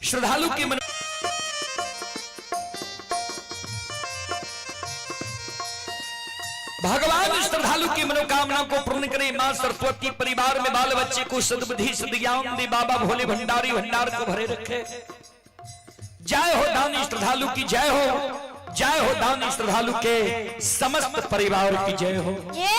Speaker 1: श्रद्धालु के मन भगवान श्रद्धालु की मनोकामना को पूर्ण करे। मां सरस्वती परिवार में बाल बच्चे को सद्बुद्धि सद्ज्ञान दे। बाबा भोले भंडारी भंडार को भरे रखे। जय हो दानी श्रद्धालु की जय हो, जय हो दानी श्रद्धालु के समस्त परिवार की जय हो।
Speaker 2: ये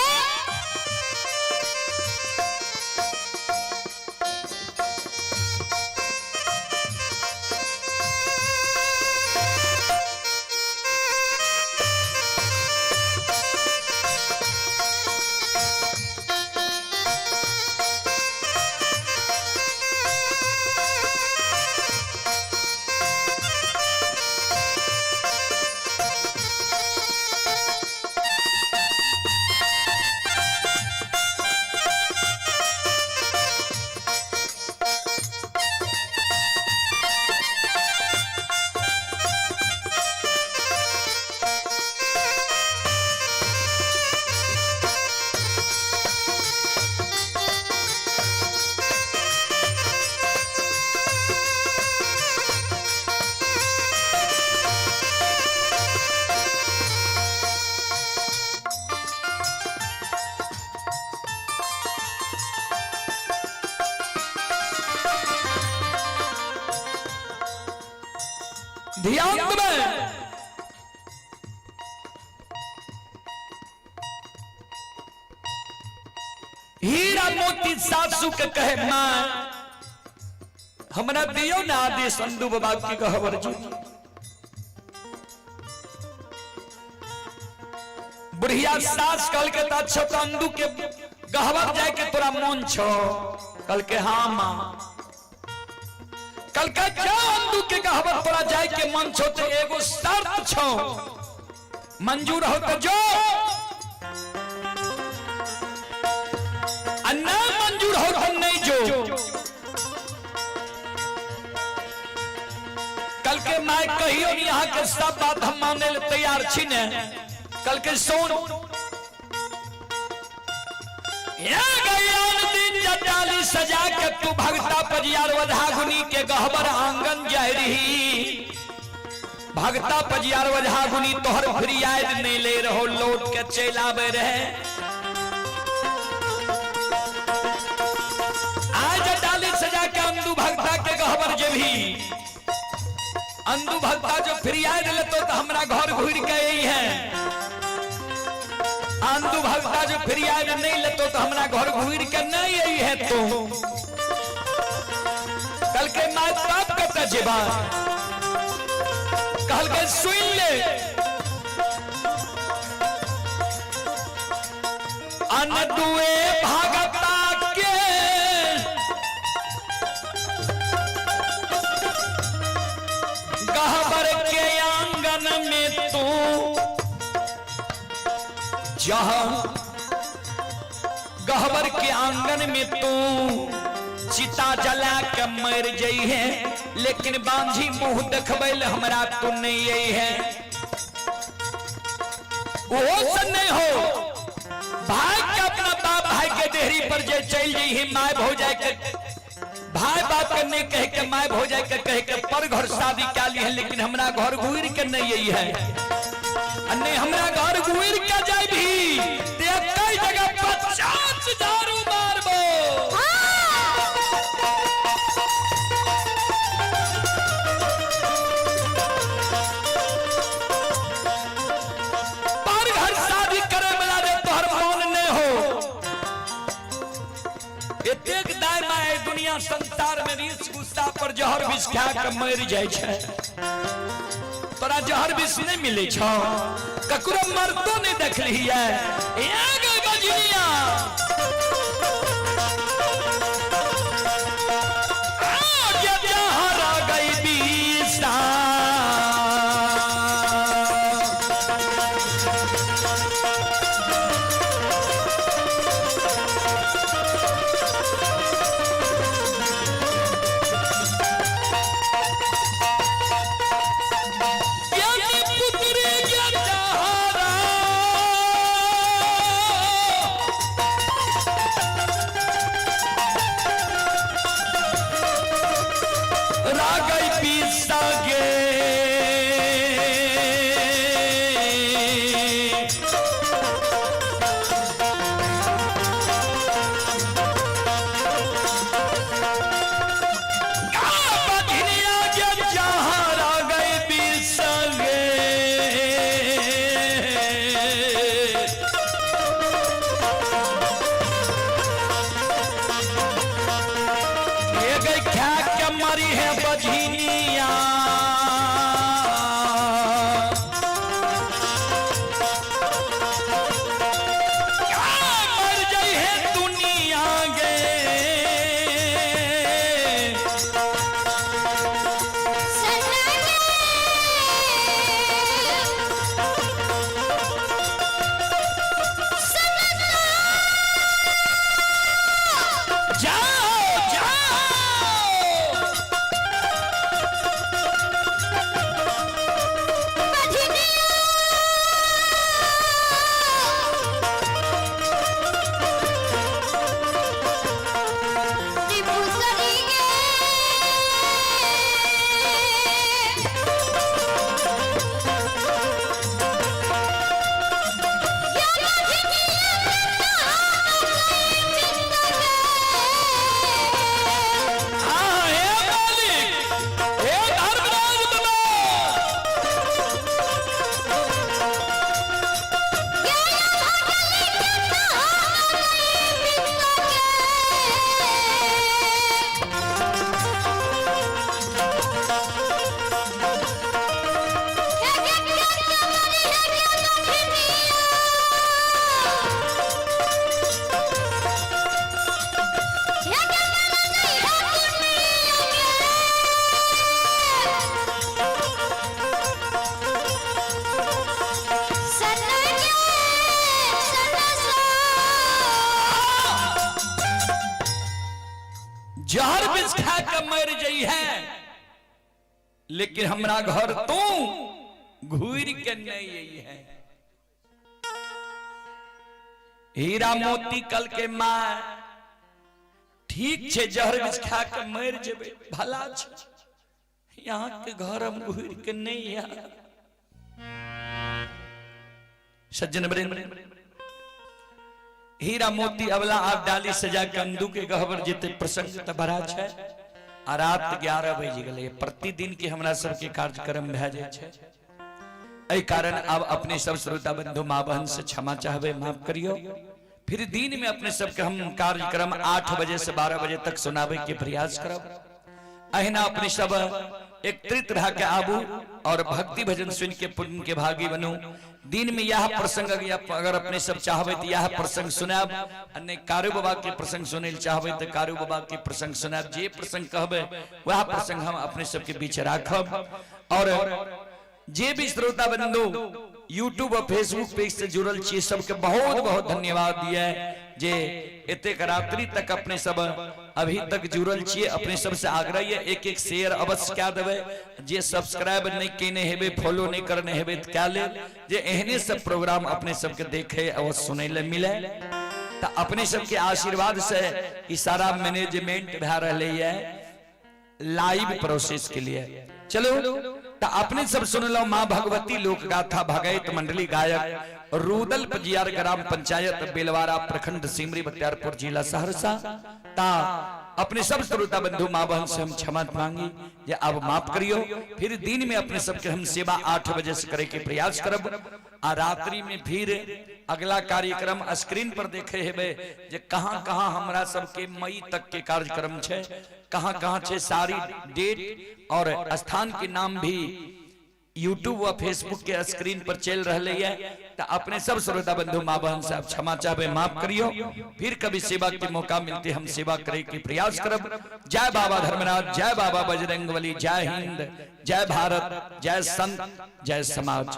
Speaker 1: ध्यान में हीरा मोती सासू के कहे, मां हमरा दियो ना आदेश अंदू बाबा की गहवर जी। बुढ़िया सास कल के तो अच्छा तो अंदू के गहवर जाए के तोरा मन छो। कल के हाँ मां। कल के जा अंदू के गहवर तोरा जाए के मन छो तो एगो शर्त छो, मंजूर हो तो जो, आ ना मंजूर हो तो नहीं जो। कल के माय कहियो नहीं यहाँ के सब बात हम माने ले तैयार छी ने। कल के सुन, ये गयान दिन जटाली सजा के तू भगता पजियार वधागुनी के गहबर आंगन जाय रही। भगता पजियार वधागुनी तोहर फरियाद नहीं ले रहो, लौट के चल आवे रहे। आज डाली सजा के अंदू भगता के गहबर जेबी, अंदू भगता जो फरियाद लेतो तो हमरा घर घुर के आई है। अंदू भगता जो फरियाद नहीं लेतो तो हमरा घर घुर के नहीं आई है। तो कल के माय बाप कतऽ जेबा? कहलकै सुन ले, अनदुए भगता के गहबर के आंगन में तू जहां गहबर के आंगन में तू चिता जला के मर जई है, लेकिन बांझी मुंह देखबै ले हमरा तू नहीं आई है। वो से नहीं हो भाई के अपना बाप भाई के देहरी पर जे चल जई है, my भौजाई के भाई बाप के नहीं कह के my भौजाई के कह के पर घर शादी क्या ली है, लेकिन हमरा घर घूर के नहीं आई है। आ नहीं हमरा घर घूर के जाए भी ते कई जगह 50 झाड़ू मारबो। पर घर शादी करे वाला रे तोहर मन नहीं हो। एतेक दाय माय दुनिया संसार में रीस गुस्सा पर जहर विष खा के मर जाय छै। तोरा जहर विष नहीं मिले छौ, ककरो मरतो नहीं देखली है। एगो बजनिया आगे जहर गई बीसा। यानी पुत्री के जहरा रागई पीसा गे। बधिनिया के जहरा गई पीसा गे। ये गई खा के मरी है बझिनिया। क्या मर जाई है दुनिया गे। जाओ जाओ। हाँ, हे मालिक, हे धर्मराज बाबा। जहर विष खा के मर जई है, लेकिन हमरा घर तू घूर के नहीं आई है। हीरा मोती कल के माँ ठीक छे, जहर विष खा के मर जेबे भला छे, यहाँ के घर हम घूर के नहीं आ। सज्जन वृंद, हीरा मोती अबला आप डाली सजा के अंदू के गहबर जेते प्रसंग त बड़ा छै। आ रात 11 बजे गेलै, प्रतिदिन के हमरा सबके कार्यक्रम भए जाइ छै। एहि कारण अब अपने सब श्रोता बंधु माँ बहन से क्षमा चाहबे, माफ करियो। फिर दिन में अपने सबके हम कार्यक्रम 8 बजे से 12 बजे तक सुनाबे के प्रयास करब। अहिना अपने सब एकत्रित भए के आबू और भक्ति भजन सुन के पुण्य के भागी बनू। दिन में यह प्रसंग अगर अपने सब चाहबे तो यह प्रसंग सुनाब, आ नहीं कारू बाबा के प्रसंग सुनै ल चाहबे तो कारू बाबा के प्रसंग सुनाब। जे प्रसंग कहबे वह प्रसंग हम अपने सबके बीच राखब। और जे भी श्रोता बंधु यूट्यूब और फेसबुक पेज से जुड़ल छी, सबके बहुत बहुत धन्यवाद दिए जे एतेक रात्रि तक अपने सब अभी तक जुड़ल छी। अपने सबसे आग्रह है एक एक शेयर अवश्य कए देबै। जे सब्सक्राइब नहीं केने हेबै, फॉलो नहीं करने हेबै तो कए ले, जे एहने सब प्रोग्राम अपने सबके देखे और सुनै ले मिले। तो अपने सबके आशीर्वाद से ई सारा मैनेजमेंट भए रहलै है लाइव प्रोसेस के लिए। चलो तो अपने सब सुन लो माँ भगवती लोक गाथा भगैत मंडली गायक रूदल पजियार ग्राम पंचायत बेलवारा प्रखंड सिमरी बख्तियारपुर जिला सहरसा। ता अपने सब श्रोता बंधु माँ बहन से हम क्षमा मांगी जे अब माफ करियो। फिर दिन में अपने सबके हम सेवा 8 बजे से करे के प्रयास करब, आ रात्रि में फिर अगला कार्यक्रम स्क्रीन पर देखे हेबे जे कहाँ कहाँ हमरा सबके मई तक के कार्यक्रम छे, कहाँ कहाँ छे, सारी डेट और स्थान के नाम भी यूट्यूब व फेसबुक के स्क्रीन पर चल रहे है। तो अपने सब श्रोता बंधु माँ बहन साहब क्षमा चाहबे, माफ करियो। फिर कभी सेवा के मौका मिलते हम सेवा करे के प्रयास करब। जय बाबा धर्मनाथ, जय बाबा बजरंगबली, जय हिंद, जय भारत, जय संत, जय समाज।